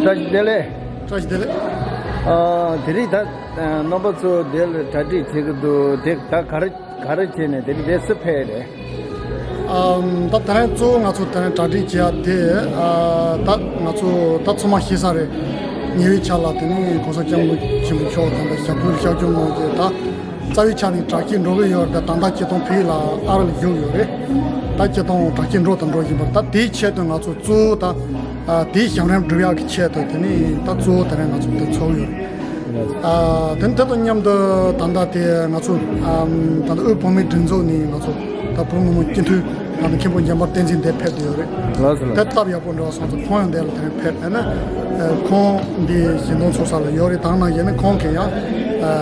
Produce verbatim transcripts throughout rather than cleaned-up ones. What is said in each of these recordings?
བཀྲ་ཤིས་བདེ་ལེགས། བཀྲ་ཤིས་བདེ་ལེགས། ཨ། དེ་རིང་ད་རྣམ་པ་ཚོ་འདི་ལ་གྲ་སྒྲིག་བྱེད་ཀྱི་འདུག་དེ་ད་ག་རེ་ག་རེ་བྱས་ནས་དེ་རིང་འདི་སུ་ཕེབས་རེད། ཨམ། ད་དེ་རིང་གཙོ་བོ་ང་ཚོ་དེ་རིང་གྲ་སྒྲིག་བྱེད་ཡ་དེ། ཨ། ད་ང་ཚོ་ད་ཚང་མ་ཤེས་ས་རེད། ཉེ་བའི་ཆར་ལ་དེ་ནི་གོང་ས་སྐྱབས་མགོན་ཆེན་པོ་མཆོག་དང་ད་ཞབས་དྲུང་ཤར་བསྐྱོད་གནང་རྗེས་ད། རྩ་བའི་ཆ་ནས་དྲག་སྐྱེད་འགྲོ་གི་ཡོད་རེད། ད་ད་ལྟ་སྐྱིད་གཏོང་ཕ་གི་ལ་ཨ་རི་ལ་བཞུགས་ཡོད་རེད། ད་སྐྱིད་གཏོང་དྲག་སྐྱེད་འགྲོ་དང་འགྲོ་བཞིན་པ་རེད། ད་དེའི་ཆེད་དུ་ང་ཚོ་གཙོ་བོ་ད། ཨ། དེའི་ཞབས་རིམ་སྒྲུབ་ཡག་གི་ཆེད་དུ་དེ་ནི་ད་གཙོ་བོ་དེ་རིང་ང་ཚོ་འདི་ཚོགས་ཡོད་རེད། ཨ། དེ་དེ་དང་མཉམ་དུ་ད་ལྟ་དེ་ང་ཚོ། ཨམ། ད་ལྟ་དབུས་བོད་མིའི་སྒྲིག་འཛུགས་ནས་ང་ཚོ་ད་བོད་མི་མང་སྤྱི་འཐུས་ད་ལྟ་མཁན་པོ་འཇམ་དཔལ་བསྟན་འཛིན་འདིར་ཕེབས་བསྡད་ཡོད་རེད། ལགས་སོ་ལགས། དེ་སྟབས་ཡག་པོ་འགྲོ་བ་སོང་ཙང་ཁོང་ཡང་འདིར་ལ་དེ་རིང་ཕེབས། ཨ་ནི་ཁོང་འདི་ཞལ་འཛོམས་ཚོགས་ས་ལ་ཡོད་རེད། དེ་ནང་བཞིན་ནི་ཁོང་གིས་ཡང་། ཨ།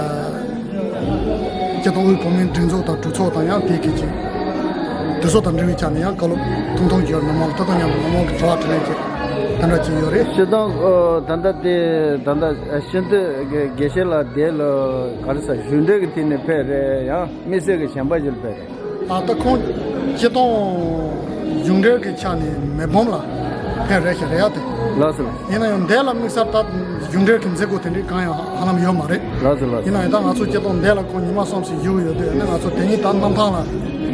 སྤྱི་བཏང་དབུས་བོད་མིའི་སྒྲིག་འཛུགས་དང་གྲོས་ཚོགས་དང་ཡང་དེ་གི་ཅིག་དུས་ཚོད་དང་འབྲེལ་བའི་ཆ་ནས་ཡང་བཀའ་སློབ་ཐུང་ཐུང་ཅིག་ཡོད། མི་མང་ལ་ད་ལྟ་མཉམ་དུ་མི་མང་གི་དྲི་བ་དྲིས་ལན་ཅིག་དེ་འདྲ་ཅིག་ཡོད་རེད། སྤྱིར་བཏང་། ཨོ། ད་ལྟ་དེ་ད་ལྟ་ཤིན་ཏུ་དགེ་བཤེས་ལགས་དེ་ལ་ག་རེ་ཟེར། གཞུང་འབྲེལ་གྱི་ཐད་ནས་ཕེབས་རེད། ཡང་དམིགས་བསལ་གྱི་གཞན་པ་ཞིག་ལ་ཕེབས་རེད། ཨ། ད་ཁོང་སྤྱིར་བཏང་གཞུང་འབྲེལ་གྱི་ཆ་ནས་མི་ཕམ་ལ་ཕེབས་རེད་ཤག་རེད་ཡ་དེ། ལགས་སོ་ལགས། ཡིན་ན་ཡང་འདི་ལ་དམིགས་བསལ་ད་གཞུང་འབྲེལ་གྱི་མཛད་སྒོ་དེ་འདྲའི་གང་ཡང་ཧ་ལམ་ཡོད་མ་རེད། ལགས་སོ་ལགས་སོ། ཡིན་ན་ཡང་ད་ང་ཚོ་སྤྱིར་བཏང་འདི་ལ་ཁོང་ཉི་མ་གསུམ་ཞིག་བཞུགས་ཡོད་དུས་ནི་ང་ཚོ་དེ་ཉིད་ད་གནམ་ཐང་ལ་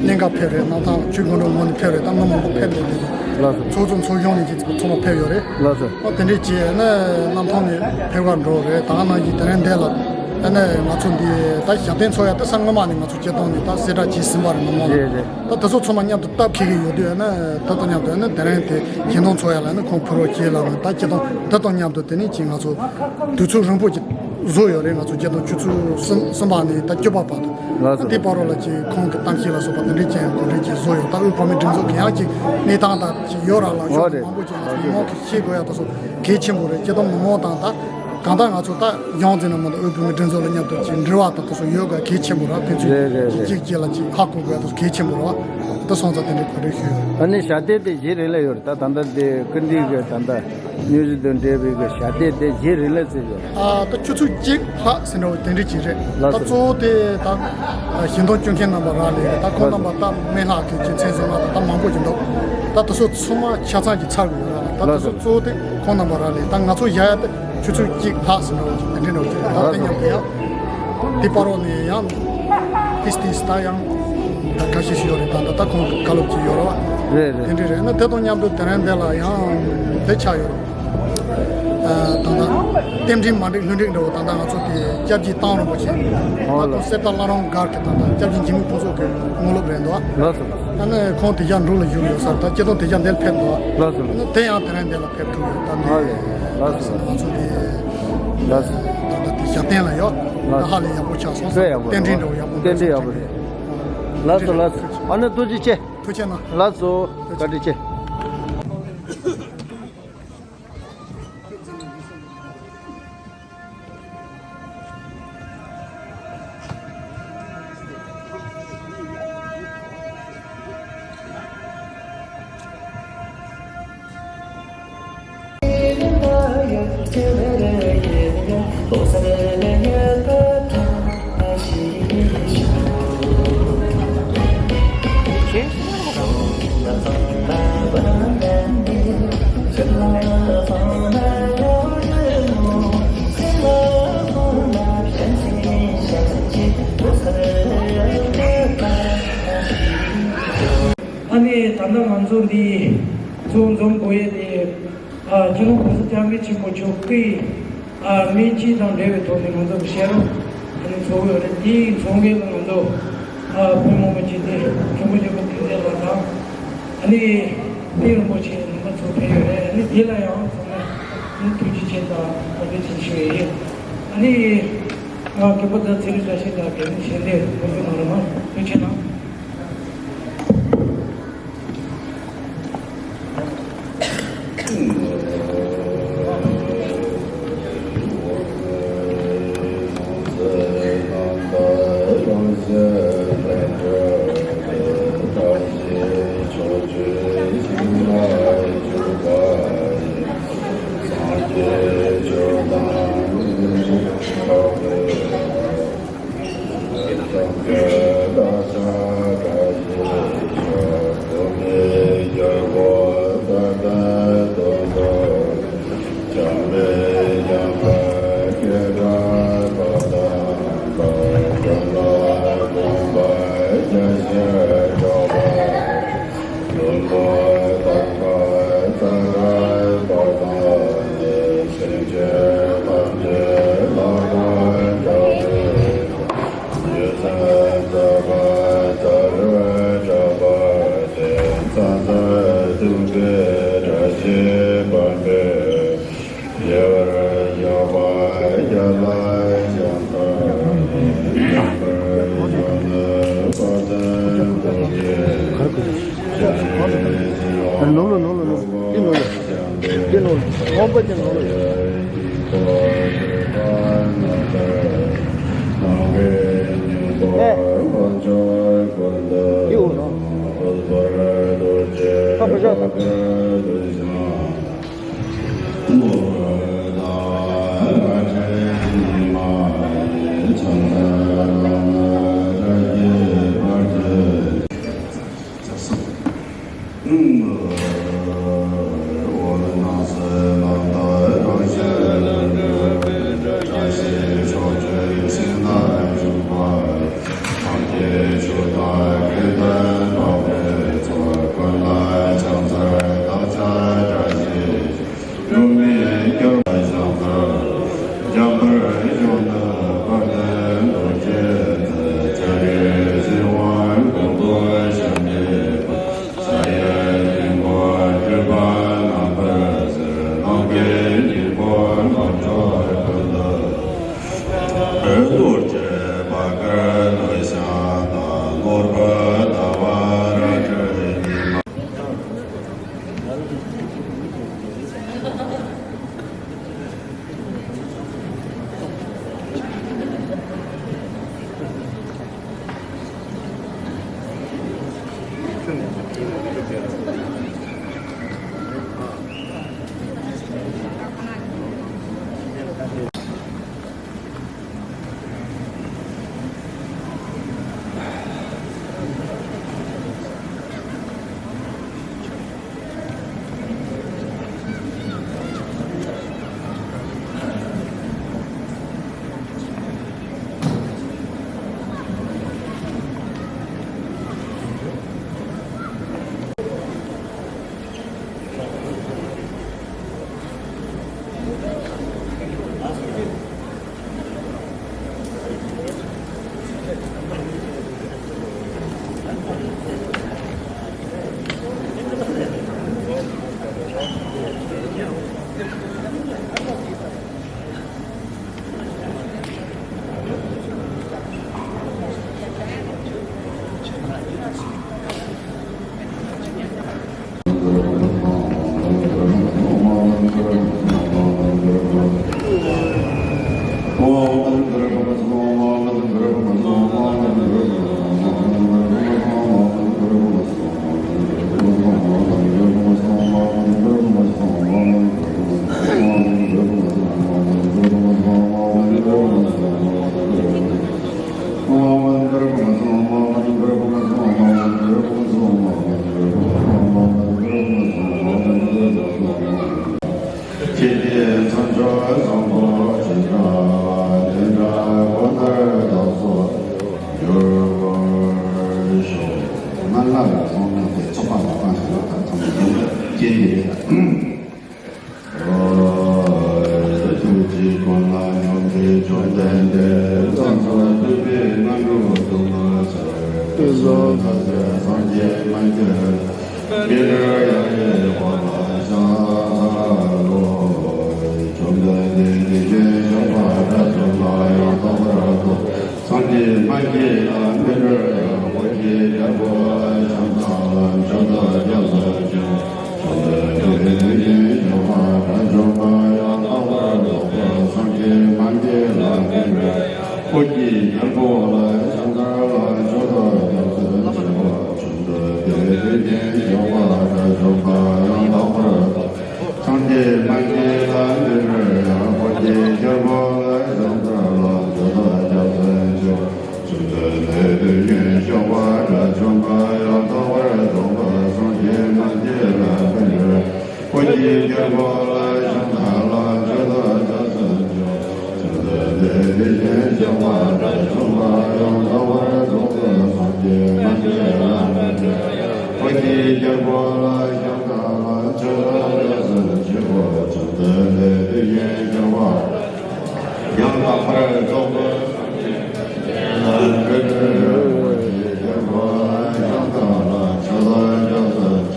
གནད་འགག་ཕེབས་རེད། གནམ་ཐང་ལ་ཆོས་སྐུ་མགྲོན་ངོས་ནས་ཕེབས་རེད། ད་མི་མང་པོ་ཕེབས་འདུག་དེ་ལགས་སོ། ཚོགས་གཙོ་ཚོགས་གཞོན་ནས་ཀྱི་ཚང་མ་ཕེབས་ཡོད་རེད། ལགས་སོ། ཨོ། དེ་འདྲའི་བྱས་ནས་གནམ་ཐང་ནས་ཕེབས་ཀ་འགྲོ་རེད། ད་ག་ནང་བཞིན་དེ་རིང་འདི་ལ་ཨ་ནི་ང་ཚོ་འདི་ད་ཞབས་བརྟན་ཚོགས་ཡ་དེ་ས་སྔོན་མ་ནས་ང་ཚོ་སྤྱིར་བཏང་ནས་ད་གསལ་བསྒྲགས་བྱས་ཟིན་པ་རེད། མི་མང་ལ། རེད་རེད། ད་དེ་ཚོ་ཚང་མ་མཉམ་དུ་སྟབས་འཁེལ་གྱི་ཡོད་དུས་ཨ་ནི་ད་དང་མཉམ་དུ་ཨ་ནི་དེ་རིང་དེ་ཞལ་འཛོམས་ཚོགས་ཡ་ལ་ཨ་ནི་ཁོང་ཕུལ་རོགས་བྱེད་ལབ་ནས། ད་སྤྱིར་བཏང་ད་དང་མཉམ་དུ་དེ་ནས་ཅིག་ང་ཚོ་དུས་ཚོད་རིང་པོ་ཅིག་བཟོས་ཡོད་རེད། ང་ཚོ་སྤྱིར་བཏང་ཆུ་ཚོད་གསུམ་གསུམ་པ་ནས་ད་བཅུ་པ་བར་དུ། ལགས་སོ། དེ་བར་རོ་ལ་ཅིག་ཁོང་གི་གཏམ་བཤད་ལ་སོགས་པ་དེ་འདྲའི་ཅན་གོ་སྒྲིག་ཅིག་བཟོས་ཡོད། ད་དབུས་བོད་མིའི་སྒྲིག་འཛུགས་ཀྱི་ཡང་ཅིག་གནས་སྟངས་དང་ཅིག་ཡོད་ར་ལ་ཡོད་རེད། མང་པོ་ཅིག་ང་ཚོ་མི་མང་གིས་ཤེས་དགོས་ཡ་ད་སོ་གལ་ཆེན་པོ་རེད། སྤྱིར་བཏང་མི་མང་དང་ད་གང་ལྟར་ང་ཚོ་ད་གཞུང་འཛིན་ན་མ་གཏོགས་དབུས་བོད་མིའི་སྒྲིག་འཛུགས་ལ་མཉམ་དུ་ཅིག་འབྲེལ་བ་དང་ད་སོ་ཡོད་དགོས་གལ་ཆེན་པོ་རེད། ཕན་ཚུན་རེད་རེད་རེད། གཅིག་གཅིག་ལ་ཅིག་ཧ་གོ་དགོས་ཡ་ད་སོ་གལ་ཆེན་པོ་རེད། ད་སོང་ཙང་དེ་འདྲའི་གོ་སྒྲིག་ཞུས་ཡོད། ཨ་ནི་ཞལ་འདེབས་དེ་གཞི་རིམ་ལ་ཡོད་རེད། ད་ད་ལྟ་དེ་སྐུ་མདུན་གྱི་ད་ལྟ་སྙུང་གཞི་དང་འབྲེལ་བའི་གི་ཞལ་འདེབས་དེ་གཞི་རིམ་ལ་བརྩིས་ཡོད་རེད། ཨ། ད་ཆུ་ཚོད་གཅིག་ལྷག་ཟིན་འདྲ་བོ་དེ་འདྲ་ཅིག་རེད། ད་ལགས་སོ། གཙོ་བོ་དེ་ད་ཞལ་འཛོམས་སྐྱོང་མཁན་རྣམ་པ་རག་ལས་རེད། ད་ཁོང་རྣམ་པ་ད་མི་ལྷག་གི་ཅིག་མཚན་ཟིན་མ་ད་ད་མང་པོ་ཅིག་འདུག་ད་དེ་ཚོ་ཚང་མ་ཆ་ཚང་ཅིག་ཚར་དགོས་ཡོད་ར། ད་དེ་ཚོ་གཙོ་བོ་དེ་ཁོང་རྣམ་པ་རག་ལས། ད་ང་ཚོ་བཞག་ཡ་དེ་ཆུ་ཚོད་གཅིག་ལྷག་ཟིན་འདྲ་བོ་ཅིག་དེ་འདྲ་འདྲ་བོ་ཅིག་རེད། ད་དེ་མཉམ་དུ་ཡང་དེ་བར་རོ་ནས་ཡང་ཏིས་ཏིས་ད་ཡང་ད་ཁ་ཤས་ཤིག་ཡོད་རེད། ད་ད་ད་ཁོང་གི་བཀའ་སློབ་ཅིག་ཡོད་རེད་བ། རེད་རེད། དེ་འདྲ་རེད། ན་དེ་དང་མཉམ་དུ་དེ་རིང་འདི་ལ་ཡང་དེ་ཆགས་ཡོད་རེད། ད་ལྟ་རྟེན་འབྲེལ་མ་འགྲིག་ལྷུན་འགྲིག་འདྲ་བོ། ད་ལྟ་ང་ཚོ་དེ་སྐྱབས་རྗེ་ཐང་རིན་པོ་ཆེ་ད་ལྟ་གསེར་རྟ་བླ་རུང་སྒར་གྱི་ད་ལྟ་སྐྱབས་རྗེ་འཇིགས་མེད་ཕུན་ཚོགས་ཀྱི་དངོས་སློབ་རེད་འདུག་ལགས་སོ། ཨ་ནི་ཁོང་དེ་རྒྱ་འབྲུག་ལ་བཞུགས་ཡོད་ས་རེད། ད་སྤྱི་བཏང་དེ་རྒྱ་འདིར་ཕེབས་འདུག་ལགས་སོ། ཨ་ནི་དེ་ཡང་དེ་རིང་འདི་ལ་ཕེབས་ཐུབ་ཡོད། ད་ནི་ཨ་ལས། ལགས་སོ། ང་ཚོ་དེ་ལགས་སོ། ད་ལྟ་དེ་ཞབས་བརྟན་ལ་ཡོད། ད་ལགས་སོ། ཧ་ལས་ཡག་པོ་ཆགས་སོང་། དཔེ་ཡག་པོ་རེད། རྟེན་འབྲེལ་འདྲ་བོ་ཡག་པོ། རྟེན་འབྲེལ་ཡག་པོ་རེད། ལགས་སོ་ལགས་སོ། ཨ་ནི་ཐུགས་རྗེ་ཆེ། ཐུགས་རྗེ་ཆེ་གནང་། ལགས་སོ། བཀའ་དྲིན་ཆེ། ཨ་ནི་ད་ལྟ་ང་ཚོ་འདི་ཚོགས་འཛོམས་དགོས་ཡས་དེ། ཨ། སྤྱི་ནོར་༸གོང་ས་༸སྐྱབས་མགོན་ཆེན་པོ་མཆོག་སྐུའི། ཨ། མིང་ཅིག་དང་འབྲེལ་བའི་ཐོག་ནས་ང་ཚོ་བཤད་རོགས་ཨ་ནི་ཚོགས་ཡོད་རེད། དེའི་ཚོགས་འགན་ལ་ང་ཚོ། ཨ། བོད་མི་མང་སྤྱི་འཐུས་རིན་པོ་ཆེ་སྐུ་ཚེ་ལགས་དང་། ཨ་ནི་དཔལ་རིན་པོ་ཆེ་རྣམ་པ་ཚོ་ཕེབས་ཡོད་རེད། ཨ་ནི་དེ་ལ་ཡང་ཚང་མ་ཐུགས་རྗེ་ཆེ་དང་བཀའ་དྲིན་ཆེ་ཞུ་ཡས་ཡིན། ཨ་ནི་ང་རྒན་པོ་ཚེ་རིང་བཀྲ་ཤིས་ལགས་ཀྱིས་ཞལ་འདེབས་ངོ་སྤྲོད་གནང་རོགས་གནང་། ཐུགས་རྗེ་ཆེ་གནང་། ས་མཐར་ཐུག་པའི་བཀྲ་ཤིས་པདྨས་ཡལ་བར་བཞག་པ་རྒྱ་ལ་ཞང་ཚ་འཇམ་དཔལ་གཞོན་ནུ་དཔལ་ལྡན་རྡོ་རྗེ་འཆང་ནས་གཟིགས་པ། ནོར་ལོ་ནོར་ལོ་ནོར་ལོ། འདི་ནོར་ལོ། འདི་ནོར་ལོ། ཁོང་པ་ཅན་ནོར་ལོ། ཨེ། འདི་འོ་ནོ། ཁ་པ་ཤ། འཇམ་དཔལ་གཞོན་ནུ་དཔལ་ལྡན་རྡོ་རྗེ་འཆང་ནས་གཟིགས་པ། ས་ཡི་དཀྱིལ་འཁོར་སྤྲུལ་པ་རྣམ་པར་གཟིགས། ནམ་མཁའི་དཀྱིལ་འཁོར་ལྷ་ཚོགས་ཀུན་ཏུ། རྡོ་རྗེ་བྷ་ག་ལ་ཤ་དང་ནོར་བུ་ཟླ་བ་རལ་གྲི་ཉི་མ། ཁྱེད་ཀྱི་མཚམས་སྦྱོར་བཟང་པོ་ཇི་འདྲ་བ་དེ་འདྲ་ཁོ་ནར་བདག་སོགས་འགྱུར་ཤོག་སྔར་ལྷག་ཡང་སོང་ན་དེ་ཚོགས་པ་ལ་བཏང་ཞིང་ལ་དང་ཚང་མ་ཡོང་བའི་རྐྱེན་གྱིས་རེད། ཐུགས་རྗེ་ཀུན་ལ་སྙོམས་པའི་བཅོམ་ལྡན་འདས། ཚོགས་རྫོགས་སྤྲུལ་པའི་རྣམ་རོལ་དུ་མ་ཆགས། དུས་གསུམ་མཐའ་ཡས་སངས་རྒྱས་མ་མཇལ། སྨིན་གྲོལ་དབྱར་རྒྱས་འཁོར་ལ་ཕྱག་འཚལ་ལོ། བཅོམ་ལྡན་འདས་དེ་བཞིན་གཤེགས་པ་དགྲ་བཅོམ་པ་ཡང་དག་པར་རྫོགས། སངས་རྒྱས་མ་སྐྱེས་ལ་སྨིན་གྲོལ་དབྱར། འཁོར་གྱི་རྒྱལ་པོ་ལ་ཕྱག་འཚལ་ལོ། མཆོག་ཏུ་སྐྱབས་སུ་མཆི། བཅོམ་ལྡན་འདས་དེ་བཞིན་གཤེགས་པ་དགྲ་བཅོམ་པ་ཡང་དག་པར་རྫོགས་པ་སངས་རྒྱས་མ་སྐྱེས་ལ་སྨིན་གྲོལ། འཁོར་གྱི་རྒྱལ་པོ་ལ་ཕྱག་འཚལ་ལོ། མཆོག་ཏུ་སྐྱབས་སུ་མཆིའོ། བཅོམ་ལྡན་འདས་དེ་བཞིན་གཤེགས་པ་དགྲ་བཅོམ་པ་ཡང་དག་པར་རྫོགས། སངས་རྒྱས་མ་སྐྱེས་ལ་སྨིན་གྲོལ་དབྱར། འཁོར་གྱི་རྒྱལ་པོ་ལ་ཕྱག་འཚལ་ལོ། མཆོག་ཏུ་སྐྱབས་སུ་མཆིའོ། བཅོམ་ལྡན་འདས་དེ་བཞིན་གཤེགས་པ་དགྲ་བཅོམ་པ་ཡང་དག་པར་རྫོགས་པ་སངས་རྒྱས་མ་སྐྱེས་ལ་སྨིན་གྲོལ། འཁོར་གྱི་རྒྱལ་པོ་ལ་ཕྱག་འཚལ་ལོ། མཆོག་ཏུ་སྐྱབས་སུ་མཆིའོ། བཅོམ་ལྡན་འདས་དེ་བཞིན་གཤེགས་པ་དགྲ་བཅོམ་པ་ཡང་དག་པར་རྫོགས་པ་སངས་རྒྱས་མ་སྐྱེས་ལ་སྨིན་གྲོལ། འཁོར་གྱི་རྒྱལ་པོ་ལ་ཕྱག་འཚལ་ལོ། མཆོག་ཏུ་སྐྱབས་སུ་མཆིའོ། བཅོམ་ལྡན་འདས་དེ་བཞིན་གཤེགས་པ་ཡང་དག་པར་རྫོགས་པ་སངས་རྒྱས་མ་སྐྱེས་ལ་སྨིན་གྲོལ། འཁོར་གྱི་རྒྱལ་པོ་ལ་ཕྱག་འཚལ་ལོ། མཆོག་ཏུ་སྐྱབས་སུ་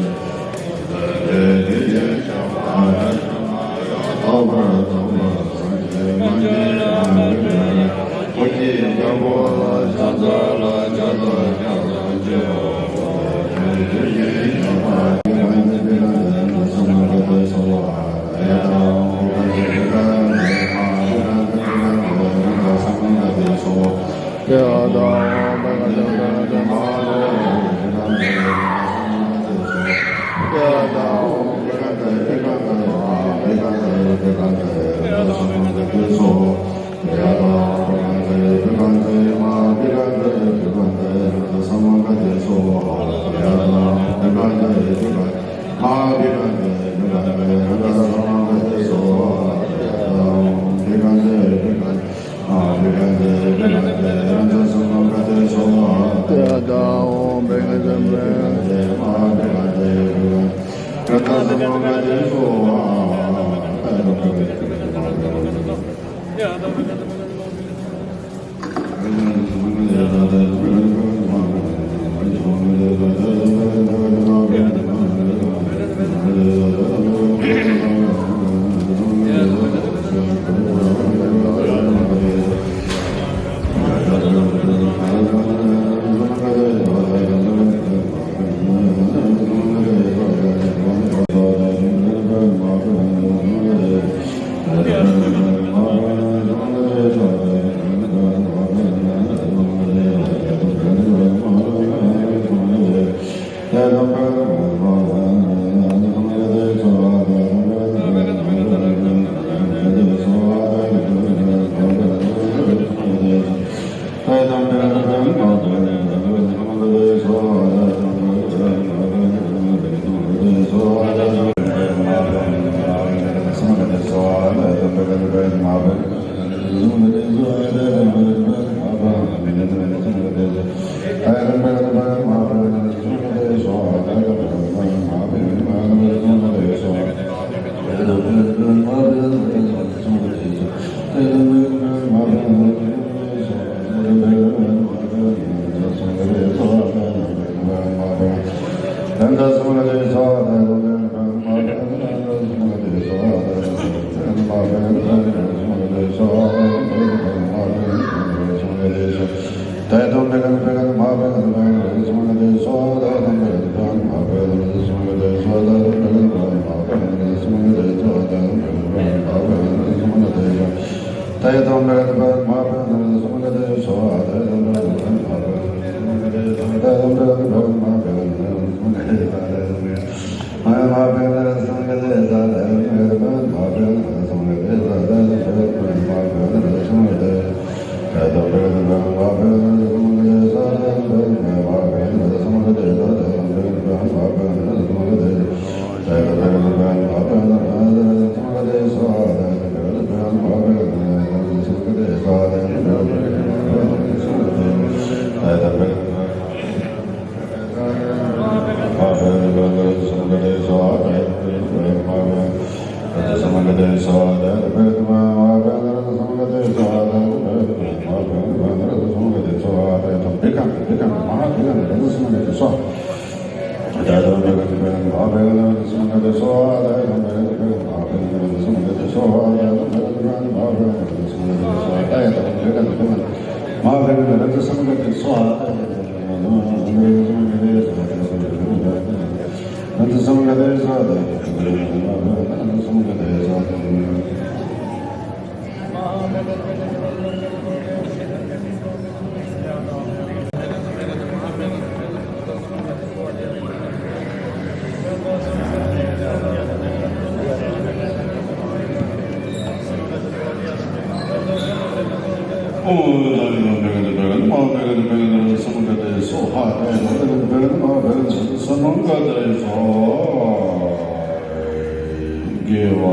དགེ་བ་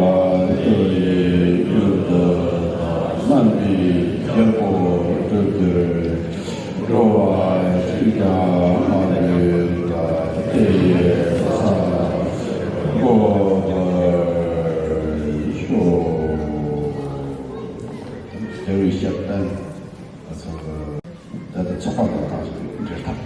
དེ་ཡིས་མྱུར་དུ་བདག་རྣམས་ཀྱི་རྒྱལ་པོ་སྒྲུབ་འགྱུར། འགྲོ་བ་གཅིག་ཀྱང་མ་ལུས་པ་དེ་ཡི་ས་ལ་འགོད་པར་ཤོག། རྒྱལ་བའི་ཞབས་བརྟན། ད་ལྟ་ཚོགས་པ་དང་ཐག་ཆོད་འབྲེལ་ཐག་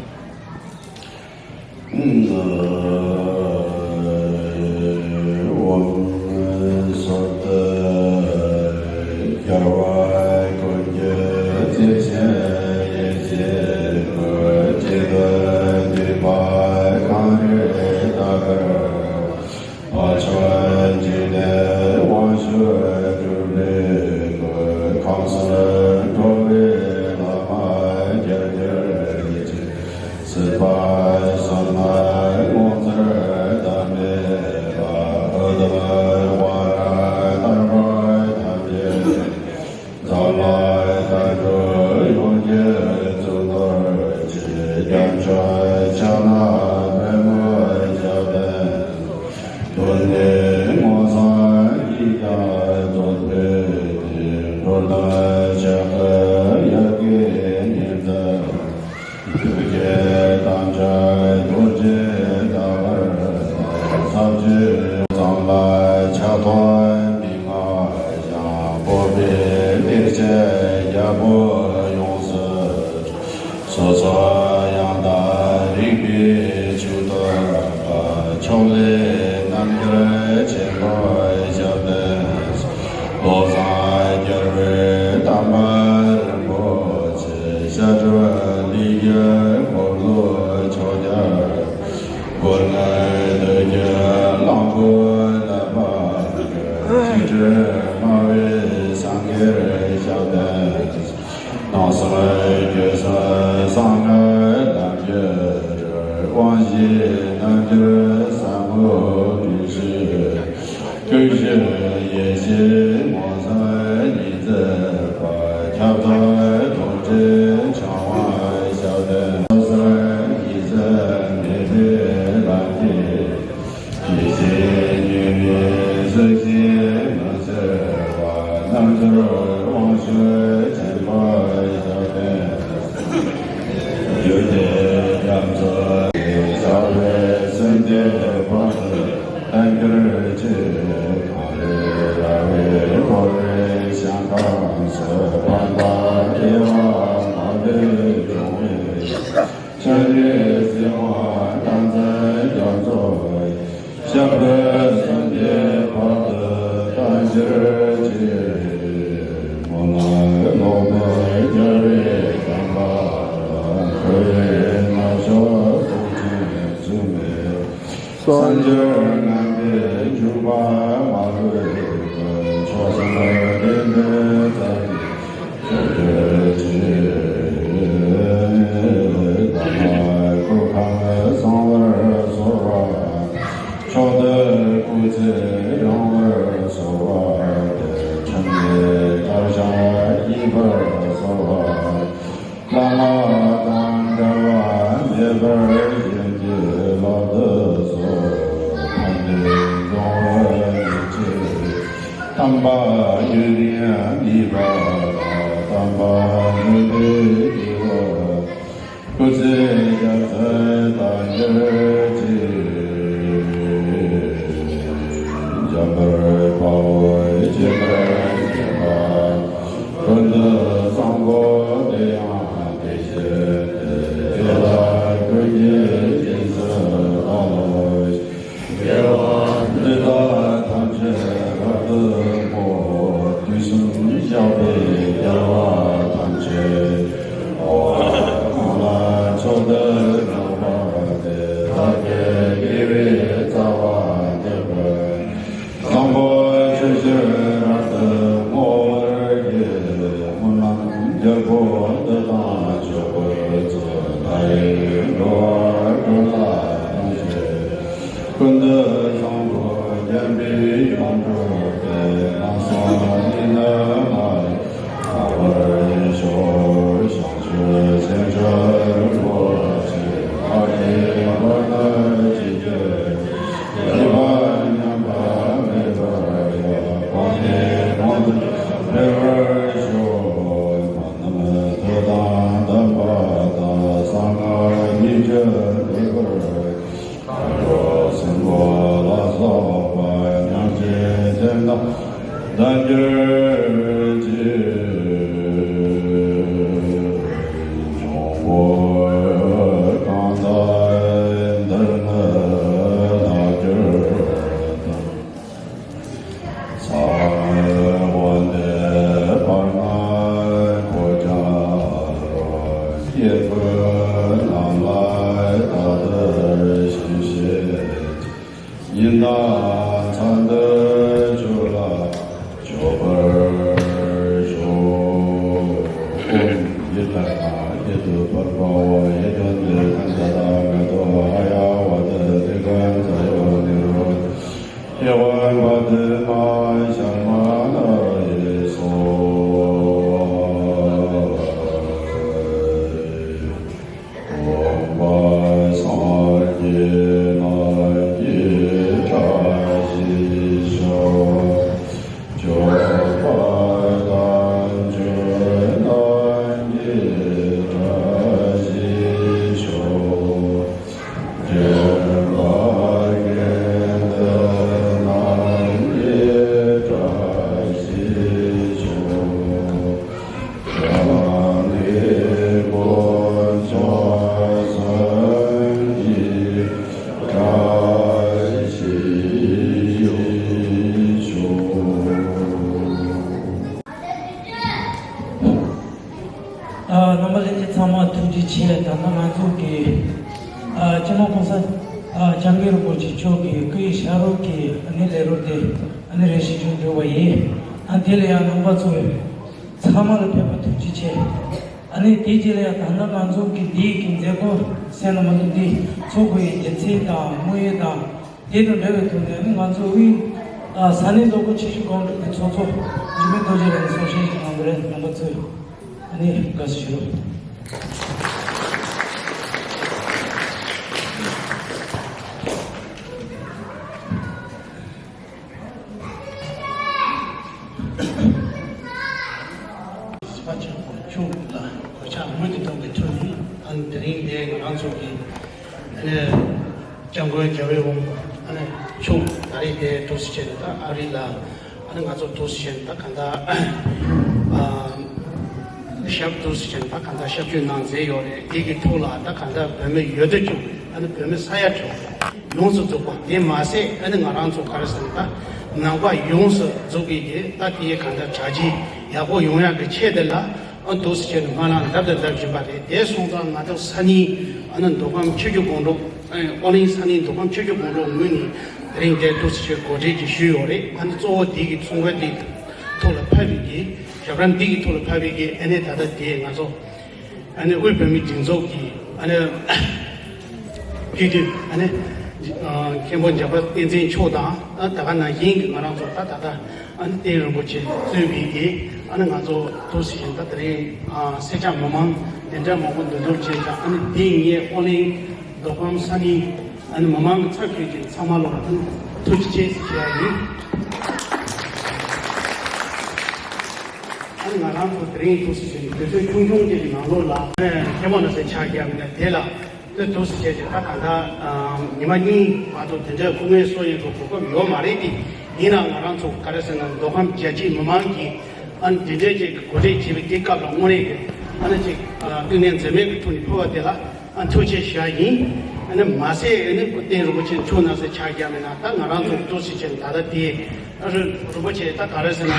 ཚང་ལ་ཕྱག་ཐོག་མི་མངའ་ཞིང་། སྤོབས་པའི་གཏེར་ཆེན་རྒྱལ་པོ་ཡོངས་སུ། སོ་སོ་ཡང་དག་རིག་པའི་ཆོས་ཐོབ་པ། ཕྱོགས་ལས་རྣལ་འབྱོར་ཆེན་པོའི་ཞབས་བརྟན། བློ་བཟང་རྒྱལ་བའི་བསྟན་པ་རིན་པོ་ཆེ། ཞབས་དྲུང་ལས་ཀྱི་འཁོར་ལོ་ཕྱོགས་བརྒྱར། སྒོ་ལྔའི་བདུད་ཀྱི་གླང་པོ་ནད་པ་འགོས། ཆིག་ཁྲི་མང་བའི་སངས་རྒྱས་ཞབས་བརྟན། སྣང་སེམས་རྒྱུད་གསུམ་གསང་སྔགས་ལམ་གྱི་རོལ། དབང་བཞིའི་རྣལ་འབྱོར་ཟབ་མོའི་གྲུ་བཞི། ཀུན་གཞི་ཡེ་ཤེས་མངོན་སུམ་ཉིད་མཛད་པ། ཁྱབ་བདག་རྡོ་རྗེ་འཆང་དབང་ཞབས་བརྟན། སངས་རྒྱས་ཉི་ཟེར་མེད་པའི་ལམ་གྱི། ཡེ་ཤེས་ཉི་མའི་གཟི་བརྗིད་མི་འཆར་བ། རྣལ་འབྱོར་དབང་ཕྱུག་ཆེན་པོའི་ཞབས་བརྟན། རྒྱུད་སྡེ་རྒྱ་མཚོའི་ཞབས་པད་སྲིད་མཐའི་བར་དུ་བརྟན་གྱུར་ཅིག་གངས་རི་ར་བས་བསྐོར་བའི་ཞིང་ཁམས་སུ། ཕན་པ་བདེ་བ་མ་ལུས་འབྱུང་བའི། ཕྱག་ནི་སྲིད་དབང་བསྟན་འཛིན་རྒྱ་མཚོ་ཡི། ཞབས་པད་སྲིད་མཐའི་བར་དུ་བརྟན་གྱུར་ཅིག་སྨོན་ལམ་ལོག་མེད་རྒྱལ་བའི་བསྟན་པ་དང་། འཁོར་བའི་རྣམ་གཞག་རྫོགས་ཆེན་འཛུལ་མེད། གསོག་འཇོག་ངན་པའི་འཇུག་པ་མ་ལུས་པའི། མཆོག་གསུམ་བདེན་པའི་རྩ་བའི། ཕྱོགས་བཅུའི་ཕྱིར། བླ་མ་སྐུ་ཁམས་བཟང་བར་གསོལ་བ། ཕྱོགས་དུས་སྐུ་ཚེ་རིང་བར་གསོལ་བ་འདེབས། ཁྲིམས་ལས་བདག་ཅག་སྐྱིད་པར་གསོལ་བ། བླ་མ་དང་འབྲལ་བ་མེད་པར་བྱིན་གྱིས་བརླབ་ཏུ་གསོལ། ཕན་བདེ་འབྱུང་བའི་ཕྱིར། དམ་པ་ཡུན་རིང་གནས་པ་དང་། དམ་པ་ནོད་པའི་སྐྱེ་བོ། སྐུ་ཚེ་རྒྱ་མཚན་དག་གྱུར་ཅིག་འཇམ་དཔལ་དཔའ་བོས་སྤྱན་རས་གཟིགས་ལ། ཀུན་ཏུ་བཟང་པོ་དེ་ཡང་དེ་བཞིན་ཏེ། དེ་དག་ཀུན་གྱི་རྗེས་སུ་བདག་སློབ་ཅིང་། དགེ་བ་འདི་དག་ཐམས་ཅད་རབ་ཏུ་བསྔོ། དུས་གསུམ་གཤེགས་པའི་རྒྱལ་བ་ཐམས་ཅད། འོ་ཁོང་ལ་མཆོག་ཏུ་བསྔགས་པ་སྟེ། བདག་གི་དགེ་བའི་རྩ་བ་འདེབས་པའི། བཟང་པོ་ཆོས་ཕྱིར་རབ་ཏུ་བསྔོ་བར་བགྱི། སྨོན་ལམ་རྒྱལ་པོ་འདི་དང་མཆོག་གི་ཚོགས། ད་རེས་འགྲོ་བ་ཀུན་ལ་ཕན་ཕྱིར། ཀུན་ཏུ་བཟང་པོ་བརྒྱན་པའི་ཡོངས་གྲུབ་སྟེ། ལམ་སྲོག་ནི་ནི་མ་ཡིན་པ་བར་ཤོག །བྱང་ཆུབ་སེམས་མཆོག་རིན་པོ་ཆེ། འཕགས་པའི་བར་ན་ཅི་སྐྱེ། སྐྱེས་པ་ཉམས་པ་མེད་པར་ཡང་། གོང་ནས་གོང་དུ་འཕེལ་བར་ཤོག །མ་ནམ་ཐོས་དང་དམ་པ་དང་། གསང་སྔགས་ཉིད་ཀྱི་ལེགས་པར། མཁའ་འགྲོ་སྲིན་པོ་ལ་སོགས་པ། ཉམས་ཀྱིས་བརྟན་དང་ལྡན་གྱུར་ཅིག །འབྱུང་པོ་གང་དག་འདིར་ནི་ལྷག་གྱུར་ཏོ། ས་འོག་འདི་བར་ན་འཁོར་ཀྱང་རུང་། སྐྱེ་དགུའི་ནང་ལ་ད་དུ་ཞིང་གཤེགས་ཀྱི། ཉི་ཟླ་མཚན་དུ་སྤྱོད་ལ་སྤྱོད་པར་ཤོག །ཨོཾ་ཡེ་ཏ་ཀ་ཡེ་ཏུ་པར་པ་ཝ་ཡེ་ཏན་ཏེ་ཏན་ཏ་ཏ་ག་ཏོ་ཨ་ཡ་ཝ་ཏ་ཏེ་ཀན་ཛ་ཡོ་ནི་རོ་ཨེ་ཝ་པ་ཏི་མ་ཤ་མ་ན་ཡེ་སོ། སྟོན་པ་སངས་རྒྱས་རྣམས་ཀྱི་བཀྲ་ཤིས་ཤོག །སྐྱོབ་པ་དམ་ཆོས་རྣམས་ཀྱི་བཀྲ་ཤིས་ཤོག །འདྲེན་པ་དགེ་འདུན་ ཚོགས་ཀྱི་ཨ་ནི་ལས་རོགས་དེ་ཨ་ནི་རེ་ཞིག་བྱུང་འགྲོ་བ་ཡིན། ཨ་དེ་ལ་ཡང་རྣམ་པ་ཚོ་ཚང་མ་ལ་ཕེབས་པ་ཐུགས་རྗེ་ཆེ། ཨ་ནི་དེ་རྗེས་ལ་ཡང་ད་ལྟ་ང་ཚོ་གི་འདིའི་གི་མཛད་སྒོ་གསན་ན་མ་གཏོགས་འདི་ཚོགས་དགོས་ཡའི་རྒྱུ་མཚན་དང་དངོས་ཡོད་དང་དེ་དང་འབྲེལ་བའི་ཐོག་ནས་ཨ་ནི་ང་ཚོ་དབུས་ས་གནས་མདོ་དབུས་ཆེ་བཞུགས་སྒང་དྲུག་གི་ཚོགས་གཙོ་འཇིགས་མེད་རྡོ་རྗེ་ལགས་ཀྱིས་གསུང་བཤད་ཞིག་གནང་དགོས་རེད། རྣམ་པ་ཚོས་ཨ་ནི་དགའ་བསུ་ཞུ་རོགས། སྲིད་པ་ཆེན་པོ་མཆོག་ལ་གོ་ཆ་སྔོན་དུ་གཏོང་བའི་ཁྲོད་ནས་ཨ་ནི་དེ་རིང་འདིར་ང་རང་ཚོ་གི་ཨ་ནི་སྐྱབས་མགོན་རྒྱལ་བའི་དབང་པོ་ཨ་ནི་མཆོག་ད་རེས་དེ་འདུག་སེ་བྱས་ནས་ད་ཨ་རི་ལ་ཨ་ནི་ང་ཚོ་འདུག་སེ་བྱས་ནས་ད་གང་ལྟར་ཨ་ཞབས་འདུག་སེ་བྱས་ནས་ད་གང་ལྟར་ཞབས་ཞུ་གནང་མཛད་ཡོད་རེད། དེ་གི་ཐོག་ལ་ད་གང་ལྟར་བོད་མི་ཡོད་དོ་ཅོག་ཨ་ནི་བོད་མི་ས་ཡ་དྲུག་ཡོངས་སུ་རྫོགས་པ་དེ་མ་ཟད་ཨ་ནི་ང་རང་ཚོ་ག་རེ་ཟེར་ན་ད་ནང་པ་ཡོངས་སུ་རྫོགས་པའི་གི་ད་དེའི་གང་ལྟར་གྲ་རྒྱས་ཡག་པོ་ཡོང་ཡག་གི་ཆེད་དེ་ལ་ཨ་འདུག་སེ་བྱས་ནས་སྨོན་ལམ་འདེབས་དང་འདེབས་བཞིན་པ་རེད། དེ་སོང་ཙང་ང་ཚོ་ས་གནས་ཨ་ནི་མདོ་ཁམས་ཆོས་བརྒྱུད་སྒང་དྲུག་ཨ་ཨོ་གླིང་ས་གནས་མདོ་ཁམས་ཆོས་བརྒྱུད་སྒང་དྲུག་ངོས་ནས་དེ་རིང་འདིར་འདུག་སེ་བྱས་གོ་སྒྲིག་ཅིག་ཞུས་ཡོད་རེད། ཨ་ནི་གཙོ་བོ་དེ་གི་ཚོགས་འཁོར་དེ་ཐོག་ལ་ཕེབས་པའི་གི་ཞབས་བྲན་དེ་གི་ཐོག་ལ་ཕེབས་པའི་གི་ཨ་ནི་ད་ལྟ་དེ་ང་ཚོ་ཨ་ནི་དབུས་བོད་མིའི་སྒྲིག་འཛུགས་ཀྱི་ཨ་ནི་སྤྱི་འཐུས་ཨ་ནི་ཨ་མཁན་པོ་འཇམ་དཔལ་བསྟན་འཛིན་མཆོག་དང་ད་ད་ག་ནང་བཞིན་གྱི་ང་རང་ཚོ་ད་ད་ལྟ་ཨ་ནི་བསྟན་རིན་པོ་ཆེ་གཙོས་པའི་གི་ཨ་ནི་ང་ཚོ་འདུག་སེ་བྱས་ད་དེ་རིང་ཨ་སེར་སྐྱ་མི་མང་དེ་འདྲ་མང་པོ་འདུ་འཛོམས་བྱས་ཀྱང་ཨ་ནི་འདི་ངས་ཨོ་གླིང་མདོ་ཁམས་ས་གནས་ཨ་ནི་མི་མང་གི་ཚབ་ཞུས་ཀྱི་ཚང་མ་ལ་ཨ་ནི་ཐུགས་རྗེ་ཆེ་ཞུ་ཡ་ཡིན། ཨ་ནི་ང་རང་ཚོ་དེ་རིང་འདུག་སེ་བྱས་ནས་དུས་ཚོད་ཆུང་ཆུང་ཅིག་གི་ནང་ལོགས་ལ་མཁན་པོ་ན་སའི་ཕྱག་རྒྱ་མི་ན་དེ་ལ་དེ་འདུག་སེ་བྱས་ཀྱི་ད་གང་ལྟར་ཉི་མ་གཉིས་མ་གཏོགས་དེ་འདྲའི་སྐུ་ངལ་གསོ་ཡས་ཀྱི་གོ་སྐབས་ཡོད་མ་རེད་དེ། ཡིན་ནའང་ང་རང་ཚོ་ག་རེ་ཟེར་ན་མདོ་ཁམས་རྒྱ་ཆེའི་མི་མང་གིས་ཨ་ནི་དེ་འདྲའི་ཅིག་གོ་སྒྲིག་བྱས་པའི་དེ་སྐབས་ལ་དངོས་གནས་ཀྱི་ཨ་ནི་ཅིག་བསྟི་གནས་འཛད་མེད་ཀྱི་ཐོག་ནས་ཕུལ་བ་དེ་ལ་ཨ་ཐུགས་རྗེ་ཆེ་ཞུ་ཡ་ཡིན། ཨ་ནི་མ་ཟད་ཨ་ནི་སྐུ་བསྟན་རིན་པོ་ཆེ་མཆོག་ན་སའི་ཕྱག་རྒྱ་མི་ན་ད་ང་རང་ཚོ་འདུག་སེ་བྱས་ད་ལྟ་དེ། ཨ་རི་རིན་པོ་ཆེ་ད་ག་རེ་ཟེར་ན།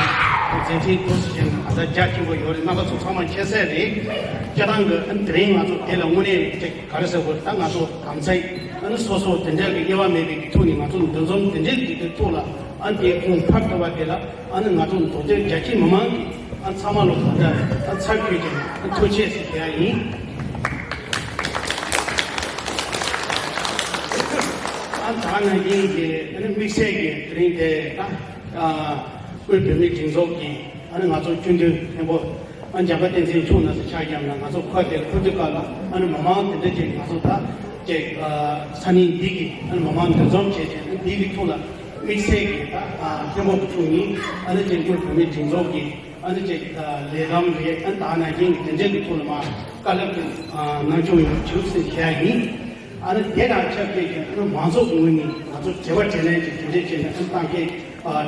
མཛད་འཕྲིན་འདུག་སེ་བྱས་ན་ད་ལྟ་རྒྱ་ཆེན་པོ་ཡོད་རེད། རྣམ་པ་ཚོ་ཚང་མ་མཁྱེན་གསལ་རེད། སྤྱིར་བཏང་གི་ཨ་ནི་དེ་རིང་ང་ཚོ་དེ་ལ་དངོས་གནས་ཅིག་ག་རེ་ཟེར་དགོས་རེད། ད་ང་ཚོ་དམ་ཚིག་ཨ་ནི་སོ་སོ་དེ་འདྲ་གི་དབྱེ་བ་མེད་པའི་གི་ཐོག་ནས་ང་ཚོ་འདུ་འཛོམས་དེ་འདྲའི་གི་ཐོག་ལ་ཨ་ནི་དེ་ཁོང་ཕར་ཐུབ་པ་དེ་ལ་ཨ་ནི་ང་ཚོ་མདོ་སྟོད་རྒྱ་ཆེའི་མི་མང་གི་ཨ་ཚང་མ་ལ་གང་འདྲ་ཨ་ཚབ་ཞུས་ཀྱི་ཨ་ཐུགས་རྗེ་ཆེ་ཞུ་ཡ་ཡིན། ཨ་ད་ནང་བཞིན་གྱི་ཨ་ནི་དམིགས་བསལ་གྱི་དེ་རིང་དེ་ད་ཨ་དབུས་བོད་མིའི་སྒྲིག་འཛུགས་ཀྱི་ཨ་ནི་ང་ཚོ་སྤྱི་འཐུས་མཁན་པོ་ཨ་འཇམ་དཔལ་བསྟན་འཛིན་མཆོག་ན་སའི་ཕྱག་རྒྱ་མི་ན་ང་ཚོ་ཁོ་དེ་ཁོ་དེ་སྐབས་ལ་ཨ་ནི་མི་མང་དེ་འདྲ་ཅིག་ང་ཚོ་ད་ཅིག་ཨ་ས་གནས་འདི་གི་ཨ་ནི་མི་མང་འདུ་འཛོམས་བྱས་ཏེ་ཨ་ནི་འདི་གི་ཐོག་ལ་དམིགས་བསལ་གྱི་ད་ཨ་མཁན་པོ་མཆོག་ནས་ཨ་ནི་ཅིག་དབུས་བོད་མིའི་སྒྲིག་འཛུགས་ཀྱི་ཨ་ནི་ཅིག་ལས་ལམ་རེད། ཨ་ནི་ད་ནང་བཞིན་གྱི་དེ་འདྲ་གི་ཐོག་ལ་མ་བཀའ་སློབ་ཀྱི་གནང་སྐྱོང་ཡོད་བྱུང་ཟིན་བྱས་ཡིན། ཨ་ནི་དེ་དང་ཆབས་ཅིག་གི་ཨ་ནི་མང་ཚོགས་ངོས་ནས་ང་ཚོ་དྲི་བ་དྲིས་ལན་གྱི་དེ་འདྲ་བྱས་ནས་ཨ་ནི་བཏང་མཁན་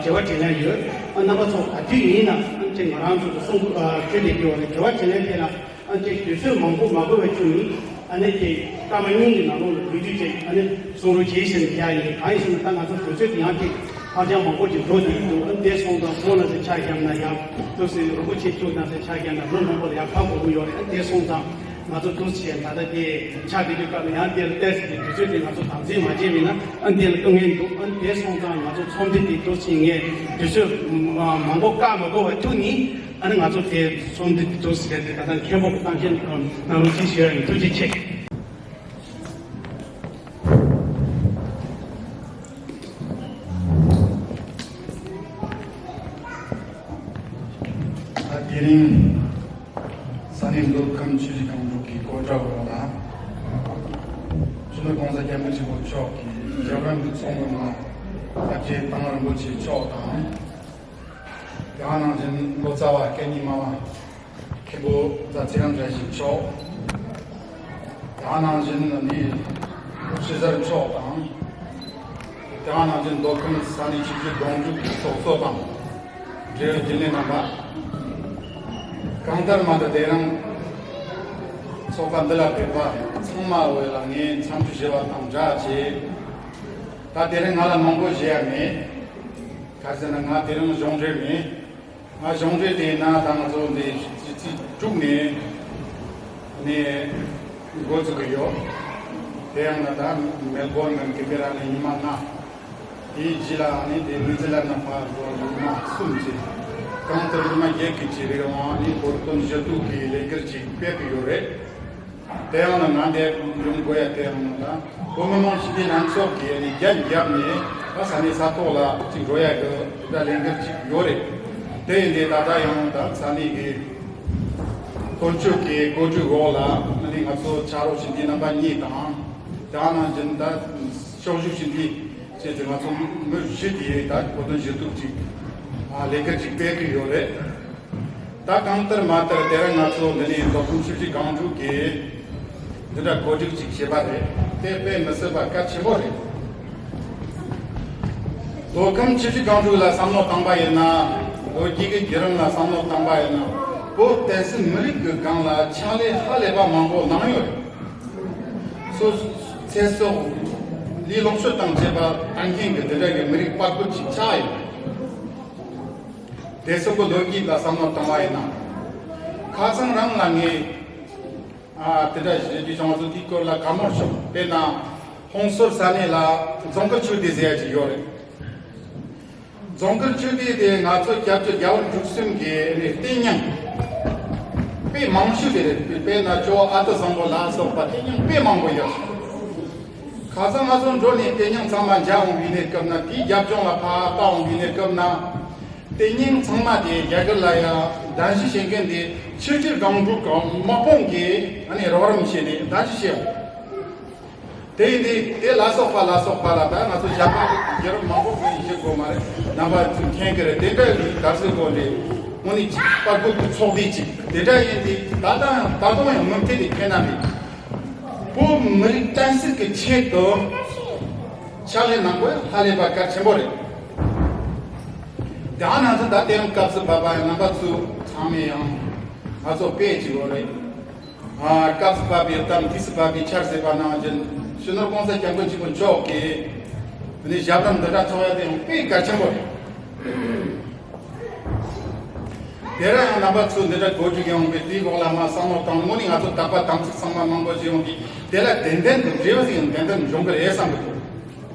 དྲི་བ་དྲིས་ལན་ཡོད། ཨ་རྣམ་པ་ཚོ་ག་དུས་ཡིན་ན་ཨ་ནི་ཅིག་ང་རང་ཚོ་གི་གསུང་ཨ་ཁྲོད་དེ་གི་འོག་ནས་དྲི་བ་དྲིས་ལན་དེ་ལ་ཨ་ནི་ཅིག་དུས་ཚོད་མང་པོ་མ་འགོར་བའི་ཁྱོན་ནས་ཨ་ནི་ཅིག་སྐར་མ་གཉིས་ཀྱི་ནང་ལོགས་ལ་དུས་དུས་ཅིག་ཨ་ནི་གསུང་རོགས་གྱིས་ཟེར་ནས་བཤད་ཡིན། གང་ཡིན་ཟེར་ན་ད་ང་ཚོ་དུས་ཚོད་དེ་ཡང་ཅིག་ཧ་ཅང་མང་པོ་ཅིག་འགྲོ་བསྡད་ཀྱི་འདུག་ཨ་ནི་དེ་སོང་ཙང་ཁོང་ལ་ཚེ་ཆ་བཞག་ན་ཡང་དུས་ཚོད་རིན་པོ་ཆེ་བཅུག་ན་ཚེ་ཆ་བཞག་ན་ལོ་མང་པོ་ལ་ཡང་ཕར་འགོར་གྱི་ཡོད་རེད། ཨ་ནི་དེ་སོང་ཙང་ང་ཚོ་འདུག་སེ་ད་ལྟ་དེ་ཆ་དེ་དུས་སྐབས་ལ་ཡང་དེ་ལ་བལྟས་ཟིན་གྱི་དུས་ཚོད་དེ་ང་ཚོ་དམ་འཛིན་མ་བྱས་པ་ཡིན་ན་ཨ་ནི་དེ་ལ་ལྟོས་ངན་འདུག་ཨ་ནི་དེ་སོང་ཙང་ང་ཚོ་ཚོགས་འདུ་དེ་འདུག་སེ་ངས་དུས་ཚོད་མང་པོ་བཀག་མ་དགོས་པ་ཐུག་ནི་ཨ་ནི་ང་ཚོ་དེ་ཚོགས་འདུ་དེ་འདུག་སེ་དེ་ད་ལྟ་མཁན་པོ་གི་གཏམ་བཤད་གནང་རོགས་གྱིས་ཞུ་ཡ་ཡིན། ཐུགས་རྗེ་ཆེ། ད་དེ་རིང་ས་གནས་མདོ་ཁམས་ཆུ་བཞི་སྒང་དྲུག་གི་སྐོར་བྲག་འོག་ལ་སྤྱི་ནོར་༸གོང་ས་༸སྐྱབས་མགོན་ཆེན་པོ་མཆོག་གིས་རྒྱལ་བ་རིན་པོ་ཆེ་མཆོག་དང་། དེ་ག་ནང་བཞིན་ལོ་ཙཱ་བ་སྐད་གཉིས་སྨྲ་བ་མཁན་པོ་རྫ་ཚེ་རིང་བཀྲ་ཤིས་མཆོག་དེ་ག་ནང་བཞིན་ནི་ཤྲི་ཟར་མཆོག་དང་། དེ་ག་ནང་བཞིན་མདོ་ཁམས་ས་གནས་ཆུ་བཞི་སྒང་དྲུག་གི་ཚོགས་གཙོ་དང་། འབྲེལ་ཡོད་རྒྱུན་ལས་རྣམ་པ། གང་ལྟར་མ་ད་དེ་རིང་ཚོགས་པ་འདི་ལ་ཕེབས་པ་ཚང་མ་འོས་ལ་ངས་འཚམས་འདྲི་ཞུ་བ་དང་སྦྲགས་བྱས། ད་དེ་རིང་ང་ལ་མང་པོ་བཤད་ཡ་མེད། ག་རེ་ཟེར་ན་ང་དེ་རིང་གཞུང་འབྲེལ་མེད། ང་གཞུང་འབྲེལ་དེ་ན་ད་ང་ཚོ་འདི་ཕྱི་ཚེས་དྲུག་ནས་ནས་འགོ་བཙུགས་ཀྱི་ཡོད། དེ་ཡང་ན་ད་མེལ་བོར་ནང་གི་སྤེ་ར་ནས་ཉི་མ་ལྔ། དེའི་རྗེས་ལ་ནི་དེ་ནིའུ་ཛི་ལན་ནང་ཕར་འགྲོ་ཉི་མ་གསུམ་བྱས། གང་ལྟར་ཉི་མ་བརྒྱད་ཀྱི་རྗེས་རེད་བ། ནི་བོད་དོན་ཞུ་གཏུག་གི་ལས་འགུལ་ཅིག་སྤེལ་གྱི་ཡོད་རེད། དེ་ཡང་ན་ང་འདིར་ཡོང་དགོས་ཡ་དེ་ཡང་ན་ད་བོད་མི་མང་སྤྱི་འཐུས་ལྷན་ཚོགས་ཀྱིས་ནི་རྒྱ་རྒྱབ་ནས་ད་ས་གནས་ས་ཐོག་ལ་ཅིག་འགྲོ་ཡ་གི་ད་ལས་འགུལ་ཅིག་ཡོད་རེད། དེ་ཡིན་དུས་ད་ལྟ་ཡང་ད་ས་གནས་ཀྱི་དོན་གཅོད་ཀྱི་གོ་སྒྲིག་འོག་ལ་ནི་ང་ཚོ་ཕྱག་རོགས་སྤྱི་འཐུས་རྣམ་པ་གཉིས་དང་། དེ་ནང་བཞིན་ད་ཕྱོགས་བཞུགས་སྤྱི་འཐུས་བཅས་ཏེ་ང་ཚོ་མི་བཞི་དེ་ད་བོད་དོན་ཞུ་གཏུག་ཅིག་ཨ་ལས་འགུལ་ཅིག་སྤེལ་གྱི་ཡོད་རེད། ད་གང་ལྟར་མ་ལྟར་དེ་རིང་ང་ཚོ་འདི་ནས་མདོ་ཁམས་ཆུ་བཞི་སྒང་དྲུག་གི་འདི་འདྲ་གོ་སྒྲིག་ཅིག་བྱས་པ་རེད། དེ་དཔེ་མི་སྲིད་པ་གལ་ཆེན་པོ་རེད། མདོ་ཁམས་ཆུ་བཞི་སྒང་དྲུག་ལ་བསམ་བློ་བཏང་པ་ཡིན་ན། ལོ་རྒྱུས་ཀྱི་བརྒྱུད་རིམ་ལ་བསམ་བློ་བཏང་པ་ཡིན་ན། བོད་བསྟན་སྲིད་མི་རིགས་ཀྱི་སྒང་ལ་ཕྱག་ལས་ཧ་ལས་པ་མང་པོ་གནང་ཡོད་རེད། སོ་སོའི་ཚེ་སྲོག་ལུས་ལོངས་སྤྱོད་དང་བཅས་པ་གཏོང་མཁན་གྱི་དེ་འདྲ་གི་མི་རིགས་དཔའ་རྒོད་ཅིག་ཆགས་ཡོད། དེ་ཚོ་གི་ལོ་རྒྱུས་ལ་བསམ་བློ་བཏང་བ་ཡིན་ན། ཁ་སང་རང་ལ་ངས་ཨ་དེ་འདྲ་ཞིག་རེད་དུས་ང་ཚོ་དེའི་སྐོར་ལ་བཀའ་མོལ་བྱུང་། དཔེར་ན་ཧོང་སོར་ས་གནས་ལ་རྫོང་དཀར་ཆོས་སྡེ་ཟེར་ཡ་ཅིག་ཡོད་རེད། རྫོང་དཀར་ཆོས་སྡེ་དེ་ང་ཚོ་སྐྱབས་བཅོལ་རྒྱལ་བ་འབྲུག་གསུམ་གྱི་ནི་བསྟན་རྙིང་དཔེ་མང་ཤོས་དེ་རེད། དཔེར་ན་ཇོ་བོ་ཨ་ཏི་བཟང་པོ་ལ་སོགས་པ་བསྟན་རྙིང་དཔེ་མང་པོ་ཡོད། ཁ་སང་ང་ཚོ་འགྲོ་ནས་བསྟན་རྙིང་ཚང་མ་མཇལ་འོང་བའི་གནས་སྐབས་ན། དེའི་རྒྱབ་ལྗོངས་ལ་ཕར་ལྟ་འོང་བའི་གནས་སྐབས་ན། བསྟན་རྙིང་ཚང་མ་དེ་རྒྱ་གར་ལ་ཡང་གདན་ཞུ་བྱེད་མཁན་དེ་ཆུ་བཞི་སྒང་དྲུག་གི་དམག་དཔུང་གིས་ཨ་ནི་རོགས་རམ་བྱས་ནས་གདན་ཞུ་བྱས་འོང་། དེ་ཡིན་དུས་དེ་ལ་སོགས་པ་ལ་སོགས་པ་ལ་ད་ང་ཚོ་ཞབས་ཏོག་རྒྱལ་རབས་མང་པོ་ཞིག་ཞུ་དགོས་མ་རེད། རྣམ་པ་ཚོས་མཁྱེན་གྱི་རེད། དེ་འདྲ་ཡི་གར་སོགས་སྐོར་ལས་དངོས་གནས་ཅིག་དཔའ་རྒོད་ཀྱི་ཚོགས་སྡེ་ཅིག་དེ་འདྲ་ཡིན་དུས་ད་ལྟ་ད་དུང་ཡང་མུ་མཐུད་དེ་ཁྱེད་རྣམ་པས་བོད་མི་རིགས་བསྟན་སྲིད་ཀྱི་ཆེད་དུ་ཕྱག་ལས་གནང་དགོས་ཧ་ལས་པ་གལ་ཆེན་པོ་རེད། དེ་ང་ཚོ་ད་དེ་རིང་སྐབས་སུ་བབས་པ་ཡང་རྣམ་པ་ཚོ་ཚང་མས་ཡང་ང་ཚོ་དཔེ་ཅིག་ཡོད་རེད། ཨ་སྐབས་སུ་བབས་པའི་གཏམ་དུས་སུ་བབས་པའི་ཆར་ཟེར་བ་ནང་བཞིན་སྤྱི་ནོར་༸གོང་ས་༸སྐྱབས་མགོན་ཆེན་པོ་མཆོག་གིས་ནི་ཞབས་བརྟན་འདི་འདྲ་འཚོགས་ཡ་དེ་ཡང་དཔེ་གལ་ཆེན་པོ་རེད། དེ་ར་ཡང་རྣམ་པ་ཚོ་འདི་འདྲ་གོ་རྒྱུ་ཡོང་བའི་དེའི་འོག་ལ་མ་བསམ་བློ་བཏང་། དངོས་གནས་ང་ཚོ་དག་པ་དམ་ཚིག་ཚང་མ་མང་པོ་ཞིག་ཡོང་དུས་དེ་ལ་ཏན་ཏན་དུ་འབྲས་བུ་ཟིག་ཡང་ཏན་ཏན་འབྱུང་གི་རེད་བསམ་གི་འདུག་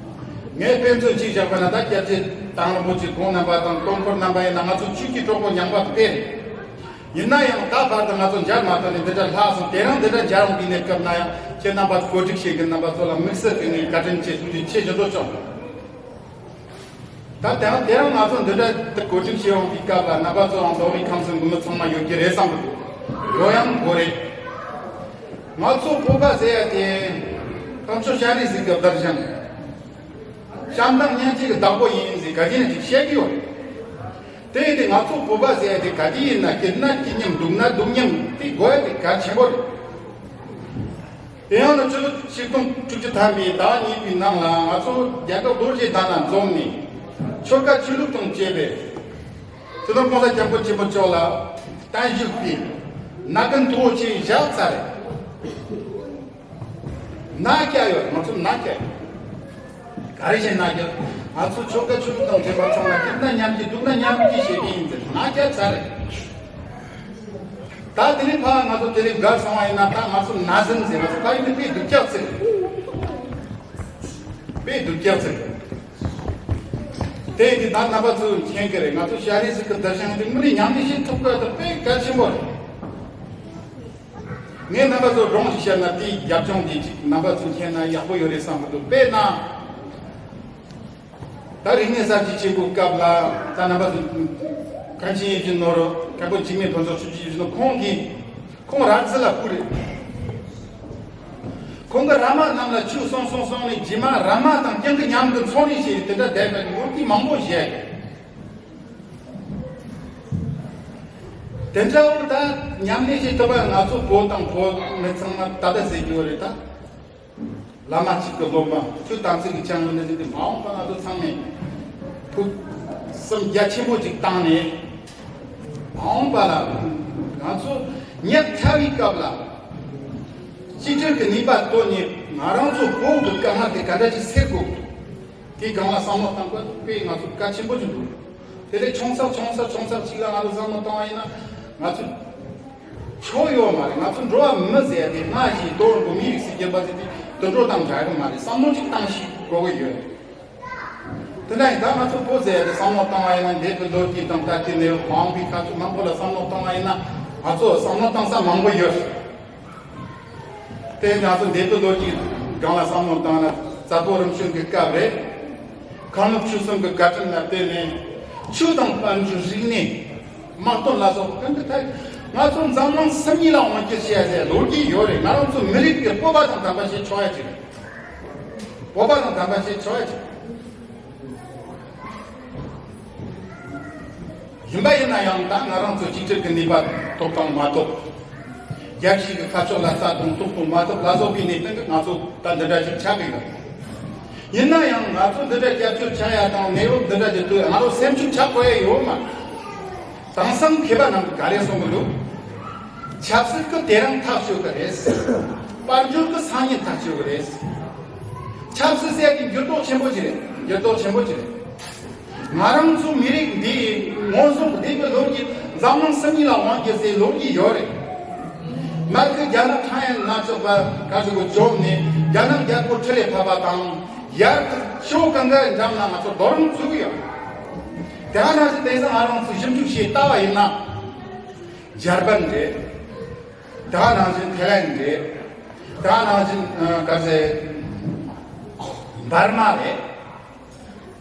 ངས་དཔེ་མཚོན་ཅིག་བཞག་པ་ན། ད་སྐྱབས་རྗེ་དྭང་བླངས་པོ་ཆེ་ཁོང་རྣམ་པ་དང་སྟོང་འཁོར་རྣམ་པ་ཡིན་ན་ང་ཚོ་ཆོས་ཀྱི་གྲོགས་པོ་ཉམས་པ་དཔེ་རེད། ཡིན་ན་ཡང་ད་བར་དུ་ང་ཚོ་མཇལ་མ་ཐུབ་ནས་འདི་འདྲ་ལྷག་སོང་། དེ་རིང་འདི་འདྲ་མཇལ་འོང་དུས་གནས་སྐབས་ན་ཡང་ཁྱེད་རྣམ་པ་གོ་སྒྲིག་བྱེད་མཁན་རྣམ་པ་ཚོ་ལ་དམིགས་བསལ་གྱི་ངས་བཀའ་དྲིན་ཆེ་ཐུགས་རྗེ་ཆེ་ཞུ་འདོད་བྱུང་། ད་དེ་རིང་དེ་རིང་ང་ཚོ་འདི་འདྲ་གོ་སྒྲིག་བྱེད་འོང་དུས་སྐབས་ལ་རྣམ་པ་ཚོའང་མདོ་དབུས་ཁམས་གསུམ་གྱི་མི་ཚང་མ་ཡོད་ཀྱི་རེད་བསམ་གི་འདུག་ཡོད་ཡང་དགོས་རེད། ང་ཚོ་བོད་པ་ཟེར་ཡ་དེ་དཀོན་མཆོག་སྤྱན་རས་གཟིགས་ཀྱི་བདག་ཞིང་། བྱམས་དང་སྙིང་རྗེ་གི་བདག་པོ་ཡིན་ཟེར་ག་དུས་ནས་ཅིག་བཤད་ཀྱི་ཡོད་རེད། དེ་ཡིན་དུས་ང་ཚོ་བོད་པ་ཟེར་ཡ་དེ་ག་དུས་ཡིན་ན་སྐྱིད་ན་སྐྱིད་མཉམ། སྡུག་ན་སྡུག་མཉམ་དེ་དགོས་ཡ་དེ་གལ་ཆེན་པོ་རེད། དེ་ཡང་ནི་ཕྱི་ལོ་ཆིག་སྟོང་དྲུག་ཅུ་ཐམ་པའི་ཟླ་གཉིས་པའི་ནང་ལ་ང་ཚོ་རྒྱལ་ཁབ་རྡོ་རྗེ་གདན་ལ་འཛོམས་ནས་ཆོལ་ཁ་ཆོས་ལུགས་དང་བཅས་པའི་སྤྱི་ནོར་༸གོང་ས་༸སྐྱབས་མགོན་ཆེན་པོ་མཆོག་ལ་བརྟན་བཞུགས་པའི་མནའ་གན་མཐོ་བོ་ཆེ་བཞག་ཚར་རེད། མནའ་བསྐྱལ་ཡོད། ང་ཚོ་མནའ་བསྐྱལ་ཡོད། ག་རེ་བྱས་མནའ་བསྐྱལ། ང་ཚོ་ཆོལ་ཁ་ཆོས་ལུགས་དང་འབྲེལ་བ་ཚང་མ་སྐྱིད་ན་མཉམ་སྐྱིད་སྡུག་ན་མཉམ་སྐྱིད་བྱེད་ཀྱི་ཡིན་ཟེར་མནའ་བསྐྱལ་ཚར་རེད། ད་དེ་ནས་ཕར་ང་ཚོ་དེ་ལས་བརྒལ་སོང་བ་ཡིན་ན་ད་ང་ཚོ་མནའ་ཟིན་ཟེར་བ་ཚོ་ད་ཡིན་ན་དཔེ་སྡུག་ཅག་ཚིག་དཔེ་སྡུག་ཅག་ཚིག་དེ་ཡིན་དུས་ད་རྣམ་པ་ཚོས་མཁྱེན་གྱི་རེད། ང་ཚོ་སྤྱན་རས་གཟིགས་ཀྱི་བདག་ཞིང་དེ་དངོས་གནས་ཉམས་ལེན་བྱེད་ཐུབ་དགོས་ད་དཔེ་གལ་ཆེན་པོ་རེད། ངས་རྣམ་པ་ཚོར་སྒྲུང་ཞིག་བཤད་ན་དེའི་རྒྱབ་ལྗོངས་དེ་ཅིག་རྣམ་པ་ཚོས་མཁྱེན་ན་ཡག་པོ་ཡོད་རེད་བསམ་གྱི་འདུག་དཔེར་ན། ད་རིག་གནས་གསར་བརྗེ་ཆེན་པོའི་སྐབས་ལ་ད་རྣམ་པ་ཚོས་མཁན་ཆེན་ཡིད་བཞིན་ནོར་བུ། མཁན་པོ་འཇིགས་མེད་ཕུན་ཚོགས་ཆོས་ཀྱི་ཡིད་བཞིན་ནོར་བུ་ཁོང་གིས་ཁོང་ར་རྫི་ལ་བསྐུར་རེད། ཁོང་གིས་ར་མ་རྣམས་ལ་ཆོས་གསུངས་གསུངས་གསུངས་ནས་རྗེས་མ་ར་མ་དང་རྐྱང་གི་མཉམ་དུ་འཚོ་གནས་བྱས་དེ་འདྲ་བསྡད་པའི་ལོ་རྒྱུས་མང་པོ་བཤད་ཡོད། དེ་འདྲ་བོ་ད་མཉམ་གནས་བྱེད་ཐུབ་པ་ང་ཚོ་བོད་དང་བོད་མི་ཚང་མ་ད་ལྟ་ཟེར་རྒྱུ་རེད་ད། བླ་མ་གཅིག་གི་སློབ་མ་ཆོས་དམ་ཚིག་གི་ཆང་ཡོད་ན་ཟེར་ཏེ་མ་འོངས་པ་ང་ཚོ་ཚང་མས་ཕུགས་བསམ་རྒྱ་ཆེན་པོ་ཅིག་བཏང་ནས་མ་འོངས་པ་ལ་ང་ཚོ་ཉག་ཕྲ་བའི་སྐབས་ལ་གཅིག་སྒྲིལ་གྱི་ནུས་པ་བཏོན་ནས་ང་རང་ཚོ་བོད་ཀྱི་དཀའ་ངལ་དེ་ག་འདྲ་ཅིག་སེལ་དགོས། དེའི་སྒང་ལ་བསམ་བློ་བཏང་དགོས་དཔེ་ང་ཚོ་གལ་ཆེན་པོ་ཅིག་འདུག་དེ་ལས་ཆུང་ས་ཆུང་ས་ཆུང་ས་གཅིག་ལ་ང་ཚོ་བསམ་བློ་བཏང་བ་ཡིན་ན་ང་ཚོ་ཆོས་ཡོད་མ་རེད། ང་ཚོ་འགྲོ་བ་མི་ཟེར་ཡ་དེ་སྔ་ཕྱི་དོན་དུ་མི་རིགས་སུ་གྱུར་པ་ཟེར་དེ་དུད་འགྲོ་དང་འདྲ་གི་མ་རེད། བསམ་བློ་ཅིག་བཏང་ཤེས་དགོས་ཀྱི་ཡོད། དེ་འདྲ་ཡིན། ད་ང་ཚོ་བོད་ཟེར་ཡ་དེ་བསམ་བློ་བཏང་བ་ཡིན་ན། འདས་པའི་ལོ་རྒྱུས་དང་ད་ལྟའི་གནས་བབ་མང་པོའི་ཁ་ཕྱོགས་མང་པོ་ལ་བསམ་བློ་བཏང་བ་ཡིན་ན། ང་ཚོ་བསམ་བློ་བཏང་ས་མང་པོ་ཡོད། དེ་ང་ཚོ་འདས་པའི་ལོ་རྒྱུས་སྒང་ལ་བསམ་བློ་བཏང་ན། རྩ་བོ་རིམ་བྱོན་གྱི་སྐབས་རེད། མཁན་སློབ་ཆོས་གསུམ་གྱི་བཀའ་དྲིན་ལ་བརྟེན་ནས། ཆོས་དང་དཔལ་འབྱོར་རིག་གནས། དམག་དོན་ལ་སོགས་ཀུན་ཏུ་ཐད། ང་ཚོ་འཛམ་གླིང་སུམ་གཉིས་ལ་དབང་སྒྱུར་བྱེད་ཡ་ཟེར་ལོ་རྒྱུས་ཡོད་རེད། ང་རང་ཚོ་མི་རིགས་ཀྱི་སྤོབས་པ་དང་ལྡན་པ་ཞིག་ཆགས་ཡ་ཅིག་རེད། སྤོབས་པ་དང་ལྡན་པ་ཞིག་ཆགས་ཡ་ཅིག་ཡིན་པ་ཡིན་ན་ཡང་། ད་ང་རང་ཚོ་གཅིག་གྱུར་གྱི་ནུས་པ་ཐོབ་དང་མ་ཐོབ། རྒྱལ་སྤྱིའི་གི་ཁ་ཕྱོགས་ལ་ལྟ་དང་ཐོབ་དང་མ་ཐོབ་ལ་སོགས་པའི་གནས་སྟངས་ཀྱིས་ང་ཚོ་ད་འདི་འདྲ་ཞིག་ཆགས་ཀྱི་ཡོད། ཡིན་ན་ཡང་ང་ཚོ་འདི་འདྲ་རྒྱབ་སྐྱོར་བྱ་ཡ་དང་གནས་བབ་འདི་འདྲ་ཞིག་ཐོག་ང་རང་སེམས་ཤུགས་ཆག་དགོས་ཡ་ཡོད་མ། དེང་སང་མཁས་པ་རྣམས་ཀྱིས་ག་རེ་གསུང་གི་འདུག་ཆབ་སྲིད་ཀྱི་དེ་རིང་ཐག་ཆོད་ཀྱི་རེད། དཔལ་འབྱོར་གྱི་སང་ཉིན་ཐག་ཆོད་ཀྱི་རེད། ཆབ་སྲིད་ཟེར་ཡ་དེ་འགྱུར་ལྡོག་ཆེན་པོ་ཞིག་རེད། འགྱུར་ལྡོག་ཆེན་པོ་ཞིག་རེད། ང་རང་ཚོ་མི་རིགས་འདི་མངོན་སུམ་འདས་པའི་ལོ་རྒྱུས། འཛམ་གླིང་སུམ་གཉིས་ལ་དབང་སྒྱུར་ཟེར་ལོ་རྒྱུས་ཡོད་རེད། མ་གི་རྒྱ་ནག་ཕྲན་ཡན་ལ་སོགས་པ་ག་ཚོད་གོ་བཅོམ་ནས། རྒྱ་ནག་རྒྱལ་པོ་ཁྲི་ལས་ཕབ་པ་དང་། ཡར་ཕྱོགས་གང་གའི་འགྲམ་ལ་ང་ཚོ་རྡོ་རིང་བཙུགས་ཡོད། དེ་ནང་བཞིན་དེང་སང་ང་རང་ཚོ་ཞིབ་འཇུག་བྱས་ལྟ་བ་ཡིན་ན། འཇར་པན་རེད། དེ་ནང་བཞིན་ཐའི་ལན་རེད། དེ་ནང་བཞིན་ཨ་ག་ཚོད་འབར་མ་རེད།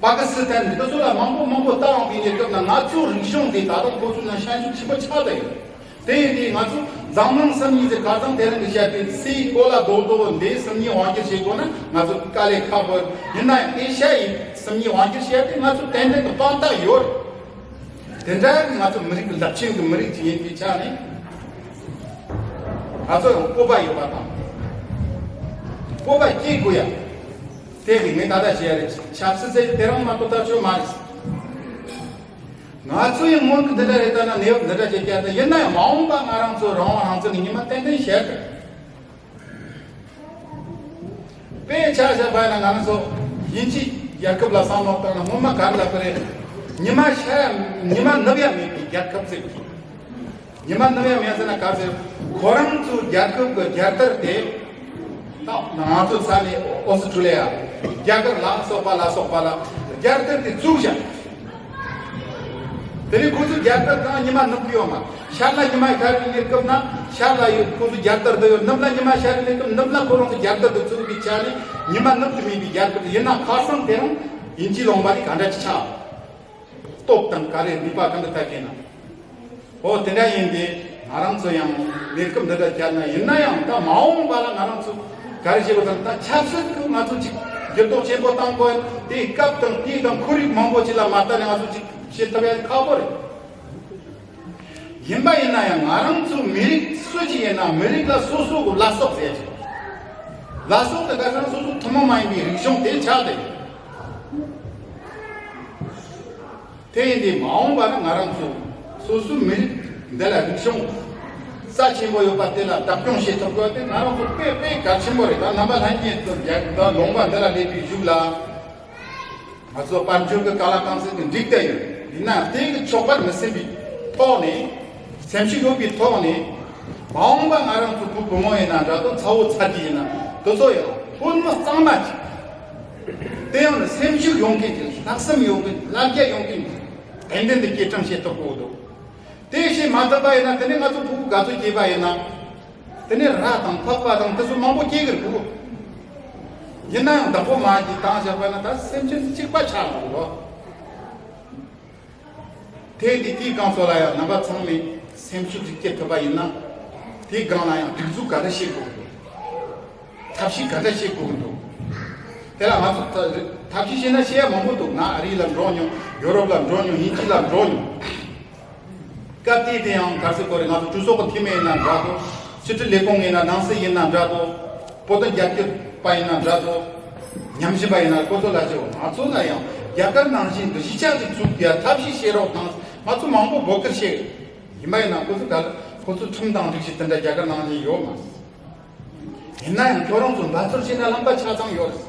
པ་ཀི་སི་ཐན་འདི་ཚོ་ལ་མང་པོ་མང་པོ་ལྟ་འོང་པའི་གནས་སྐབས་ན། ང་ཚོའི་རིག་གཞུང་དེ་ད་དུང་ཁོ་ཚོ་ནང་ཤན་ཤུགས་ཆེན་པོ་ཆགས་བསྡད་ཡོད། དེ་ཡིན་དུས་ང་ཚོ་འཛམ་གླིང་སུམ་གཉིས་ཟེར་ཁ་སང་དེ་རིང་གི་བཤད་པའི་སའི་གོ་ལ་རྡོག་རྡོག་འདི་སུམ་གཉིས་དབང་སྒྱུར་བྱེད་དགོས་ན་ང་ཚོ་དཀའ་ལས་ཁག་པོ་ཡིན་ན། ཨེ་ཤ་ཡའི་སུམ་གཉིས་དབང་སྒྱུར་བྱེད་ཡ་དེ་ང་ཚོ་ཏན་ཏན་དུ་དཔང་རྟགས་ཡོད། དེ་འདྲ་ང་ཚོ་མི་རིགས་ཀྱི་རླབས་ཆེན་གྱི་མི་རིགས་ཅིག་ཡིན་པའི་ཆ་ནས། ང་ཚོ་ཡང་སྤོབས་པ་ཡོད་པ་དང་། སྤོབས་པ་སྐྱེ་དགོས་ཡ། དེ་གི་ངས་ད་ལྟ་བཤད་ཡ་རེད། ཆབ་སྲིད་ཟེར་དེ་རང་མ་གཏོགས་ད་ཆོ་མ་རེད། ང་ཚོ་ཡང་སྔོན་གྱི་འདི་འདྲ་རེད། ད་ན་གནས་བབ་འདི་འདྲ་བྱེད་ཀྱི་ཡ། ད་ཡིན་ན་ཡང་མ་འོངས་པ་ང་རང་ཚོ་རང་དབང་རང་བཙན་ནི་ཉི་མ་ཏན་ཏན་བཤད་གི། དཔེ་ཆ་བཞག་པ་ཡིན་ན། ང་རང་ཚོ་དབྱིན་ཇི་རྒྱལ་ཁབ་ལ་བསམ་བློ་བཏང་ན་སྔོན་མ་ག་རེ་ལབ་པ་རེད། ཉི་མ་ཤར་ཡ། ཉི་མ་ནུབ་ཡ་མེད་པའི་རྒྱལ་ཁབ་ཟེར་གི། ཉི་མ་ནུབ་ཡ་མེད་ཟེར་ན་ག་ཟེར། ཁོ་རང་ཚོའི་རྒྱལ་ཁབ་ཀྱི་རྒྱལ་དར་དེ། ད་ང་ཚོ་ས་ནས་ཨོ་སི་ཁྲུ་ལི་ཡ། རྒྱ་གར་ལ་སོགས་པ་ལ་སོགས་པ་ལ་རྒྱལ་དར་དེ་བཙུགས་བཞག་དེ་ནས་ཁོ་ཚོའི་རྒྱལ་དར་དང་ཉི་མ་ནུབ་ཀྱི་ཡོད་མ། ཤར་ལ་ཉི་མ་ཤར་བའི་གནས་སྐབས་ན་ཤར་ལ་ཡོད། ཁོ་ཚོའི་རྒྱལ་དར་འདི་ཡོད། ནུབ་ལ་ཉི་མ་ཤར་བའི་གནས་སྐབས་ནུབ་ལ་ཁོ་རང་ཚོའི་རྒྱལ་དར་འདི་བཙུགས་པའི་ཆ་ནས་ཉི་མ་ནུབ་ཏུ་མེད་པའི་རྒྱལ་ཁབ་ཡིན་ན། ཁ་སང་དེ་རིང་དབྱིན་ཇི་ལུང་པ་ནི་ག་འདྲ་ཅིག་ཆགས། སྟོབས་དང་ག་རེ་ནུས་པ་གང་གི་ཐད་ཀྱི་ན། འོ་དེ་འདྲ་ཡིན་ཏེ། ང་རང་ཚོ་ཡང་གནས་སྐབས་འདི་འདྲ་བསྐྱལ་ན། ཡིན་ན་ཡང་ད་མ་འོངས་པ་ལ་ང་རང་ཚོ་ག་རེ་བྱེད་དགོས་དང་། ད་ཆབ་སྲིད་ཀྱི་ང་ཚོ་ཅིག་འགྱུར་ལྡོག་ཆེན་པོ་བཏང་དགོས། དེའི་སྐབས་དང་དུས་དང་ཁོར་ཡུག་མང་པོ་ཅིག་ལ་མ་ལྟ་ནས་ང་ཚོ་ཅིག་བྱེད་ཐུབ་ཡ་ཁག་པོ་རེད། ཡིན་པ་ཡིན་ན་ཡང་ང་རང་ཚོ་མི་རིགས་སུ་ཅིག་ཡིན་ན་མི་རིགས་ལ་སོ་སོ་གི་བླ་སྲོག་ཟེར་ཅིག་བླ་སྲོག་དེ་ག་ཚང་སོ་སོ་ཐུན་མོང་མ་ཡིན་པའི་རིག་གཞུང་དེ་ཆགས་ཏེ། དེ་ཡིན་དུས་མ་འོངས་པ་ན་ང་རང་ཚོ་སོ་སོའི་མི་རིགས་འདི་ལ་རིག་གཞུང་རྩ་ཆེན་པོ་ཡོད་པ་དེ་ལ་བདག་སྐྱོང་བྱེད་ཐུབ་དགོས་དེ་ང་རང་ཚོ་དཔེ་དཔེ་གལ་ཆེན་པོ་རེད། ད་རྣམ་པ་ལྷན་རྒྱས་ཚོ་རྒྱ་ད་ལུང་པ་འདི་ལ་སླེབས་པའི་གཞུག་ལ། ང་ཚོ་དཔལ་འབྱོར་གྱི་ཀ་ལ་ཀང་ཚན་གྱི་འགྲིག་བསྡད་ཡོད། ཡིན་ན་དེ་གི་ཆོག་པར་མི་སེམས་པའི་ཐོག་ནས། སེམས་ཤུགས་ཡོད་པའི་ཐོག་ནས། མ་འོངས་པ་ང་རང་ཚོ་བུ་བུ་མོ་ཡིན་ན་འདྲ་དང་། ཚ་བོ་ཚ་རྒྱུ་ཡིན་ན་དེ་ཚོ་ཡང་དཔོན་མི་གཙང་མ་ཅིག་དེ་ཡང་ནི་སེམས་ཤུགས་ཡོང་མཁན་ཅིག་ལྷག་བསམ་ཡོང་མཁན། ལ་རྒྱ་ཡོང་མཁན་ཏན་ཏན་དུ་སྐྱེད་སྲིང་བྱེད་ཐུབ་དགོས་འདུག་དེ་བྱེད་མ་ཐུབ་པ་ཡིན་ན། དེ་ནས་ང་ཚོ་ཕྲུ་གུ་ག་ཚོད་སྐྱེས་པ་ཡིན་ན། དེ་ནས་ར་དང་ཕག་པ་དང་དེ་ཚོ་མང་པོ་སྐྱེ་གི་རེད་གོ། ཡིན་ན་ཡང་བདག་པོ་མ་གྱིས་བཏང་བཞག་པ་ན་ད་སེམས་ཅན་གཅིག་པ་ཆགས་འགྲོ་གི་རེད། དེ་འདི་དེའི་སྒང་ཚོ་ལ་ཡང་རྣམ་པ་ཚང་མས་སེམས་ཤུགས་ཅིག་སྐྱེ་ཐུབ་པ་ཡིན་ན། དེའི་སྒང་ལ་ཡང་སྒྲིག་འཛུགས་ག་འདྲ་བྱེད་དགོས་འདུག་ཐབས་ཤེས་ག་འདྲ་བྱེད་དགོས་འདུག་དེ་ལ་ང་ཚོ་ཐབས་ཤེས་བྱས་ན་བྱེད་ཡ་མང་པོ་འདུག་ང་ཨ་རི་ལ་འགྲོ་མྱོང་། ཡོ་རོབ་ལ་འགྲོ་མྱོང་། དབྱིན་ཇི་ལ་འགྲོ་མྱོང་། སྐབས་དེ་དེ་ཡང་ག་ཚོད་གོ་རེ། ང་ཚོ་གྲོས་ཚོགས་ཀྱི་འཐུས་མི་ཡིན་ན་འདྲ་དོ། ཕྱི་དྲིལ་ལས་ཁུངས་ཡིན་ན། ནང་སྲིད་ཡིན་ན་འདྲ་དོ། བོད་དོན་རྒྱབ་སྐྱོར་པ་ཡིན་ན་འདྲ་དོ། ཉམས་ཞིབ་པ་ཡིན་ན། ཁོ་ཚོ་ལ་བྱེད། ང་ཚོ་ལ་ཡང་རྒྱ་གར་ནང་བཞིན་གྱི་གཞིས་ཆགས་ཅིག་བཙུགས་ཡ་ཐབས་ཤེས་བྱེད་རོགས་གནང་། ང་ཚོ་མང་པོ་འབོད་སྐུལ་བྱེད། ཡིན་པ་ཡིན་ན་ཁོ་ཚོ་ག་ལ་ཁོ་ཚོ་ཁྲིམས་དང་སྒྲིག་གཞི་དེ་འདྲ་རྒྱ་གར་ནང་བཞིན་ཡོད་མ། ཡིན་ན་ཡང་ཁྱོད་རང་ཚོ་འབད་རྩོལ་བྱས་ན་ལམ་ཁ་ཆ་ཚང་ཡོད་རེད།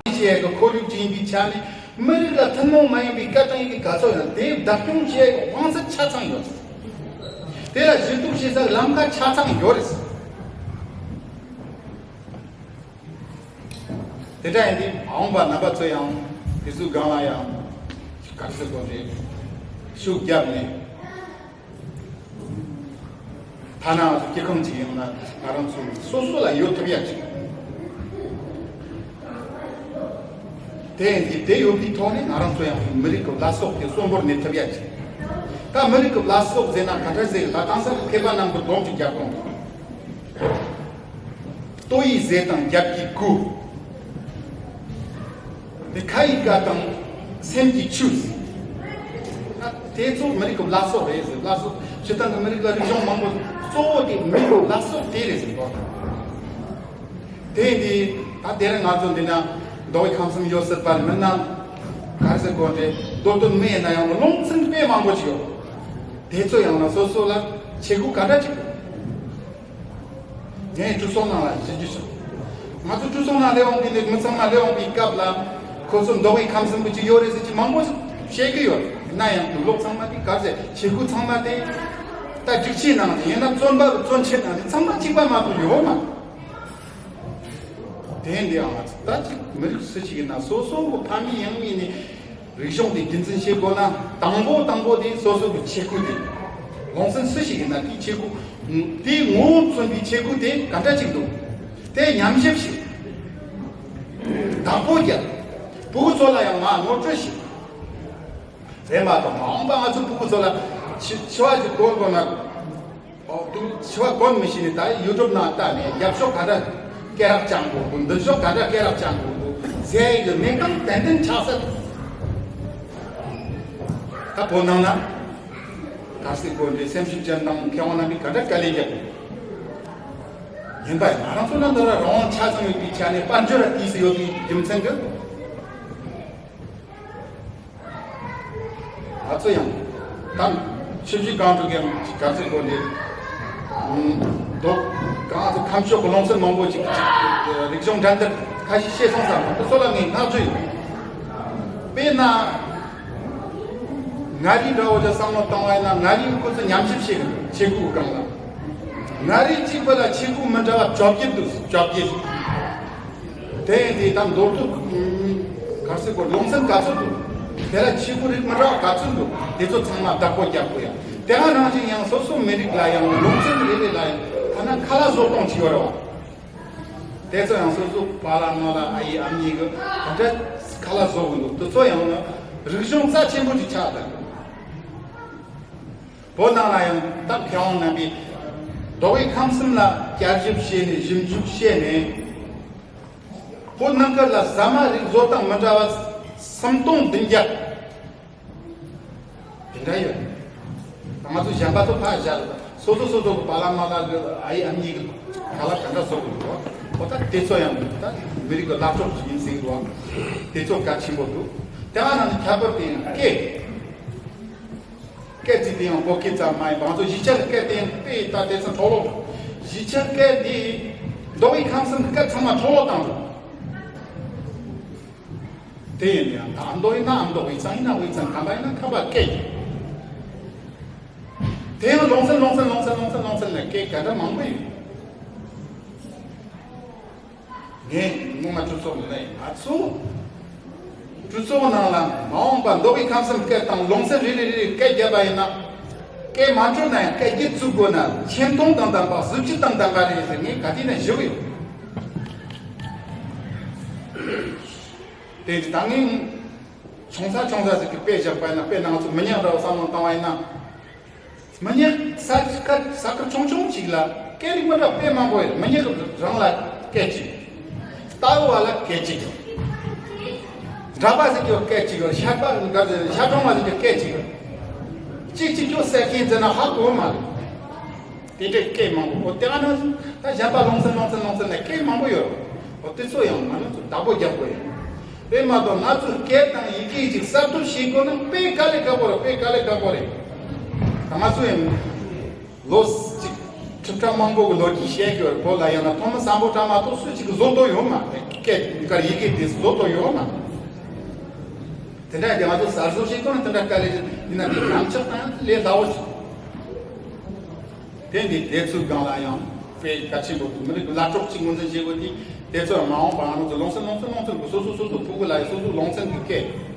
བྱེད་ཡས་ཀྱི་ཁོར་ཡུག་ཅིག་ཡིན་པའི་ཆ་ནས། མི་རིགས་ལ་ཐུན་མོང་མ་ཡིན་པའི་སྐད་གྲགས་ཡིན་གྱི་ག་ཚོད་ཡང་དེ་བདག་སྐྱོང་བྱེད་ཡས་ཀྱི་དབང་ཚད་ཆ་ཚང་ཡོད་རེད། དེ་ལ་ཞུ་གཏུག་བྱེད་སའི་ལམ་ཁ་ཆ་ཚང་ཡོད་རེད། དེ་འདྲ་ཡིན་དུས་མ་འོངས་པ་རྣམ་པ་ཚོ་ཡང་དེ་ཚོའི་སྒང་ལ་ཡང་ག་རེ་ཟེར་དགོས་རེད། ཤུགས་བརྒྱབ་ནས། ཐ་ན་ང་ཚོ་སྐྱེ་ཁམས་ཅིག་ཡིན་ན་ང་རང་ཚོ་སོ་སོ་ལ་ཡོད་ཐུབ་ཡ་ཅིག་དེ་ཡིན་དུས་དེ་ཡོད་པའི་ཐོག་ནས་ང་རང་ཚོ་ཡང་མི་རིགས་ཀྱི་བླ་སྲོག་དེ་གསོན་པོར་གནས་ཐུབ་ཡ་ཅིག་ད་མི་རིགས་ཀྱི་བླ་སྲོག་ཟེར་ན་ག་འདྲ་ཟེར་ད་གང་ཟག་མཁས་པ་རྣམས་ཀྱི་སྡོམ་གཅིག་རྒྱབ་དགོས། ལྟོ་ཡི་ཟས་དང་རྒྱབ་ཀྱི་སྐུ། དེ་ཁ་ཡི་བཀའ་དང་སེམས་ཀྱི་ཆོས། དེ་ཚོ་མི་རིགས་ཀྱི་བླ་སྲོག་རེད་ཟེར། བླ་སྲོག་སྤྱིར་བཏང་གི་མི་རིགས་ལ་རིག་གཞུང་མང་པོ་གཙོ་བོ་དེ་མི་རིགས་ཀྱི་བླ་སྲོག་དེ་རེད་ཟེར་གོ། དེ་ཡིན་དུས་ད་དེ་རིང་ང་ཚོ་འདི་ན་མདོ་དབུས་ཁམས་གསུམ་ཡོད་སྲིད་པ་མིན་ན་ག་རེ་ཟེར་དགོས་རེད། མདོ་སྟོད་མི་ཡིན་ན་ཡང་ལུང་ཚན་དཔེ་མང་པོ་ཞིག་ཡོད། དེ་ཚོ་ཡང་ན་སོ་སོ་ལ་ཆེ་དགུ་ག་འདྲ་ཅིག་དགོས། ངས་གྲོས་ཚོགས་ནང་ལ་ཞུ་རྒྱུ་བྱུང་། ང་ཚོ་གྲོས་ཚོགས་ནང་སླེབས་འོང་གི་འདུག་མི་ཚང་མ་སླེབས་འོང་པའི་སྐབས་ལ་ཁོ་ཚོ་མདོ་དབུས་ཁམས་གསུམ་གྱི་ཅིག་ཡོད་རེད་ཟེར་གྱི་མང་པོ་བཤད་གི་ཡོད། ཡིན་ན་ཡང་དུག་ལོག་ཚང་མ་དེ་ག་ཟེར་ཆེ་དགུ་ཚང་མ་དེ་ད་སྒྲིག་ཆས་ནང་དེ་ཡིན་ན་བཙོན་པ་གི་བཙོན་ཆས་ནང་དེ་ཚང་མ་གཅིག་པ་མ་གཏོགས་ཡོད་མ། དེ་འདི་ཡང་ང་ཚོ་ད་ཅིག་མི་རིགས་སུ་ཞིག་ཡིན་ན་སོ་སོ་གི་ཕ་མེས་ཡང་མེས་ནས། རིག་གཞུང་དེ་རྒྱུན་འཛིན་བྱེད་དགོས་ན་དང་པོ་དང་པོ་དེ་སོ་སོ་གི་ཆས་གོས་དེ། ལུང་ཚན་སུ་ཞིག་ཡིན་ན་དེའི་ཆས་གོས། དེའི་ངོ་བོ་མཚོན་པའི་ཆས་གོས་དེ་ག་འདྲ་ཅིག་འདུག་དེ་ཉམས་ཞིབ་བྱེད། བདག་པོ་རྒྱབ། ཕྲུ་གུ་ཚོ་ལ་ཡང་ང་ངོ་སྤྲོད་བྱེད། རེད་མ་གཏོགས་མ་འོངས་པ་ང་ཚོ་ཕྲུ་གུ་ཚོ་ལ་ཕྱི་ཕྱི་བ་ཅིག་གོན་དགོས་ན། ཨོ་དུ་ཕྱི་བ་གོན་མི་ཤེས་ནས་ད་ཡུ་ཊུབ་ནང་ལྟ་ནས་རྒྱབ་ཕྱོགས་ག་འདྲ་སྐེ་རགས་བཅང་དགོས་འདུག་འདི་ཕྱོགས་ག་འདྲ་སྐེ་རགས་བཅང་དགོས་འདུག་ཟེར་ཡི་གི་མེད་ཀྱང་ཏན་ཏན་ཆགས་ས་འདུག་ད་བོད་ནང་ན་ག་སྲིད་དགོས་འདྲེ་སེམས་ཤུགས་ཅན་དང་མཁས་དབང་རྣམ་པས་ག་འདྲ་དཀའ་ལས་བརྒྱབ་དགོས། ཡིན་པ་ཡིན་ང་རང་ཚོ་ལ་འདི་ར་རང་དབང་ཆ་ཚང་ཡོད་པའི་ཆ་ནས་དཔལ་འབྱོར་ར་དུས་སུ་ཡོད་པའི་རྒྱུ་མཚན་གྱིས། ང་ཚོ་ཡང་ད་ཆུ་བཞི་སྒང་དྲུག་གི་ག་ཚོད་སྐོར་འདི་འདུག་གང་ཚོ་ཁམས་ཕྱོགས་ཀྱི་ལུང་ཚན་མང་པོ་ཅིག་རིག་གཞུང་འགྲན་བསྡུར་ཁ་ཤས་བཤད་སོང་ཙང་དེ་ཚོ་ལ་ངས་བསྔགས་བརྗོད་ཡོད། དཔེར་ན་མངའ་རིས་འདྲ་བོ་ཅིག་བསམ་བློ་བཏང་བ་ཡིན་ན་མངའ་རིས་ཁོ་ཚོ་ཉམས་ཞིབ་བྱེད་གི་འདུག་ཆས་གོས་སྒང་ལ། མངའ་རིས་གཅིག་པུ་ལ་ཆས་གོས་མི་འདྲ་བ་བཅོ་བརྒྱད་འདུག་བཅོ་བརྒྱད། དེ་ཡིན་དུས་ད་མདོར་བསྡུས་ག་ཚོད་དགོས་ལུང་ཚན་ག་ཚོད་འདུག་དེ་ལ་ཆས་གོས་རིགས་མི་འདྲ་བ་ག་ཚོད་འདུག་དེ་ཚོ་ཚང་མ་བདག་པོ་རྒྱག་དགོས་ཡ། དེ་ག་ནང་བཞིན་ཡང་སོ་སོ་མི་རིགས་ལ་ཡང་ལུང་ཚན་རེ་རེ་ལ་ཡང་ཐ་ན་ཁ་ལག་བཟོ་སྟངས་ཅིག་ཡོད་རེད་བ། དེ་ཚོ་ཡང་སོ་སོ་པཱ་ལགས་མ་ལགས་ཨ་ཡེ་ཨ་མྱེས་གི་ག་འདྲ་ཁ་ལག་བཟོ་གི་འདུག་དེ་ཚོ་ཡང་ན་རིག་གཞུང་རྩ་ཆེན་པོ་ཅིག་ཆགས་འདུག་བོད་ནང་ལ་ཡང་ད་མཁས་དབང་རྣམ་པས་མདོ་དབུས་ཁམས་གསུམ་ལ་བསྐྱར་ཞིབ་བྱས་ནས་ཞིབ་འཇུག་བྱས་ནས། བོད་ནང་ཁུལ་ལ་ཟ་མ་རིགས་བཟོ་སྟངས་མི་འདྲ་བ་སུམ་སྟོང་བདུན་བརྒྱ་དེ་འདྲ་ཡོད། ད་ང་ཚོ་གཞན་པ་ཚོ་ཕར་བཞག་སོ་སོ་སོ་སོ་གི་པཱ་ལགས་མ་ལགས་ཀྱི་ཨ་ཡེ་ཨ་མྱེས་ཀྱི་ཁ་ལག་ག་འདྲ་བཟོ་དགོས་འདུག་འོ་ད་དེ་ཚོ་ཡང་ད་མི་རིགས་ཀྱི་བླ་སྲོག་ཅིག་ཡིན་ཟེར་གི་འདུག་དེ་ཚོ་གལ་ཆེན་པོ་འདུག་དེ་ག་ནང་ནས་ཁྱད་པར་དེ་ཡང་སྐད། སྐད་ཅིག་དེ་ཡང་བོད་སྐད་ཙམ་མ་ཡིན་པ་ང་ཚོ་གཞིས་ཆགས་སྐད་དེ་ཡང་དཔེ་ལྟ་དེ་ཚོ་འཕྲོ་ལོག་གཞིས་ཆགས་སྐད་འདི་མདོ་དབུས་ཁམས་གསུམ་གྱི་སྐད་ཚང་མ་འཕྲོ་ལོག་བཏང་འདུག་དེ་ཡིན་ཡང་ད་མདོ་ཡིན་ན་མདོ་དབུས་གཙང་ཡིན་ན་དབུས་གཙང་ཁམས་པ་ཡིན་ན་ཁམས་པ་སྐད་ཀྱི་དེ་ཡང་ལུང་ཚན་ལུང་ཚན་ལུང་ཚན་ལུང་ཚན་ལུང་ཚན་ལ་སྐད་ག་འདྲ་མང་པོ་ཡོད། ངས་སྔོན་མ་གྲོས་ཚོགས་ནས་ང་ཚོ་གྲོས་ཚོགས་ནང་ལ་མ་འོངས་པ་མདོ་དབུས་ཁམས་གསུམ་སྐད་དང་ལུང་ཚན་རེ་རེ་རེ་སྐད་བརྒྱབ་པ་ཡིན་ན། སྐད་མ་འཕྲོད་ན་ཡང་སྐད་བརྒྱད་བཙུགས་དགོས་ན་ཆེ་མཐོང་དང་ལྡན་པ་གཟི་བརྗིད་དང་ལྡན་པ་རེད་ཟེར་ངས་ག་དུས་ནས་ཞུ་གི་ཡོད། དེ་ད་ངས་ཆུང་ས་ཆུང་ས་ཟིག་གི་དཔེ་བཞག་པ་ཡིན་ན་དཔེ་ནང་ཚོ་མི་ཉག་འདྲ་བ་བསམ་བློ་བཏང་བ་ཡིན་ན། མི་ཉག་ས་ཁ་ས་ཁུལ་ཆུང་ཆུང་ཅིག་ལ་སྐད་རིགས་མི་འདྲ་དཔེ་མང་པོ་ཡོད། མི་ཉག་རང་ལ་སྐད་ཅིག་རྟ་བ་ལ་སྐད་ཅིག་འདྲ་པ་ཟིག་གི་སྐད་ཅིག་ཤ་པ་ཤ་གྲོང་བ་ཟིག་གི་སྐད་ཅིག་གཅིག་གཅིག་གི་སེ་ཁིན་ཟེར་ན་ཧ་གོ་མ་རེད། དེ་འདྲའི་སྐད་མང་པོ་ཨོ་དེ་ག་ནང་ད་གཞན་པ་ལུང་ཚན་ལུང་ཚན་ལུང་ཚན་ལ་སྐད་མང་པོ་ཡོད། ཨོ་དེ་ཚོ་ཡང་ང་རང་ཚོ་བདག་པོ་རྒྱག་དགོས་ཡོད། དཔེ་མ་གཏོགས་ང་ཚོའི་སྐད་དང་ཡི་གེ་ཅིག་གསར་གཏོད་བྱེད་དགོས་ན་དཔེ་དཀའ་ལས་ཁག་པོ་རེད། དཔེ་དཀའ་ལས་ཁག་པོ་རེད། ད་ང་ཚོ་ཡང་ལོ་གཅིག་ཁྲི་ཕྲག་མང་པོ་གི་ལོ་རྒྱུས་བཤད་ཀྱི་ཡོད་རེད། བོད་ལ་ཡང་ན་ཐོན་མི་སམ་བྷོ་ཊ་མ་གཏོགས་སུ་གཅིག་གིས་བཟོ་ཐུབ་ཡོད་མ་རེད། སྐད་དེ་གར་ཡི་གེ་དེ་བཟོ་ཐུབ་ཡོད་མ་རེད། དེ་འདྲ་ཡང་ང་ཚོ་གསར་བཟོ་བྱེད་དགོས་ན་དེ་འདྲ་དཀའ་ལས་ཡིན་ན་དེ་ཉམས་ཆག་དང་ལས་སླ་བོ་ཞིག་དེ་འདི་དེ་ཚོའི་སྒང་ལ་ཡང་དཔེ་གལ་ཆེན་པོ་འདུག་མི་རིགས་ཀྱི་བླ་སྲོག་ཅིག་ངོས་འཛིན་བྱེད་དགོས་དེ་ དེ་ཚོ་མ་འོངས་པ་ང་རང་ཚོ་ལུང་ཚན་ལུང་ཚན་ལུང་ཚན་གྱི་སོ་སོ་སོ་སོ་ཕྲུ་གུ་ལ་ཡི་སོ་སོ་ལུང་ཚན་གྱི་སྐད།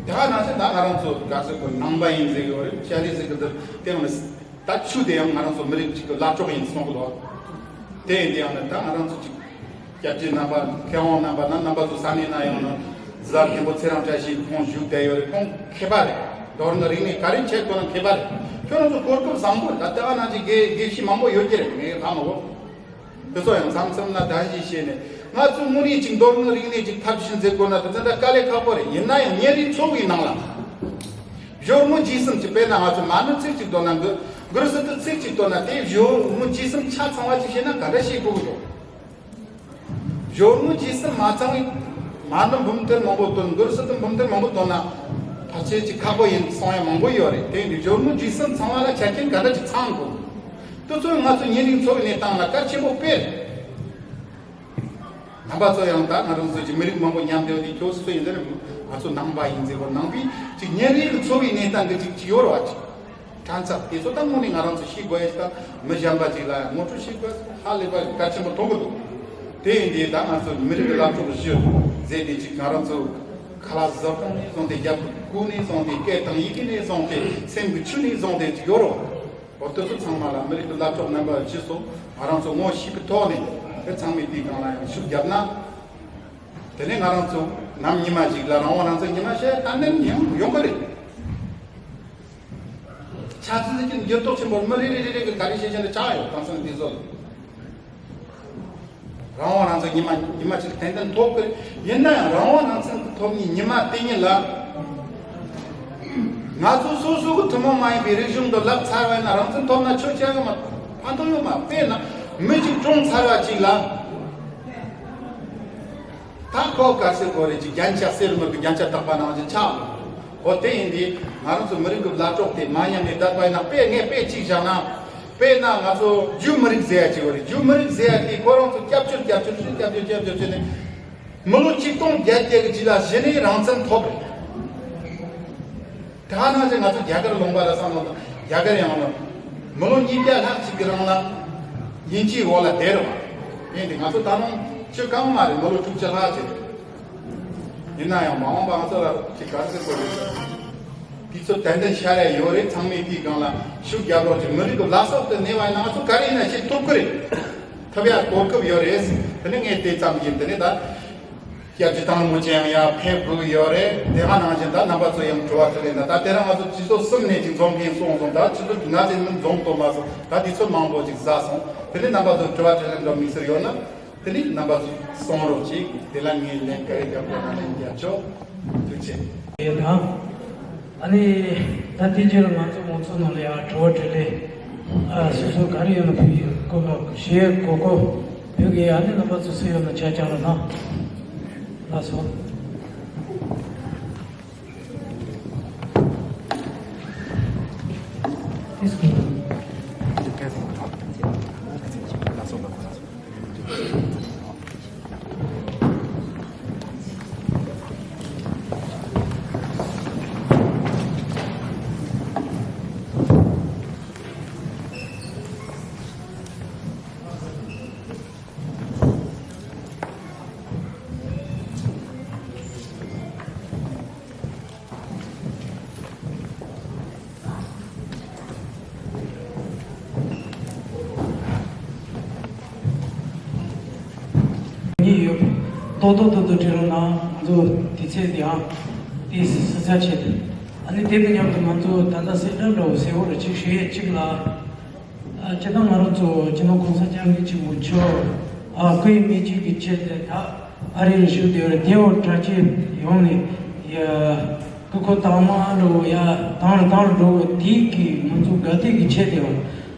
དེ་ག་ནང་བཞིན་ད་ང་རང་ཚོ་ག་ཚོད་གི་ནང་པ་ཡིན་ཟེར་གི་རེད། ཤ་རི་ཟེར་གི་འདིར་དེ་ཡང་ནི་ད་ཆུ་དེ་ཡང་ང་རང་ཚོ་མི་རིགས་གཅིག་གི་ལ་ཕྱོགས་ཡིན་གསུང་གི་འདུག་དེ་ཡིན་དེ་ཡང་ནི་ད་ང་རང་ཚོ་གཅིག་སྐྱབས་རྗེ་རྣམ་པ་མཁས་དབང་རྣམ་པ་ན་རྣམ་པ་ཚོ་ས་གནས་ན་ཡང་ན་གཟའ་མཁན་པོ་ཚེ་རིང་བཀྲ་ཤིས་ཁོང་བཞུགས་བསྡད་ཡོད་རེད། ཁོང་མཁས་པ་རེད། མདོ་དབུས་རིག་གནས་ག་རེ་བྱེད་དགོས་ན་མཁས་པ་རེད། ཁྱོད་རང་ཚོ་གོ་སྐབས་བཟང་པོ་རེད། ད་ལྟ་བ་ནང་བཞིན་དགེ་དགེ་བཤེས་མང་པོ་ཡོད་ཀྱི་རེད། ངས་ཧ་མ་གོ། དེ་ཚོ་ཡང་མཚམས་མཚམས་ན་ད་ཞིག་བཤད་ནས་ང་ཚོ་དངོས་གནས་ཅིག་མདོ་དབུས་རིག་གནས་ཅིག་མཐར་ཕྱིན་མཛད་དགོས་ན་དེ་ཚོ་འདྲ་དཀའ་ལས་ཁག་པོ་རེད། ཡིན་ན་ཡང་ཉིན་རེའི་འཚོ་བའི་ནང་ལ་སྦྱོར་དངོས་རྗེས་གསུམ་གྱི་དཔེར་ན་ང་ཚོ་མ་ཎི་ཚིག་གཅིག་འདོན་ན་གུ་གུ་རུ་སུ་ཏུ་ཚིག་གཅིག་འདོན་ན་དེའི་སྦྱོར་དངོས་རྗེས་གསུམ་ཆ་ཚང་བ་ཅིག་བཤད་ན་ག་འདྲ་བཤད་དགོས་ཀྱི་འདུག་སྦྱོར་དངོས་རྗེས་གསུམ་མ་ཚང་བའི་མ་ཎི་འབུམ་ཐེར་མང་པོ་འདོན། གུ་རུ་སུ་ཏུ་འབུམ་ཐེར་མང་པོ་འདོན་ན་ཕལ་ཆེར་ཅིག་ཁག་པོ་ཡིན་གསུང་ཡ་མང་པོ་ཡོད་རེད། དེ་ཡིན་དུས་སྦྱོར་དངོས་རྗེས་གསུམ་ཚང་བ་ལ་ཆ་རྐྱེན་ག་འདྲ་ཅིག་ཚང་དགོས། དེ་ཚོ་ང་ཚོ་ཉིན་རེའི་འཚོ་བའི་གནས་སྟངས་ལ་གལ་ཆེན་པོ་དཔེ་རེད། རྣམ་པ་ཚོ་ཡང་ད་ང་རང་ཚོ་ཅིག་མི་རིགས་མང་པོ་མཉམ་འདྲེས་དེ་ཁྱོད་སུ་ཡིན་ཟེར་ན་ང་ཚོ་ནང་པ་ཡིན་ཟེར་གོ། ནང་པའི་ཅིག་ཉིན་རེའི་འཚོ་བའི་གནས་སྟངས་ཀྱི་ཅིག་ཅིག་ཡོད་རེད་བ། ཅིག་གྲངས་ཚད་དེ་ཚོ་ད་དངོས་གནས་ང་རང་ཚོ་ཤེས་དགོས་ཡ་ཞིག་དང་མི་གཞན་པ་ཅིག་ལ་ཡང་ངོ་སྤྲོད་བྱེད་དགོས་ཧ་ལས་པ་གལ་ཆེན་པོ་མཐོང་གི་འདུག་དེ་ཡིན་དུས་ད་ང་ཚོ་མི་རིགས་ཀྱི་ལབ་ཕྱོགས་བཞི་ཟེར་ཏེ་ཅིག་ང་རང་ཚོ་ཁ་ལག་བཟོ་སྟངས་ནས་བཟུང་སྟེ་རྒྱབ་ཀྱི་སྐུ་ནས་བཟུང་སྟེ་སྐད་དང་ཡི་གེ་ནས་བཟུང་སྟེ་སེམས་ཀྱི་ཆུ་ནས་བཟུང་སྟེ་ཅིག་ཡོད་རེད། འོ་དེ་ཚོ་ཚང་མ་ལ་མི་རིགས་ཀྱི་ལབ་ཕྱོགས་རྣམ་པ་བཞི་སོགས་ང་རང་ཚོ་ངོ་ཤེས་པའི་ཐོག་ནས་དེ་ཚང་མས་དེའི་སྒང་ལ་ཡང་ཤུགས་བརྒྱབ་ན། དེ་ནས་ང་རང་ཚོ་ནམ་ཉི་མ་ཞིག་ལ་རང་དབང་རང་བཙན་ཉི་མ་ཞིག་ཏན་ཏན་ཡོང་ཡོང་གི་རེད། ཆབ་སྲིད་ཀྱི་འགྱུར་ལྡོག་ཆེན་པོ་མི་རེ་རེ་རེ་རེ་གི་ག་རེ་བྱེད་བྱེད་ན་ཆགས་ཡོད། གང་ཟེར་ན་འདི་ཚོ་རང་དབང་རང་བཙན་ཉི་མ་ཉི་མ་ཞིག་ཏན་ཏན་ཐོབ་གི་རེད། ཡིན་ན་ཡང་རང་དབང་རང་བཙན་གྱི་ཐོབ་ནི་ཉི་མ་དེ་ཉིད་ལ། ང་ཚོ་སོ་སོ་གི་ཐུན་མོང་མ་ཡིན་པའི་རིག་གཞུང་དུ་ལབ་ཚར་བས་ན་རང་བཙན་ཐོབ་ན་ཆོག་ཆོག་ཡོད་མ་ཕན་ཐོགས་ཡོད་མ། དཔེར་ན་མི་གཅིག་གྲོངས་ཚར་བ་གཅིག་ལ་ད་ཁོ་ག་ཟེར་དགོས་རེད། ཅིག་རྒྱན་ཆ་གསེར་དངུལ་གྱི་རྒྱན་ཆ་བཏགས་པ་ནང་བཞིན་ཆགས་འོ། དེ་ཡིན་དུས་ང་རང་ཚོ་མི་རིགས་ཀྱི་ལ་གྲོགས་དེ་མ་ཉམས་ནས་བསྡད་པ་ཡིན་ན། དཔེ་ངས་དཔེ་གཅིག་བཞག་ན། དཔེར་ན་ང་ཚོ་རྒྱུ་མི་རིགས་ཟེར་ཡ་གཅིག་ཡོད་རེད། རྒྱུ་མི་རིགས་ཟེར་ཡ་དེ་ཁོ་རང་ཚོ་སྐྱབས་བཅོལ་སྐྱབས་བཅོལ་ཞུ་སྐྱབས་བཅོལ་སྐྱབས་བཅོལ་བྱས་ནས། མི་ལོ་ཆིག་སྟོང་བརྒྱད་བརྒྱ་གི་རྗེས་ལ་གཞི་ནས་རང་བཙན་ཐོབ་རེད། ད་ནང་བཞིན་ང་ཚོ་རྒྱ་གར་ལུང་པ་ལ་བསམ་བློ་བཏང་། རྒྱ་གར་ཡང་ལ་མི་ལོ་ཉིས་བརྒྱ་ལྷག་ཅིག་གི་རིང་ལ་དབྱིན་ཇིའི་འོག་ལ་བསྡད་རེད་བ། ཡིན་དེ་ང་ཚོ་ད་རུང་ཆོས་གང་མ་རེད། མི་ལོ་དྲུག་ཅུ་ལྷག་ཅིག་རེད། ཡིན་ན་ཡང་མ་འོངས་པ་ང་ཚོ་ལ་ཅིག་ག་རེ་ཟེར་དགོས་རེད། དུས་ཚོད་ཏན་ཏན་ཤར་ཡ་ཡོད་རེད། ཚང་མས་དེའི་སྒང་ལ་ཤུགས་རྒྱབ་རོགས་གྱིས། མི་རིགས་ཀྱི་ལ་སོགས་དེ་གནས་བ་ཡིན་ན་ང་ཚོ་ག་རེ་ཡིན་ན་བྱེད་ཐུབ་ཀྱི་རེད། ཐུབ་ཡ་གོ་སྐབས་ཡོད་རེད། དེ་ནས་ངས་དེ་ཙམ་གྱིས་དེ་ནས་ད་སྐྱབས་རྗེ་དང་པོ་ཅན་ཡང་ཕེབས་དགོས་ཡོད་རེད། དེ་ག་ནང་བཞིན་ད་རྣམ་པ་ཚོ་ཡང་དྲི་བ་དྲིས་ལན་ད་ད་དེ་རིང་ང་ཚོ་ཆུ་ཚོད་གསུམ་ནས་ཅིག་འཛོམས་མཁན་སོང་སོང་། ད་ཆུ་ཚོད་ལྔ་ཙམ་ནས་འཛོམས་ཐུབ་མ་སོང་། ད་དུས་ཚོད་མང་པོ་ཅིག་ཟ་སོང་། དེ་ནས་རྣམ་པ་ཚོ་དྲི་བ་དྲིས་ལན་འདྲ་དམིགས་བསལ་ཡོད་ན། དེ་ནི་རྣམ་པ་ཚོ་གསུང་རོགས་གྱིས། དེ་ལ་ངས་ལན་ག་རེ་རྒྱབ་དགོས་ན་ལན་རྒྱབ་ཆོག་ཐུགས་རྗེ་ཆེ། ཡེ་དང་། ཨ་ནི། ད་དེ་རྗེས་ལ་ང་ཚོ་མང་ཚོགས་ནང་ལ་ཡང་དྲི་བ་དྲིས་ལན། ཨ། སོ་སོ་ག་རེ་ཡོད་ན་ཕུལ་ཡོད་གོ་ག་ཞེས་གོ་གོ་ཕུལ་གི། ཨ་ནི་རྣམ་པ་ཚོ་སུ་ཡོད་ན་ཆ་བཞག་རོགས་གནང་། ལགས་སོ། གཉིས་ཡོད། ཏོག་ཏོག་ཏོག་ཏོག་དྲི་རོགས་གནང་། ང་ཚོ་དུས་ཚོད་དེའང་ཏོག་ཙམ་ཟད་ཚར་ཆེད་དུ། ཨ་ནི་དེ་དང་མཉམ་དུ་ང་ཚོ་ད་ལྟ་གསལ་བསྒྲགས་འདྲ་བོ་གསལ་བོ་རེ་གཅིག་ཞུ་ཡས་གཅིག་ལ། ཨ། སྤྱིར་བཏང་ང་རང་ཚོ་སྤྱི་ནོར་གོང་ས་སྐྱབས་མགོན་ཆེན་པོ་མཆོག་ཨ། སྐུ་ཡི་མི་གཅིག་གི་ཆེད་དུ་ད་ཨ་རི་རུ་བཞུགས་བསྡད་ཡོད་རེད། དེ་འོག་གྲྭ་ཆས་ཡོང་ནས་ཡ་སྐུ་འཁོར་དང་མ་འགྲོ་ཡ་དང་རུ་དང་རུ་འགྲོ་དེའི་གི་ང་ཚོ་དགའ་དད་ཀྱི་ཆེད་དུ་ཡང་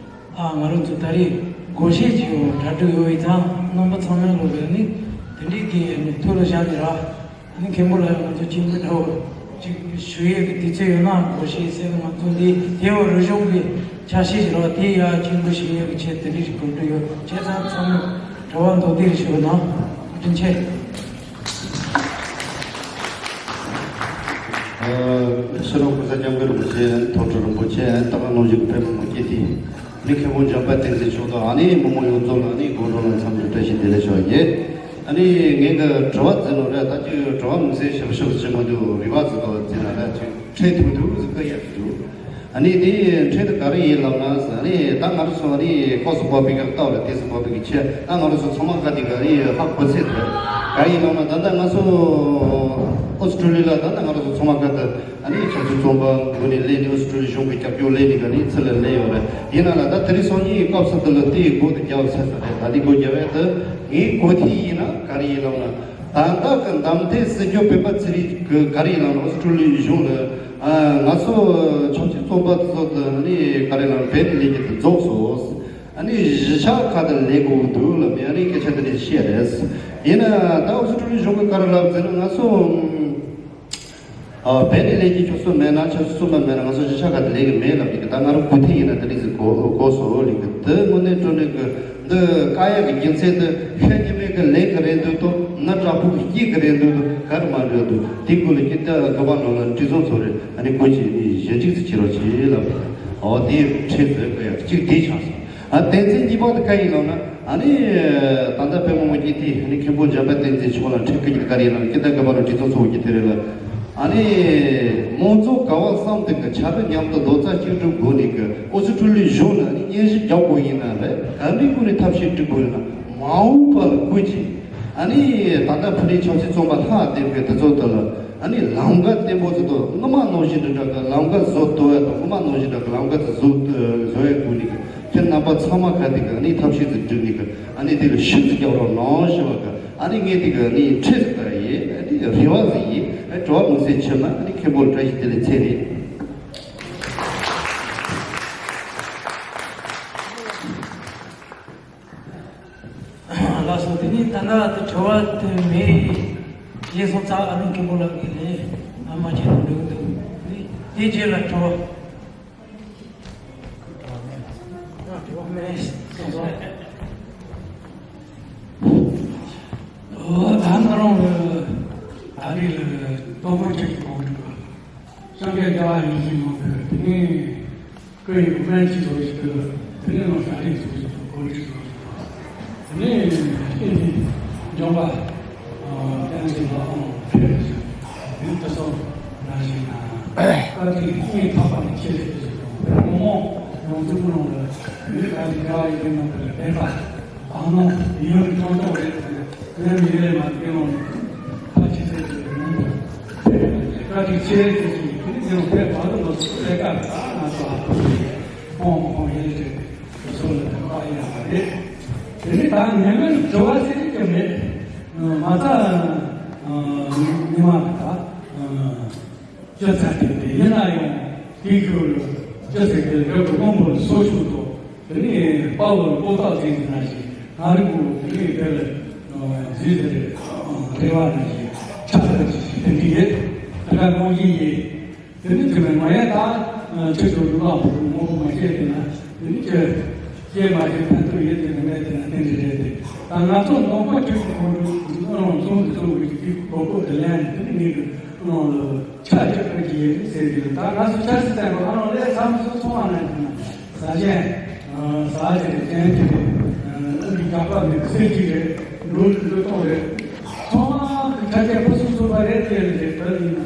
ཨ། ང་རང་ཚོ་ད་རེས་སྒོར་གཞས་ཅིག་ཡང་གྲ་སྒྲིག་ཡོད་ཡིན་ཙང་རྣམ་པ་ཚང་མས་ལོ་ག་ནི་དེ་འདྲའི་གི་ཐུགས་ལ་བཞག་ནས་ར། ཨ་ནི་མཁན་པོ་ལགས་ང་ཚོ་སྤྱི་འཐུས་འདྲ་བོ་ཅིག་ཞུ་ཡས་ཀྱི་དུས་ཚོད་ཡོད་ན་སྒོར་གཞས་ཟེར་ན་ང་ཚོ་འདི་དེ་བ་རུ་གཞུང་གི་ཆ་ཤས་ཤིག་རེད་བ། དེ་ཡ་སྤྱི་འཐུས་ཞུ་ཡས་ཀྱི་ཆེད་དེ་འདྲ་ཞིག་གོ་སྒྲིག་ཡོད། བྱས་ཙང་ཚང་མས་གྲྭ་པ་མདོ་སྡེ་རུ་ཞུ་ན་བཀའ་དྲིན་ཆེ། ཨ། སྤྱི་ནོར་གོང་ས་སྐྱབས་མགོན་རིན་པོ་ཆེ། ཐུགས་སྤྲུལ་རིན་པོ་ཆེ། ད་ག་ནང་བཞིན་པད་མ་མུ་སྐྱེས་དེ། མཁན་པོ་འཇམ་དཔལ་བསྟན་འཛིན་མཆོག་དང་ཨ་ནི་མི་མང་ཡོངས་རྫོགས་ལ་ཨ་ནི་དགོང་དྲོ་ལ་འཚམས་འདྲི་བཀྲ་ཤིས་བདེ་ལེགས་ཞུ་བ་ཡིན། ཨ་ནི་ངས་འདི་དྲི་བ་འཛིན་ནོ་རེད། ད་ཅི་དྲི་བ་མི་ཟེར་ཞིབ་ཞིབ་བྱེད་མ་འདུག་རི་བ་ཟི་དང་འཛིན་ན་རེད། ཅི་ཁྲེལ་ཐུང་ཐུང་ཟིག་གི་ཡག་འདུག་ཨ་ནི་དེ་ཁྲེལ་དུ་ག་རེ་ཡིན་ལབ་ན་ཟེར། ཨ་ནི་ད་ང་རང་ཚོ་ཨ་ནི་ཁོག་སུ་བབས་པའི་གི་ལྟ་བ་རེད། དེ་སུ་བབས་པའི་གི་ཆེ་ད་ང་རང་ཚོ་ཚང་མ་ག་དེ་ག་ཨ་ནི་ཧ་གོ་ཚད་དེ་རེད། ག་ཡིན་ལབ་ན་ད་ལྟ་ང་ཚོ་ཨོ་སི་ཀྲུ་ལི་ལ་ད་ལྟ་ང་རང་ཚོ་ཚང་མ་ག་དེ། ཨ་ནི་ཆབ་སྲིད་བཙོན་པ་འགོ་ནས་སླེབས་ནས་ཨོ་སི་ཀྲུ་ལི་གཞུང་གི་རྒྱབ་སྐྱོར་སླེབས་ནས་ག་ནས་ཚུར་ལ་སླེབས་ཡོད་རེད། ཡིན་ན་ལ་ད་དེ་རིང་སང་ཉིན་སྐབས་སུ་དུ་ལ་དེའི་སྒོ་དེ་རྒྱབ་ཚར་ས་རེད། ད་དེ་སྒོ་རྒྱབ་ཡས་དུ་ངའི་གོ་ཐོས་ཡིན་ན་ག་རེ་ཡིན་ལབ་ན། ད་ལྟ་གི་འདམ་ཐེ་སྲིད་སྐྱོང་སྤེན་པ་ཚེ་རིང་གི་ག་རེ་ཡིན་ལབ་ན་ཨོ་སི་ཀྲུ་ལི་གཞུང་ལ་ང་ཚོ་ཆབ་སྲིད་བཙོན་པ་ཚོ་དུ་ཨ་ནི་ག་རེ་ལབ་ན་བོད་ནས་སླེབས་རྒྱུ་དུ་རྫོགས་སོང་། ཨ་ནི་གཞིས་ཆགས་ཁག་ཏུ་སླེབས་དགོས་འདུག་ལབ་ནས་ཨ་ནི་སྐད་ཆ་དེ་འདྲ་བཤད་རེད། ཡིན་ན་ད་ཨོ་སི་ཀྲུ་ལི་གཞུང་གི་ག་རེ་ལབ་ཟེར་ན་ང་ཚོ། ཨ་བོད་ནས་སླེབས་ཀྱི་ཁྱོད་ཚོ་མེད་ན་ཆབ་སྲིད་བཙོན་པ་མེད་ན་ང་ཚོ་གཞིས་ཆགས་ཁག་ཏུ་སླེབས་ཀྱི་མེད་ལབ་ཀྱི་འདུག་ད་ང་རང་གོ་ཐོས་ཡིན་ན་དེ་རིང་ཟིག་གོ་གོ་སོང་ལབ་ཀྱི་འདུག་དངོས་གནས་དྲང་གནས་ཀྱི་འདི་བཀག་ཡག་གི་རྒྱུ་མཚན་དེ་ཤ་ཉི་མའི་གི་ལས་ཀྱི་རེད་འདུག་དང་ན་དྲག་པོ་གི་སྐྱིད་ཀྱི་རེད་འདུག་དང་ག་རེ་མ་འདྲ་འདུག་དེ་ཀུན་ལ་ཀྱི་ད་ག་བ་ནང་ལ་འདྲི་བཟང་ཚོ་རེད། ཨ་ནི་ཀུན་གྱིས་ནི་ཞལ་འཇིགས་སུ་བྱེད་རོགས་བྱེད་ལབ། ཨོ་དེ་ཁྲེལ་ཟེར་གི་ཡ་གཅིག་དེ་ཆགས་སོང་། ཨ་བསྟན་འཛིན་གཉིས་པ་དེ་ག་ཡིན་ལབ་ན། ཨ་ནི་ད་ལྟ་བོད་མི་མང་སྤྱི་འཐུས་ཨ་ནི་མཁན་པོ་འཇམ་དཔལ་བསྟན་འཛིན་མཆོག་ལ་འཁྲིད་སྐུལ་གྱི་ག་རེ་ཡིན་ལབ་ན། ཁྱེད་ལྟ་ག་པར་ལ་དྲི་བསུང་ཚོགས་ཀྱི་དེ་རེད་ལ། ཨ་ནི་མང་གཙོ་ག་བ་བསམ་དེ་གི་ཆབ་རིམ་མཉམ་དུ་རྡོག་རྩ་གཅིག་སྒྲིལ་སྒོ་ནས་གི་ཨོ་སི་ཀྲུ་ལི་གཞུང་ལ་ཨ་ནི་སྙན་ཞུ་རྒྱག་དགོས་ཡིན་ན་རེད། ག་འདྲའི་སྒོ་ནས་ཐབས་ཤེས་སྒྲིག་དགོས་ཡིན་ན་མ་འོངས་པ་ལ་བཀོད་ཅིག་ཨ་ནི་ད་ལྟ་ཕུ་ནུའི་ཆབ་སྲིད་བཙོན་པ་ལྷག་བསྡད་པའི་དེ་ཚོ་དེ་ལ་ཨ་ནི་ལམ་ཁ་བརྟན་པོ་ཟིག་དང་སྔོན་མ་ནང་བཞིན་འདྲ་འདྲ་གི་ལམ་ཁ་བཟོ་ཐུབ་ཡ་དང་སྔོན་མ་ནང་བཞིན་འདྲ་གི་ལམ་ཁ་ཟིག་བཟོ་བཟོ་ཡ་དགོས་ནི་གི་ཁྱེད་རྣམ་པ་ཚང་མ་ག་དེ་གི་ཨ་ནི་ཐབས་ཤེས་ཟིག་བསྒྲུབས་ནི་གི་ཨ་ནི་དེ་ལ་ཤུགས་ཟིག་རྒྱག་རོགས་གནང་ཞུ་བ་གི་ཨ་ནི་ངས་དེ་གི་ཨ་ནི་ཁྲིད་ཟིག་གི་ཡིན། ཨ་ནི་རེ་བ་ཟིག་ཡིན། ཨ་ནི་དྲི་བ་མུ་མཐུད་ཕྱིན་ན་ཨ་ནི་མཁན་པོ་ལ་བཀྲ་ཤིས་བདེ་ལེགས་ཚེ་རིང་། ལགས་སོ། དེ་ནས་ད་ལྟ་དུ་དྲི་བ་དེ་མེད། རྗེས་སུ་ཚ་ཨ་ནུ་མཁན་པོ་ལགས་ཀྱིས་ནི་ཨ་མ་ཆེ་དུ་འགྲོ་གི་འདུག་དེ་རྗེས་ལ་དྲི་བ། དྲི་བ་མེད། སོང་སོང་། ཨོ་ད་ང་རང་ལ་ད་རེས་ལ་དོ་དགོང་ཁྲིད་གོང་དུ་སངས་རྒྱས་རྒྱལ་བ་ཡིད་བཞིན་ནོར་བུ་དེ་ནས། ཁོས་ཡི་གུ་མན་ཆད་བཟོ་ཞིག་གི་དེ་ནས་ནང་ཤ་རིགས་བཟོ་ཞིག་གི་གོ་རིགས་བཟོ་ཞིག་དེ་ནས་ཨེ་ནི་འཇོམས་པ་བསྟན་འཛིན་ལགས་ཨང་ཕེབས་ཞིག་དེ་ནས་ད་སོ་ན་ཞིག་ན་བཀའ་ཁྲིད་སྙིང་ཐག་པ་ནས་ཆེ་ཞིག་ཏུ་ཞིག་དང་བོད་མི་མང་ཡོངས་རྫོགས་ནང་ལ་མི་ག་རེ་ག་ཡི་གེ་ནང་དུ་ལ་བདེན་པ་དང་ནང་ཡོད་ཀྱི་ཐོང་ཐོང་རེད། བོད་མི་ཡོད་མ་དེ་ནང་ཕ་ཆེ་ཚད་དུ་ཡོང་དུ། བཀའ་ཁྲིད་ཆེ་ཟེར་གྱི་ཡོད་དེ་ནི་དེ་རུ་ཕེབས་པ་ལ་ལོ་སུ་ལས་ཀ་ད་ང་ཚོ་ཧ་གོ་ཡོད། ཁོང་ཁོང་ཡིན་ཟེར་ཏེ་སོ་ལ་དང་པ་ཡིན་ཡང་མ་རེད། དེ་ནི་ད་ཉེ་མོའི་དྲི་བ་ཟེར་གྱི་མེད། མ་རྩ་ཉི་མ་ད་སྤྱོད་ཚར་དེ་དེ་ཡིན་ན་ཡང་དེའི་ཁུལ་ལ་སྤྱོད་ཚར་དེ་རབ་ཏུ་དབང་པོ་ལ་སོ་ཆུང་དུ། དེ་ནས་དཔའ་བོར་ལྐོག་ཐག་བཅད་ཟིན་ན་ཞིག་ང་རིག་པོ་དེ་ནས་དེ་ལ་འཛུལ་ཟེར་རེ་བ་ན་ཞིག་ཆགས་ཐུབ་ཅིག་ཞིག་དེ་འདྲ་ཡོད། དེ་ག་ནང་བཞིན་ཡིན། དེ་ནི་དེ་བས་མ་ཡལ་དང་ཆོས་ཀྱི་འདུན་པ་ཕུག་མོ་མ་བཤད་དེ་ན་དེ་ནི་ཁྱོད་ཤེས་མ་ཤེས་ཕན་ཐོགས་ཡོད་དེ་ནི་མེད་དེ་ན་དེ་འདྲ་རེད་དེ། ད་ང་ཚོ་ནང་པ་ཆོས་ཀྱི་ཁོང་ཁྲོ་ནང་ཚོང་དུ་ཚོང་གི་དེ་གོ་གོ་དེ་ལན་དེ་ནི་ངེད་ཀྱི་ནང་ལ། ཆ་ཆ་ཁ་གི་ཡིན་ཟེར་གྱི་ད་ང་ཚོ་ཆ་ཚིག་བསྟན་པ་ཨ་རང་ལས་ཚང་མ་སོ་སོ་བ་ན་ཟ་ཆེན། ཟ་ཆེན་ཅན་གྱི་ཨ་ནི་རྒྱག་པ་མེད་གསེར་གྱི་རེད། འགྲོ་འགྲོ་གཏོང་རེད། ཚང་མ་ཆ་ཆེན་ཕུན་སུམ་ཚོགས་པ་རེད་དེ་རེད་དེ་ཡིན་ན་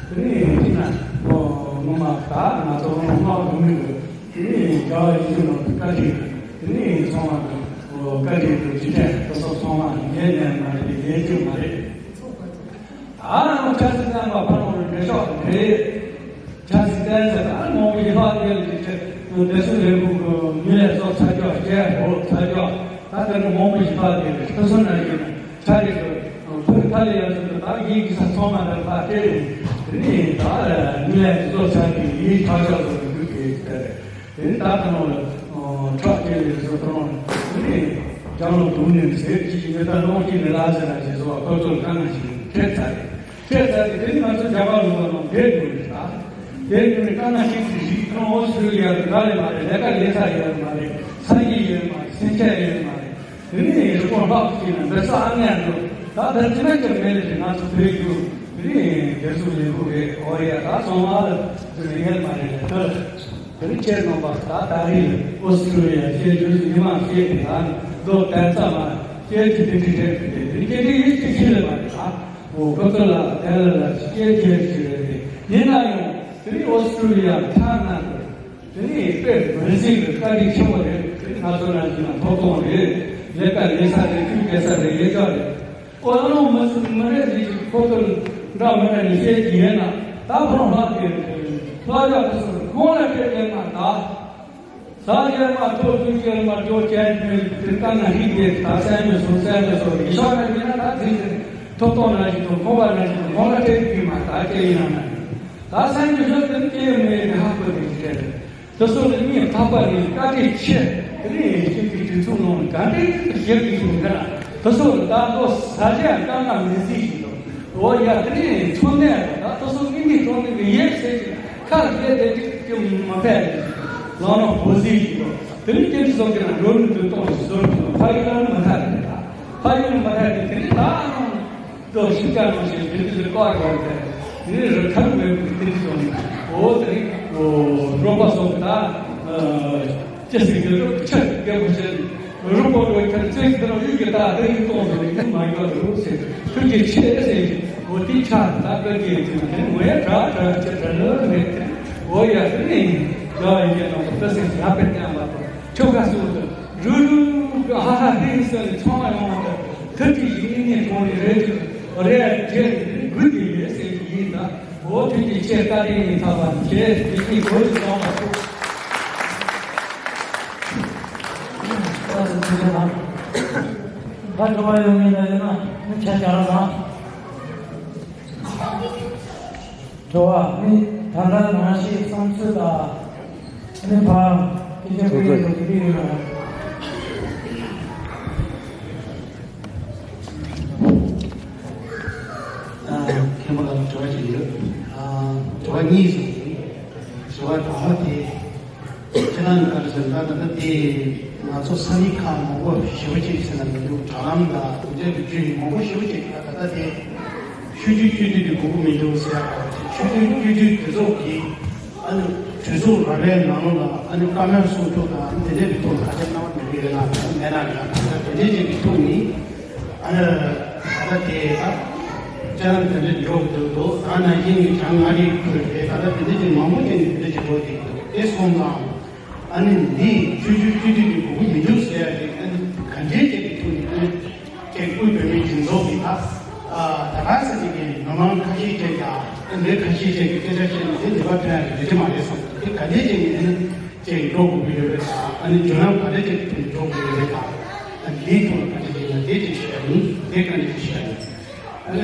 དེ་ནི་ཡིན་ན་ངོ་མ་ད་ང་ཚོ་རང་དམག་འགྲོ་མི་འདུག་དེ་ནི་རྒྱ་ཡིག་ནང་དུ་བཀའ་ཁྲིད་དེ་ནི་ཚང་མ་གི་བཀའ་ཁྲིད་དུ་ཅི་དྲན་སོ་སོ་ཚང་མ་ཡིན་ནས་མ་རེད་ཡིན་རྒྱུ་མ་རེད། ཨ་ནི་ཆབ་སྲིད་བཙོན་པ་ཕ་ནོར་རེ་ཤོག་རེད། ཆབ་སྲིད་བཙོན་ཟེར་ཨ་ནི་མང་པོ་ཡིན་པ་དེ་ལ་ཅིག་བྱས་བདེ་སྲུང་ལས་ཁུངས་ཀྱི་མི་ལས་བཟོ་ཚར་ཀྱོག་བྱས་འོ་ཚར་ཀྱོག་ད་དེ་ནི་མང་པོ་ཡིན་པ་དེ་ལ་ཁྲི་སོ་ན་ཡིན་ཆ་རེ་གི་བོད་ཐ་ལི་ཡ་ཚོ་ད་ཡིན་གི་ས་ཚང་མ་ད་ཕ་སྤྲད་རེད། དེ་ནི་ད་མི་ལས་བཟོ་ཚར་གི་ཡིན་ཆ་ཆ་བཟོ་གི་འདུག་གི་དེ་རེད། དེ་ནི་ད་ལྟ་ནང་ལ་ཁྲག་སྐྱེལ་ལས་བཟོ་གཏོང་དེ་ནི་རྒྱང་ལོ་དུང་ནས་ཟེར་གྱི་ཡོད་ད་ལོང་གི་མི་ལ་ཟེར་ན་ཞེས་སོགས་ཁོ་ཚོར་དཀའ་ངལ་ཞིག་འཕྲད་ཚར་རེད། འཕྲད་ཚར་ཏེ་དེ་ནི་ང་ཚོ་རྒྱ་གར་ལུང་པ་ནང་བསྡད་དགོས་རེད་ད། བསྡད་དགོས་ནས་དཀའ་ངལ་ཅིག་ཅིག་རིགས་ཁོང་ཨོ་སི་ཀྲུ་ལི་ཡ་དུ་འགྲོ་ལས་མ་རེད། ལས་ཀ་ལས་ས་ཡོད་མ་རེད། ས་ཡིག་ཡོད་མ་རེད། སེམས་ཅན་ཡོད་མ་རེད། དེ་ནི་རི་ཀོང་ལྷག་ཅིག་ན་འབེ་ས་ཨ་ངན་འགྲོ་ད་ད་ཅི་ན་ཅི་མེད་ལས་ང་ཚོ་བོད་རྒྱུ་དེ་ནི་བདེ་སྲུང་ལས་ཁུངས་རེད། ཨོ་ཡ་ད་སོང་ཨ་ལ་དེ་ནི་ཡོད་མ་རེད་ལས་ད། དེ་རིང་ཁྱེད་རྣམ་པ་ད་ད་རེས་ཨོ་སི་ཀྲུ་ལི་ཡ་བཤད་རྒྱུ་ཉི་མ་བཤད་དེ་ད་མདོ་དོན་ཙམ་མ་བཤད་རྒྱུ་དེ་འདྲ་རེད་དེ། དེ་རིང་སྐད་འཕྲིན་ཡིན་གཅིག་ཤེས་ལེ་མ་རེད། ད་འོ་ཁོ་ཚོ་ལ་དེ་ལ་ལ་སྐད་ཆ་ཞིག་རེད་དེ། ཡིན་ན་ཡང་དེ་རིང་ཨོ་སི་ཀྲུ་ལི་ཡ་ཐང་ན་དེ་ནི་དཔེ་མི་སྲིད་པའི་བཀའ་དྲིན་ཆེན་པོ་རེད། དེ་ང་ཚོ་ནང་བཞིན་ལ་ཐོབ་ཐང་རེད། ལས་ཀ་ལས་ས་རེད། ཁྱུག་རྒྱག་ས་རེད། ལས་ཀ་རེད། ཨོ་ལོ་མི་སྲིད་མི་རེད་ཟེར་གྱི་ཁོ་ཚོར་འདྲ་མི་འདྲ་ནས་བཤད་ཀྱི་ཡིན་ན། ད་ཁོ་རང་ལྷག་གི་ལྷག་ཡག་དེ་ཚོར་ཁོང་ལ་སྤྲད་ཡོད་ན་ད། ཟ་རྒྱལ་མ་ཐོབ་ཚུལ་རྒྱལ་མ་འགྲོ་ཅན་མི་དེ་ལྟ་ན་ཧིང་དེ་ད་སེམས་མི་སོང་སེམས་མི་སོང་ཡིན་ཤག་ན་ཡིན་ན། ད་དེ་ཚེ་ཐོབ་ཐང་ན་ཞིག་དང་ཁོ་པ་ན་ཞིག་དང་ཁོང་ལ་སྤྲད་ཀྱི་མ་ད་སྐྱེ་ཡིན་ན་ན་ད་སེམས་མི་སོང་དེ་སྐྱེ་མེད་དེ་ཧ་གོ་དེ་ཅི་སྤྲད། དེ་ཚོ་ལ་སྙིང་ཐག་པ་ནས་བཀའ་དྲིན་ཆེ། དེ་ནས་ཁྱེད་ཀྱི་དུས་ཚོད་ནང་ག་འདྲའི་ཞིབ་ཀྱི་ཞིག་འདི་ན་དེ་ཚོ་ལ་ད་ལྟོ་ཟ་བྱས་དཀའ་ངལ་མི་སྲིད་ཞིག་འདུག་འོ་ཡ། དེ་ནས་འཚོ་གནས་ལ་ད་དེ་ཚོ་སྙིང་མི་ཐོག་ནས་ཡེ་ཟེར་གྱི་ཁ་ལས་དེ་ཅིག་ཀྱང་མ་ཕན་ལག་ན་འབོ་ཟིག་ཞིག་འདུག་དེ་ནས་སྐྱེ་འཕྲིན་ཚོགས་ཀྱི་ནང་འགྲོ་ནས་དུས་ཐོག་ཞིག་བཟོ་རྒྱུ་ཕ་ཡུལ་ལ་མ་ཐར་ཏེ། ད་ཕ་ཡུལ་མ་ཐར་ཏེ་དེ་ནས་ད་ནང་དུ་ཤིང་ཀ་ནང་བཞིན་དེ་དུས་ལ་བཀག་དགོས་ཏེ། དེ་ནས་རི་ཁ་མེད་པའི་དེ་དུས་སོང་ནས། འོ་དེ་ནས་རོགས་པ་སོགས་ད་ཅི་ཟེར་གྱི་རོགས་ཆ་རྒྱལ་པོ་ཆེ་རི་པོ་རོ་ཁྱེར་ཚེ་འདི་རང་ཡུལ་གྱི་ད་དེ་ཡིན་གཏོང་དུ་ཡིན་མ་ཡོད་རུ་ཟེར། ཁྱོད་ཀྱི་ཆེ་ཟེར་གྱི། འོ་དེ་ཆ་ད་ཀ་གི་དེ་ནས་ངོ་ཡ་དྲག་དྲག་ཆེ་དྲག་ལོ་མེད། འོ་ཡ་དེ་ནས་དགའ་བའི་རྒྱལ་ནང་དུ་ད་ཟེར་ཡ་པེ་ཏན་པ་དང་ཁྱོད་ཁ་སུ་དུ་རུ་རུ་ཧ་ཧ་ཧེ་ཧེ་ཟེར་ནས་ཚང་མ་ཡོང་བ་དང་། ཐུགས་ཀྱི་ཡིད་ནི་གོང་ནས་རེད་ཅིག་རེད་ཅེས་འགུལ་གྱི་ཡོད་ཟེར་གྱི་ཡིན་ད། འོ་དུས་ཀྱི་ཆེ་བཀའ་དྲིན་ཡིན་ཐག་པ་ནས་བྱས་དེ་ཉིད་གོ་ཞིག་གཏོང་བ་ཐུགས། ད་དུ་ཐུགས་རྗེ་གནང་། ད་འགྲོ་བ་ཡོང་མིན་ད་ཡོད་ན་མི་ཆ་བྱ་ར་དང་། འགྲོ་བ་མི་ད་ལྟ་ནང་ཤེས་བསམ་ཚུལ་དང་། ཨ་ནི་ཕ་སྐད་ཆ་སྐད་ཡོད་དུ་དེ་ཡོད་ན། མཁན་པོ་ལ་དྲི་བ་ཅིག་ཡོད། དྲི་བ་གཉིས་ཤིག་ཡིན། དྲི་བ་དང་པོ་དེ། ཁྱེད་རང་ག་རེ་ཟེར་ན་ད་ལྟ་དེ་ང་ཚོ་ས་གནས་ཁག་མང་པོ་ཞེ་པོ་ཅིག་ཟེར་ན་མི་འདུག་དྲ་ལམ་དང་དེ་འདྲ་གི་བརྒྱུད་ནས་མང་པོ་ཞེ་པོ་ཅིག་ད་ལྟ་དེ་ཆོས་བརྒྱུད་བཅུ་དུས་ཀྱི་དགོས་མཁོ་མི་འདུག་ཟེར་ཡག་ག་ཆོས་བརྒྱུད་བཅུ་དུས་དེ་ཚོ་གི་ཨ་ནི་གྲོས་ཚོགས་ར་བའི་ནང་ལོགས་ལ་ཨ་ནི་བཀའ་མོལ་གསུང་ཕྱོགས་དང་དེ་འདྲ་གི་ཐོག་ལ་ཁ་ཆེ་རྣ་བ་འགྲོ་གི་ཡོད་ན་མེད་ན་ཡང་ད་དེ་འདྲ་ཅིག་གི་ཐོག་ནས་ཨ་ནི་ད་ལྟ་དེ་ད་སྤྱི་ལམ་དེ་འདྲ་འགྲོ་གི་འདུག་ད་ནང་བཞིན་གྱི་བྱང་ང་རིག་ཁུལ་རེད། ད་ལྟ་དེ་འདྲ་ཅིག་མང་པོ་ཅིག་ནས་དེ་འདྲ་ཅིག་འགྲོ་གི་འདུག་དེ་སོང་ཙང་། ཨ་ནི་འདི་ཆོས་བརྒྱུད་སྤྱི་འཐུས་ཀྱི་འགོ་མི་འདུག་ཟེར་ཡ་དེ་ཨ་ནི་ག་འདྲའི་ཅིག་གི་ཐོག་ནས་ཨ་ནི་ཅིག་དབུས་བོད་མིའི་སྒྲིག་འཛུགས་ཀྱི་ད་ད་ག་ཟེར་ཅིག་གི་མི་མང་ཁ་ཤས་ཅིག་ཡང་ཨ་ནི་ཁ་ཤས་ཅིག་གི་སྐད་ཆ་བཤད་ནས་དེ་ནུས་པ་ཐོན་ཡ་གི་རེད་མ་རེད་བསམ། དེ་ག་འདྲའི་ཅིག་ནས་ཨ་ནི་ཅིག་འགྲོ་དགོས་ཀྱི་ཡོད་རེད་དང་། ཨ་ནི་བརྒྱུད་ལམ་ག་འདྲའི་ཅིག་གི་ཐོག་ནས་འགྲོ་དགོས་ཀྱི་ཡོད་རེད་དང་། ཨ་ནི་དེའི་ཐོག་ལ་ག་འདྲ་ཅིག་ཡིན་ན་དེ་ཅིག་བཤད་ཡ་ཡིན། དེ་ག་འདྲ་ཅིག་བཤད་ཡ་ཡིན། ཨ་ནི་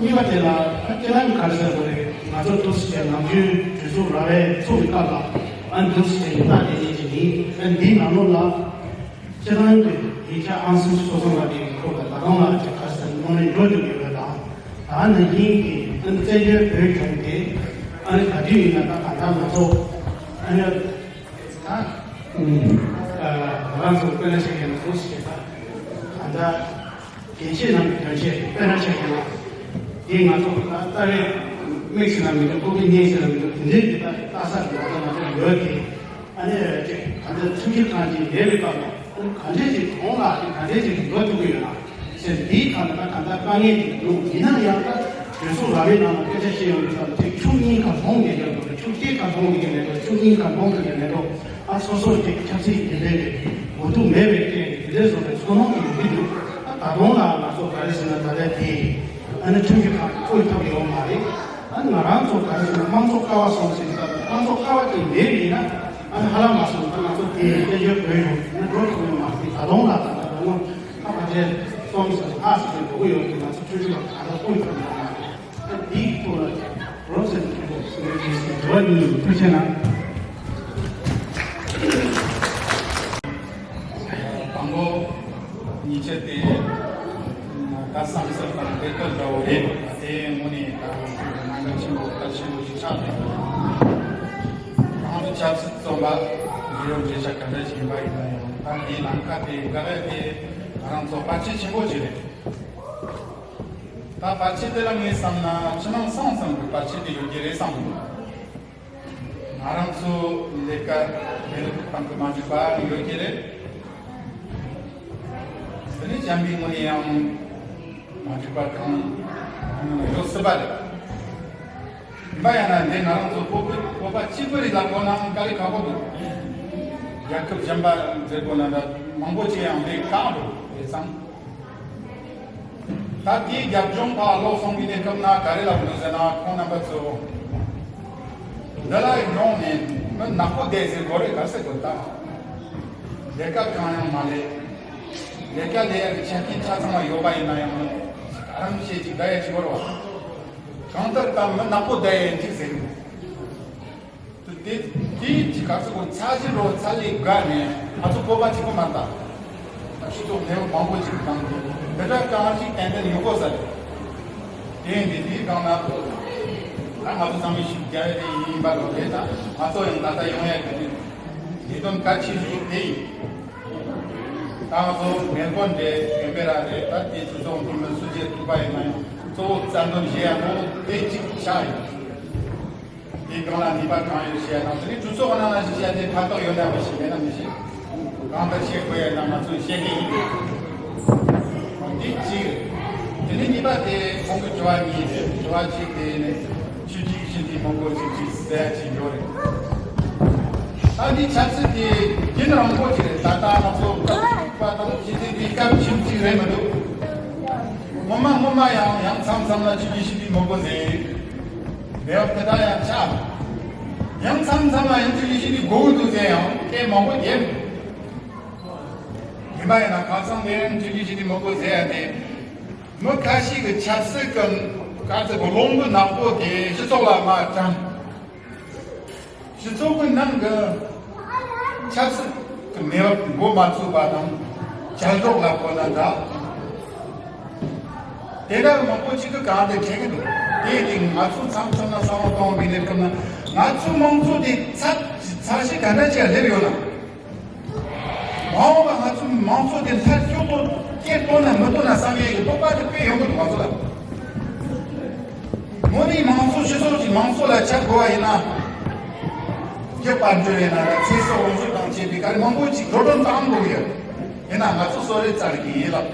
གཉིས་པ་དེ་ལ་ཨ་སྤྱི་བཏང་ག་རེ་ཟེར་དགོས་རེད། ང་ཚོ་འདུག་སེ་བྱས་ནམ་རྒྱུན་གྲོས་ཚོགས་ར་བའི་ཚོགས་ཀྱི་སྐབས་ལ་ཨ་འདུག་སེ་བྱས་ཡིག་ཐག་དེ་ཡིན་གྱི་ཡིན། ཨ་འདིའི་ནང་ལོགས་ལ་སྤྱི་བཏང་གི་ཡིག་ཆ་ཨང་སུན་སོ་སོ་ལ་དེ་གི་ཐོག་ལ་ད་དུང་ལ་ཅིག་ག་རེ་ཟེར་གནང་ནས་འགྲོ་འདུག་ཡོད་པ་དང་། ད་ནང་བཞིན་གྱི་ཨ་ནི་བཙན་བྱོལ་བོད་གཞུང་དེ་ཨ་ནི་ག་དུས་ཡིན་ན་ད་གང་ལྟར་ང་ཚོ་ཨ་ནི་ད་ཨ་རང་ཚོ་དཔེར་ན་ཆ་བཞག་ན་འདུག་སེ་བྱས་ད་གང་ལྟར། དགེ་བཤེས་རྣམས་ཀྱི་དོན་ཆེད་དཔེར་ན་ཆ་བཞག་ན། འདི་ང་ཚོ་ད་ལྟ་རེ་དམིགས་ཟེར་ན་མི་འདུག་ལྐོག་གྱུར་གཉེན་ཟེར་ན་མི་འདུག་དེ་འདྲའི་གི་ད་ལྟ་ས་གི་ང་ཚོ་ང་ཚོ་ཡོད་དེ། ཨ་ནི་ཅིག་ག་ཚོད་ཁྲིམས་ཞིབ་ཁང་ཅིག་ལས་པའི་སྐབས་ལ་ཨ་ནི་ག་འདྲས་ཅིག་གོང་ལ་ཅིག་ག་འདྲས་ཅིག་འགྲོ་ཐུབ་ཀྱི་ཡོད་ན་ཟེར། འདིའི་ཁ་ལ་ད་ག་འདྲ་དཀའ་ངལ་ཅིག་འདུག་ཡིན་ན་ཡང་ད་གྲོས་ཚོགས་ར་བའི་ནང་ལ་སྐད་ཆ་བཤད་ཡོང་དུས་ཙམ་ཅིག་ཕྱོགས་གཉིས་ཀ་མཐོང་བསྡད་ཀྱི་འདུག་ཕྱོགས་གཅིག་ཀ་མཐོང་བསྡད་ཀྱི་མེད་འགྲོ། ཕྱོགས་གཉིས་ཀ་མཐོང་བསྡད་ཀྱི་མེད་འགྲོ། ཨ་སོ་སོར་དེ་ཆབ་སྲིད་ཀྱི་ལས་ཀྱི་འགོ་ཐུག་མེད་པའི་རྐྱེན་གྱིས་དེ་འདྲའི་བཟོ་བའི་ཚོར་སྣང་གི་ཡོང་གི་འདུག་ཨ་ད་དུང་ལ་ང་ཚོ་ག་རེ་ཟེར་ན་ད་ལྟ་དེ་ཨ་ནི་ཁྲིམས་ཀྱི་ཁག་གིས་བཀོད་ཐུབ་ཡོད་མ་རེད། ཨ་ནི་ང་རང་ཚོ་ག་རེ་ཟེར་ན་དམངས་གཙོ་ཀ་བ་སོང་ཟེར་གྱི་ད་དམངས་གཙོ་ཀ་བ་དེ་མེད་པ་ཡིན་ན་ཨ་ནི་ཧ་ལམ་མ་སོང་ད་ང་ཚོ་དེ་དཔལ་འབྱོར་བོད་ཡོང་ན་འགྲོ་ཐུབ་ཡོད་མ་རེད། ད་དུང་ལ་ད་ལྟ་ལོ་ངོ་ཁ་ཕལ་ཆེར་གསུམ་ཟེར་ལྔ་ཟེར་གྱི་འགྲོ་གི་ཡོད་དེ་ང་ཚོ་ཁྲིམས་ཀྱི་ཁག་ག་ལ་བཀོད་ཐུབ་ཡོད་མ་རེད། འདིའི་ཐོག་ལ་རོབ་ཙམ་མཁན་པོ་སུ་རེད་ཅེས་དྲི་བ་གཉིས་ཐུགས་ཆེ་གནང་། དང་པོ་ཉིས་ཆ་དེ་ད་བསམ་ཚུལ་དང་དེ་ལྟར་འདྲ་བོ་རེད། དེ་དངོས་གནས་ད་གནད་འགག་ཆེན་པོ་གལ་ཆེན་པོ་ཞིག་ཆགས་ཡོད། ང་ཚོ་ཆབ་སྲིད་བཙོན་པ་འབྲེལ་ཡོད་འབྲེལ་ཆ་ག་འདྲ་ཞིག་ཡིན་པ་ཡིན་ན་ཡང་ད་དེའི་ལམ་ཁ་དེ་འགག་ཡ་དེ་ང་རང་ཚོ་བར་ཆད་ཆེན་པོ་ཞིག་རེད། ད་བར་ཆད་དེ་ལ་ངས་བསམ་ན་ཕྱི་ནང་གསང་གསུམ་གྱི་བར་ཆད་དེ་ཡོད་ཀྱི་རེད་བསམ་གྱི་འདུག་ང་ ང་རང་ཚོ་ལས་ཀ་ལས་ལུགས་སྟེང་གི་མ་འགྲིག་པ་ཡོད་ཀྱི་རེད། དེ་ནས་བྱམས་པའི་ངོས་ནས་ཡང་མ་འགྲིག་པ་གང་ཡོད་སྲིད་པ་རེད། ཡིན་པ་ཡང་ན་འདི་ང་རང་ཚོ་བོད་པ་བོད་པ་གཅིག་པུ་རེད་ལབ་དགོས་ནའང་དཀའ་ལས་ཁག་པོ་འདུག་རྒྱལ་ཁབ་གཞན་པ་ཟེར་དགོས་ན་འདྲ་མང་པོ་ཅིག་ཡང་འདི་བཀག་འདུག་དེ་ཙང་། ད་དེའི་རྒྱབ་ལྗོངས་ཕར་ལོག་སོང་བའི་གནས་སྐབས་ན་ག་རེ་ལབ་འདུག་ཟེར་ན། ཁོང་རྣམ་པ་ཚོ་འདི་ལ་ཡོང་ནས་མི་ནག་པོ་བསྡད་ཟེར་དགོས་རེད། ག་ཟེར་དགོས། ད་ལས་ཀ་གང་ཡང་མ་ལས། ལས་ཀ་ལས་ཡག་གི་ཆ་རྐྱེན་ཆ་ཚང་བ་ཡོད་པ་ཡིན་ན་ཡང་། རང་བཤད་ཅིག་བསྡད་ཡ་ཅིག་ཡོད་རེད་བ། གང་ལྟར་ད་མི་ནག་པོ་བསྡད་ཡ་ཅིག་ཟེར་གི་འདུག་དེ་དེའི་ག་ཚོད་གོ་ཚ་ཞིག་རོ་ཚ་ལས་དགའ་ནས་ང་ཚོ་བོད་པ་གཅིག་པོ་མ་ལྟ། ད་སྤྱི་ཚོགས་ནས་མང་པོ་ཅིག་བཏང་སྟེ་དེ་འདྲ་གང་ཞིག་ཏན་ཏན་ཡོད་དགོས་ས་རེད། དེ་ཡིན་དུས་དེའི་སྒང་ན་ད་ང་ཚོ་ཚང་མས་ཤུགས་རྒྱག་ཡ་དེ་ཡིན་པ་ལོ་རེད། ད་ང་ཚོ་ཡང་ད་ལྟ་ཡོང་ཡ་གི་དུས་ལས་དོན་གལ་ཆེ་ཤོས་དེ་ཡིན། ད་ང་ཚོ་མེལ་བོན་རེད། ཀེན་པེ་ར་རེད། ད་དེ་སྤྱི་ཚོགས་འཐུས་མི་སུ་བརྗེ་ཐུབ་པ་ཡིན་ན་ཡང་གཙོ་བོ་རྩ་འདོན་བྱེད་ཡ་ནོ་དེ་གཅིག་ཆགས་ཡོད། དེའི་སྒང་ལ་ནུས་པ་གང་ཡོད་བཤད་ན། དེ་ནི་གྲོས་ཚོགས་ནང་ལ་ཞིག་བཤད་དེ་ཕན་ཐོགས་ཡོད་ན་མི་ཤེས། མེད་ན་མི་ཤེས། གང་ལྟར་བཤད་དགོས་ཡ་ན་ང་ཚོས་བཤད་ཀྱི་ཡིན། འདི་གཅིག་རེད། དེ་ནི་གཉིས་པ་དེ་ཁོང་གི་དྲི་བ་གཉིས་རེད། དྲི་བ་གཅིག་དེ་ནི་ཆུ་ཐིགས་ཤིང་ཐིགས་མང་པོ་ཅིག་ཅིག་ཟེར་ཅིག་ཡོད་རེད། ད་འདི་ཆབ་སྲིད་དེ་ཡུན་རིང་པོ་ཅིག་རེད། ད་ལྟ་ང་ཚོ་སྐབས་བཅུ་པ་དང་ཕྱི་ཚེས་འདི་སྐབས་ཁྱིམ་གཅིག་རེད་མི་འདུག་སྔོན་མ་སྔོན་མ་ཡང་ཡང་མཚམས་མཚམས་ལ་ཆུ་ཐིགས་ཤིང་ཐིགས་མང་པོ་ཟེར། མེད་པ་དེ་འདྲ་ཡང་ཆགས། ཡང་མཚམས་མཚམས་ལ་ཡང་ཆུ་ཡི་ཤི་ནི་དགོས་ཀྱི་འདུག་ཟེར་ཡང་སྐད་མང་པོ་རྒྱབ། ཡིན་པ་ཡིན་ན་ཁ་སང་དེ་ཡང་ཆུ་ཡི་ཤི་ནི་མང་པོ་ཟེར་ཡང་དེ། མི་ཁ་ཤས་ཀྱི་ཆབ་སྲིད་ཀྱི་ག་ཚོད་གི་རླུང་བུ་ནག་པོ་དེ་སྤྱི་ཚོགས་ལ་མར་དྲངས། སྤྱི་ཚོགས་ཀྱི་ནང་གི་ཆབ་སྲིད་ཀྱི་གནས་བབ་འགོ་མ་ཚུགས་པ་དང་། བྱ་སྒྲོག་ལ་གོ་ན་འདྲ། དེ་འདྲ་མང་པོ་ཅིག་གི་གང་དེ་དྲན་གྱི་འདུག་དེ་དེ་ང་ཚོ་མཚམས་མཚམས་ལ་བསམ་བློ་གཏོང་བའི་གནས་སྐབས་ན། ང་ཚོའི་མང་ཚོགས་དེ་ཚ་ཚ་ཞིག་ག་འདྲ་ཅིག་སླེབས་ཡོད་ན། མ་འོངས་པ་ང་ཚོའི་མང་ཚོགས་དེ་མཐར་སྐྱོད་པོ་སྐྱེ་གཏོང་ན་མི་གཏོང་ན་བསམ་ཡས་ཀྱི་དོགས་པ་དེ་དཔེ་ཡོང་གི་འདུག་ང་ཚོ་ལ། དངོས་གནས་མང་ཚོགས་སྤྱི་ཚོགས་ཀྱི་མང་ཚོགས་ལ་ཆ་དགོས་པ་ཡིན་ན། རྒྱུ་དཔལ་འབྱོར་ཡིན་ན་ར་ཚེ་སྲོག་ལོངས་སྤྱོད་དང་བཅས་པའི་ག་རེ་མང་པོ་ཅིག་འགྲོ་གྲོན་བཏང་དགོས་ཀྱི་ཡོད། ཡིན་ན་ང་ཚོ་གསོལ་རས་བཙལ་གྱི་ཡིན་ལབ།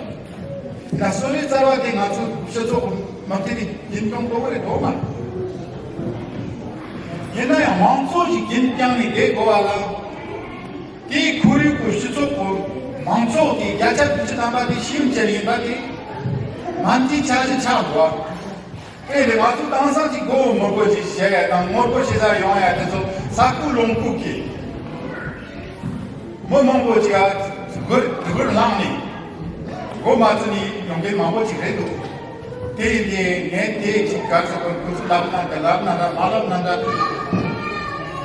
ཡིན་ན་གསོལ་རས་བཙལ་བ་དེ་ང་ཚོ་སྤྱི་ཚོགས་ཀྱི་མུ་མཐུད་དེ་རྒྱུན་སྐྱོང་དགོས་ཀྱི་རེད་དོ་མ། ཡིན་ན་ཡང་མང་ཚོགས་ཀྱི་རྒྱུན་བསྐྱངས་ནས་བསྡད་དགོས་པ་ལ། དེའི་ཁོར་ཡུག་གི་སྤྱི་ཚོགས་ཀྱི་མང་ཚོགས་ཀྱི་བརྒྱ་ཆ་དགུ་བཅུ་ཐམ་པ་དེ་ཤེས་ཡོན་ཅན་ཡིན་པ་དེ་མ་མཐའི་འཆར་གཞི་ཆགས་འདུག་བ། དེ་ལས་ང་ཚོ་དེང་སང་གི་མགོ་བོ་མོད་པོ་ཞིག་བྱེད་ཡ་དང་ངོ་རྒོལ་བྱེད་ས་ཡོང་ཡ་དེ་ཚོ་ས་ཁུག་ལུང་ཁུག་གི་མི་མང་པོ་ཅིག་ཨ་སྒུར་སྒུར་ལངས་ནས་མགོ་མ་ཚོས་ནས་ཡོང་མཁན་མང་པོ་ཅིག་རེད་འདུག་དེ་ཡིན་དེ་ངས་དེ་ཅིག་ག་ཚོད་དགོས་ཁུ་ཚོ་ལབ་ན་འདྲ་ལབ་ན་འདྲ་མ་ལབ་ན་འདྲ།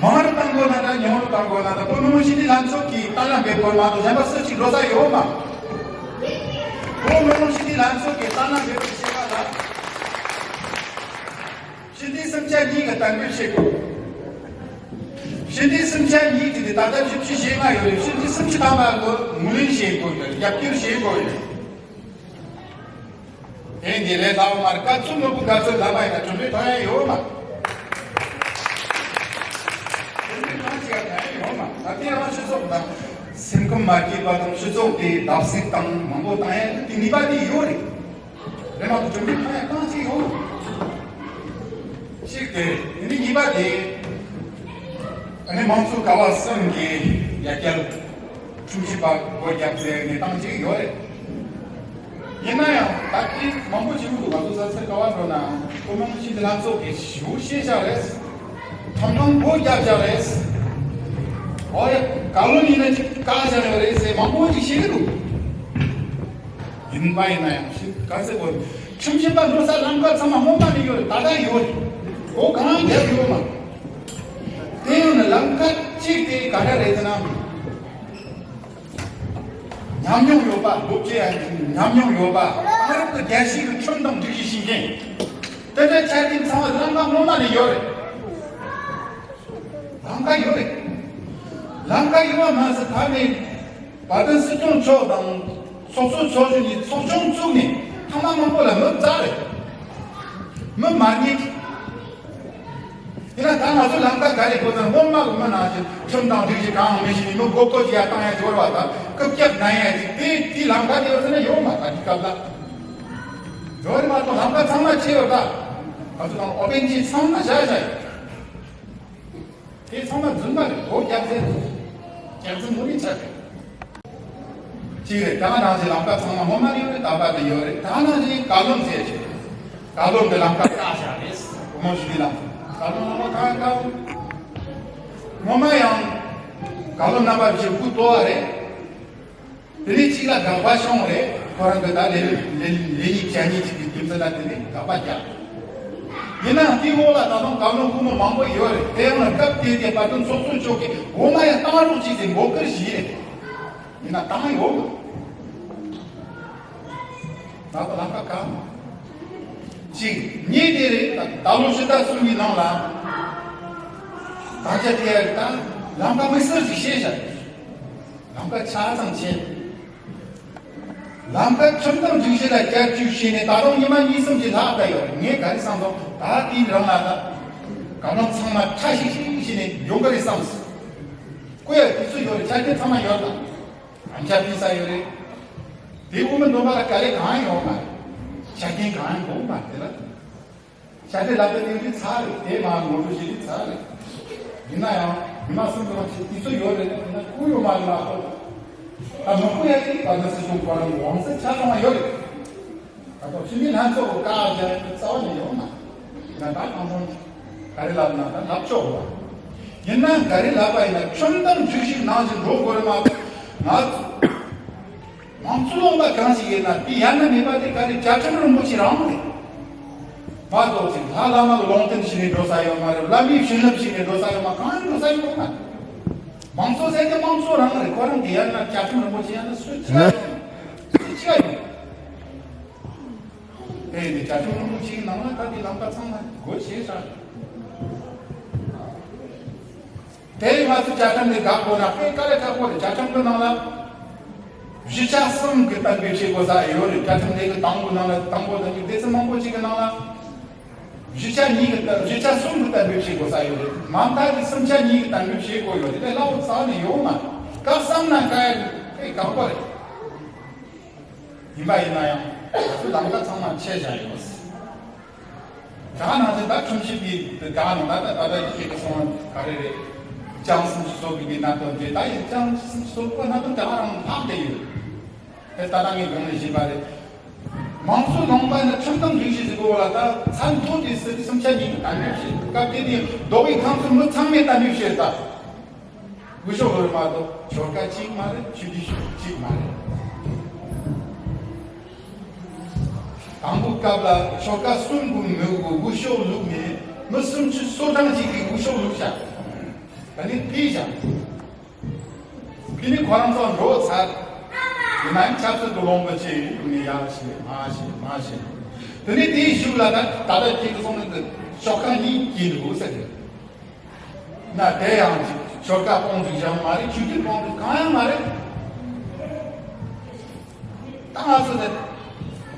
མང་རུ་བཏང་དགོས་ན་འདྲ་ཉུང་རུ་བཏང་དགོས་ན་འདྲ། བོད་མི་མང་སྤྱི་འཐུས་ལྷན་ཚོགས་ཀྱིས་གཏན་ལ་འབེབས་དགོས་མ་གཏོགས་གཞན་པ་སུ་གཅིག་འགྲོ་ས་ཡོད་མ། བོད་མི་མང་སྤྱི་འཐུས་ལྷན་ཚོགས་ཀྱིས་གཏན་ལ་འབེབས་པའི་བྱེད་པ་ལ། སྤྱི་འཐུས་སུམ་ཆ་གཉིས་ཀྱིས་གཏན་འབེབས་བྱེད་དགོས། སྤྱི་འཐུས་སུམ་ཆ་གཉིས་ཀྱིས་ད་ལྟ་བཞི་བཅུ་ཞེ་ལྔ་ཡོད་རེད། སྤྱི་འཐུས་སུམ་ཅུ་ཐམ་པ་གིས་ངོས་ལེན་བྱེད་དགོས་ཡོད། རྒྱབ་སྐྱོར་བྱེད་དགོས་ཡོད། དེ་འདི་ལས་ལྷག་མར་བཀའ་ཚོད་ནོར་བུ་ག་ཚོད་ལབ་པ་ཡིན་ན་གྲུབ་འབྲས་ཐོན་ཡ་ཡོད་མ། གྲུབ་འབྲས་ཐོན་ཅིག་ཡ་ཐོན་ཡ་ཡོད་མ། ད་དེ་རང་སྤྱི་ཚོགས་དང་སེམས་ཁམས་མ་སྐྱིད་པ་དང་སྤྱི་ཚོགས་དེ་བརྡབ་གསིག་དང་མང་པོ་བཏང་ཡ་དེ་ནུས་པ་དེ་ཡོད་རེད། རེད་མ་གཏོགས་གྲུབ་འབྲས་ཐོན་ཡ་གང་ཅིག་ཡོད། གཅིག་དེ་རེད། དེ་ནས་གཉིས་པ་དེ་ཨ་ནི་མང་གཙོ་ཀ་བ་གསུམ་གྱི་ཡ་གྱལ་ཁྲིམས་ཞིབ་པ་སྒོ་རྒྱབ་ཟེར་གནས་སྟངས་ཅིག་ཡོད་རེད། ཡིན་ན་ཡང་ད་ལྟའི་མང་པོ་ཞིག་འདུག་ང་ཚོ་ས་ཆ་ག་བ་འགྲོ་ན་བོད་མི་མང་སྤྱི་འཐུས་ལྷན་ཚོགས་ཀྱིས་ཞུ་བཤད་བཞག་རེད། ཐམ་ཐམ་སྒོ་རྒྱབ་བཞག་རེད། ཨོ་ཡ་བཀའ་བློན་ཡིན་ན་ཅིག་བཀག་བཞག་ཡོད་རེད་ཟེར་མང་པོ་ཅིག་བཤད་ཀྱི་འདུག་ཡིན་པ་ཡིན་ན་ཡང་ཞིག་ག་ཚོད་དགོས། ཁྲིམས་ཞིབ་པ་འགྲོ་ས་ལམ་ཁ་ཚང་མ་སྔོན་མ་ནས་ཡོད་རེད། ད་ལྟ་ཡོད་རེད། སྒོ་གང་རྒྱབ་ཡོད་མ། དེ་ཡོད་ན་ལམ་ཁ་གཅིག་དེ་ག་འདྲ་རེད་ཟེར་ན། ཉམས་མྱོང་ཡོད་པ། སློབ་སྦྱོང་ཉམས་མྱོང་ཡོད་པ། ཨ་རབ་ཀྱི་རྒྱལ་སྤྱིའི་ཁྲིམས་དང་སྒྲིག་གཞི་ཤེས་མཁན། དེ་འདྲའི་ཆ་རྐྱེན་ཚང་མ་ལམ་ཁ་སྔོན་མ་ནས་ཡོད་རེད། ལམ་ཁ་ཡོད་རེད། ལམ་ཁ་ཡོད་པ་མ་ཟད་ད་ནི་བར་དོ་སྲིད་སྐྱོང་མཆོག་དང་ཚོགས་གཙོ་མཆོག་བཞུགས་ནས་ཚོགས་ཆུང་བཙུགས་ནས་ཐེངས་མ་མང་པོ་ལ་མི་བཙལ་རེད། མི་མ་རྙེད། ཡིན་ན་ད་ ད་ང་ཚོ་ལམ་ཁ་ག་རེ་ཁོ་ཚོ་སྔོན་མ་གི་མི་ནང་བཞིན་ཁྲིམས་དང་སྒྲིག་གཞི་གང་མི་ཤེས་ནས་མི་མགོ་སྐོར་གྱི་ཡ་བཏང་ཡ་འབྱོར་བ་དང་རྐུབ་བཀྱག་ན་ཡ་ཅིག་དེ་དེའི་ལམ་ཁ་དེ་ཡོད་ཟེར་ན་ཡོད་མ་རེད། ད་དེ་སྐབས་ལ་ཡོད་རེད་མ་གཏོགས་ལམ་ཁ་ཚང་མ་ཕྱེ་ཡོད། ད་ང་ཚོ་དང་ཨོ་པན་ཅིག་ཚང་མ་བཞག་བཞག་ཡོད། དེ་ཚང་མ་རྫུན་མ་རེད། སྒོ་རྒྱག་ཚད་རྒྱག་རྫུན་མུ་ནི་ཆགས་རེད། གཅིག་རེད། ད་ནང་བཞིན་ལམ་ཁ་ཚང་མ་སྔོན་མ་ཡོད་རེད། ད་བར་དུ་ཡོད་རེད། ད་ནང་བཞིན་བཀའ་བློན་ཟེར་ཞིག་བཀའ་བློན་གྱི་ལམ་ཁ་བཀག་བཞག་རེད། བུ་མོ་ཞུ་ལམ་བཀའ་བློན་ལམ་ཁ་བཀག་བཀག་སྔོན་མ་ཡང་བཀའ་བློན་རྣམ་པ་བཞི་སྐུ་ལྟོ་བ་རེད། དེ་ནས་གཅིག་ལ་དགག་པ་བྱུང་རེད། ཁོ་རང་གི་ད་ལས་ལས་ལས་གཉིས་བྱ་གཉིས་གཅིག་གི་རྒྱུ་མཚན་ལ་དེ་ནས་དགག་པ་རྒྱག་ཡིན་ནའང་དེའི་འོག་ལ་ད་དུང་བཀའ་བློན་སྐུ་ངོ་མང་པོ་ཡོད་རེད། དེ་ཡང་སྐབས་དེ་དེ་བར་དུ་ཚོགས་གཙོ་མཆོག་གིས་འོ་མ་ཡང་བཏང་རོགས་བྱས་ཏེ་འབོད་སྐུལ་བྱས་རེད། ཡིན་ན་བཏང་ཡོད་མ། ད་ལྟ་ལམ་ཁ་གང་། གཅིག་གཉིས་དེ་རེད། ད་ད་ལོ་ཕྱི་ཟླ་གསུམ་པའི་ནང་ལ་ད་ཆ་དེ་ཡ་ད་ལམ་ཁ་དམིགས་བསལ་ཞིག་ཤེས་བྱ། ལམ་ཁ་ཆ་ཚང་ཆེ། ལམ་ཁ་ཁྲིམས་དང་སྒྲིག་གཞི་ལ་བསྐྱར་བཅོས་བྱས་ནས་ད་དུང་ཉི་མ་གཉིས་གསུམ་གྱི་ལྷག་ད་ཡོད་རེད། ངས་ག་རེ་བསམ་སོང་། ད་དེའི་རིང་ལ་ད་ག་ལོང་ཚང་མ་ཁྲ་ཤིག་ཤིག་བྱས་ནས་ཡོང་གི་རེད་བསམ་སོང་། ཀུ་ཡ་དུས་ཚོད་ཡོད་རེད། ཆ་རྐྱེན་ཚང་མ་ཡོད་ད། ཨམ་ཆ་ཕུལ་ས་ཡོད་རེད། དེ་དབུ་མའི་འདུན་པ་ལ་དཀའ་ལས་གང་ཡང་ཡོད་མ་རེད། ཆ་རྐྱེན་གང་ཡང་དགོས་མ་རེད་ལ། ཤ་དེ་ལབ་པའི་གནས་ཚུལ་ཚར་རེད། དེ་མ་ངོ་སྤྲོད་བྱེད་དུས་ཚར་རེད། ཡིན་ན་ཡང་ཉི་མ་གསུམ་གྱི་རིང་ཞིག་དུས་ཚོད་ཡོད་རེད། ཡིན་ན་ཁུར་ཡོད་མ་རེད་མ་གཏོགས། ད་མི་ཁུར་ཡ་དེ་བར་དུ་སྲིད་སྐྱོང་ཁོ་རང་གི་དབང་ཚད་ཆ་ཚང་མ་ཡོད་རེད། ད་ལྟ་ཕྱི་མི་ལྷན་ཚོགས་ཀྱི་བཀའ་རྒྱ་རྩ་བ་ནས་ཡོད་མ་རེད། ཡིན་ན་ད་གང་འཚམ་ག་རེ་ལབ་ན་ད་ལབ་ཆོག་གོ། ཡིན་ན་ག་རེ་ལབ་པ་ཡིན་ན་ཁྲིམས་དང་སྒྲིག་གཞི་ནང་བཞིན་འགྲོ་དགོས་རེད་མ་གཏོགས་ང་ཚོ། མང་གཙོ་ལུང་པ་གང་ཞིག་ཡིན་ན་དེ་ཡང་ན་མེད་པ་དེ་ག་རེ་བཅའ་ཁྲིམས་རིན་པོ་ཆེ་རང་རེད། མ་གཏོགས་ཅིག་ལྷ་བླ་མ་ལ་ལུང་བསྟན་བྱས་ནས་འགྲོ་ས་ཡོད་མ་རེད། བླ་མའི་བྱིན་རླབས་བྱས་ནས་འགྲོ་ས་ཡོད་མ། གང་ཡང་འགྲོ་ས་ཡོད་མ་རེད། མང་གཙོ་ཟེར་དེ་མང་གཙོ་རང་རེད། ཁོ་རང་གི་ཡང་ན་བཅའ་ཁྲིམས་རིན་པོ་ཆེ་ཡང་ན་སུ་ཅི་ཡང་ཡོད། སུ་ཅི་ཡང་ཡོད། དེ་ཡིན་དུས་བཅའ་ཁྲིམས་རིན་པོ་ཆེའི་ནང་ལ་ད་དེ་ལམ་ཁ་ཚང་མ་སྒོ་ཕྱེ་བཞག་དེ་ཡིས་ང་ཚོ་བཅའ་ཁྲིམས་འདི་དགག་དགོས་ན་དཔེ་དཀའ་ལས་ཁག་པོ་རེད། བཅའ་ཁྲིམས་འདི་ནང་ལ་གཞིས་ཆགས་གསུམ་གྱི་གཏན་འབེབས་བྱེད་དགོས་ས་ཡོད་རེད། བཅའ་ཁྲིམས་འདི་གི་དང་པོ་ནང་ལ་དང་པོ་དང་གཉིས་སྡེ་ཚན་མང་པོ་ཅིག་གི་ནང་ལ་གཞིས་ཆགས་གཉིས་ཀྱི་གཞིས་ཆགས་གསུམ་གྱི་གཏན་འབེབས་བྱེད་དགོས་ས་ཡོད་རེད། མ་མཐའ་གི་གསུམ་ཆ་གཉིས་ཀྱི་གཏན་འབེབས་བྱེད་དགོས་ཡོད་རེད། དེ་གླ་བོ་རྩ་ནས་ཡོང་མ་སྐབས་བསམ་ན་དཀའ་ཡ་དཔེ་དཀའ་པོ་རེད། ཡིན་པ་ཡིན་ན་ཡང་ང་ཚོ་ལམ་ཁ་ཚང་མ་ཆད་བཞག་ཡོད། ད་ནང་བཞིན་ད་ཁྲིམས་ཞིབ་ཀྱི་ད་ནང་ད་ད་ད་ད་ཁྱེད་ཀྱི་གསུང་ག་རེ་རེད། ལྕམ་སུམ་ཅུ་སོ་དགུ་གི་གནད་དོན་དེ་ད་ཡིན། ལྕམ་སུམ་ཅུ་སོ་དགུ་གནད་དོན་ད་རང་ལྷག་བསྡད་ཡོད། དེ་ད་ལྟ་ངས་དགོངས་ནས་བཞེས་པ་རེད། མང་གཙོ་ལུང་པ་ནི་ཁྲིམས་དང་སྒྲིག་གཞི་ཟེར་གོ་ལ་ད་ཚན་ཐོ་དེ་ཟེར་དུས་སུམ་ཆ་གཉིས་ཀྱི་གཏན་འབེབས་བྱེད་སྐབས་དེ་དེ་རྡོ་བའི་ཁམས་སུ་མི་ཚང་མས་གཏན་འབེབས་བྱེད་ད། སྐུ་ཞབས་ལོ་རེ་མ་གཏོགས་ཆོལ་ཁ་གཅིག་མ་རེད། ཆོས་བརྒྱུད་གཅིག་མ་རེད། དང་པོའི་སྐབས་ལ་ཆོལ་ཁ་གསུམ་གྱི་མི་དགོས་སྐུ་ཞབས་བླུགས་ནས་མི་སུམ་ཅུ་སོ་གྲངས་ཅིག་གིས་སྐུ་ཞབས་བླུགས་བཞག་ད་ནི་ཕུད་བཞག་ཕུད་ནས་ཁོ་རང་ཚོ་འགྲོ་ཚར། དེ་ནས་ཆབ་སྲིད་ཀྱི་ལུང་པ་ཆེ་ཡིན་དུས་ནས་ཡར་བཤད་མར་བཤད་མར་བཤད། དེ་ནས་དེའི་གཞུག་ལ་ད་ད་ལྟ་ཁྱེད་ཀྱི་གསུང་ནི་འདི་ཆོལ་ཁ་གཉིས་སྐྱེས་འདུག་ཟེར་གི། ན་དེ་ཡང་ཅིག་ཆོལ་ཁ་སྤོང་ཟིག་བྱ་མ་རེད། ཆོས་བརྒྱུད་སྤོང་ཟིག་གང་ཡང་མ་རེད། ད་ང་ཚོ་དེ་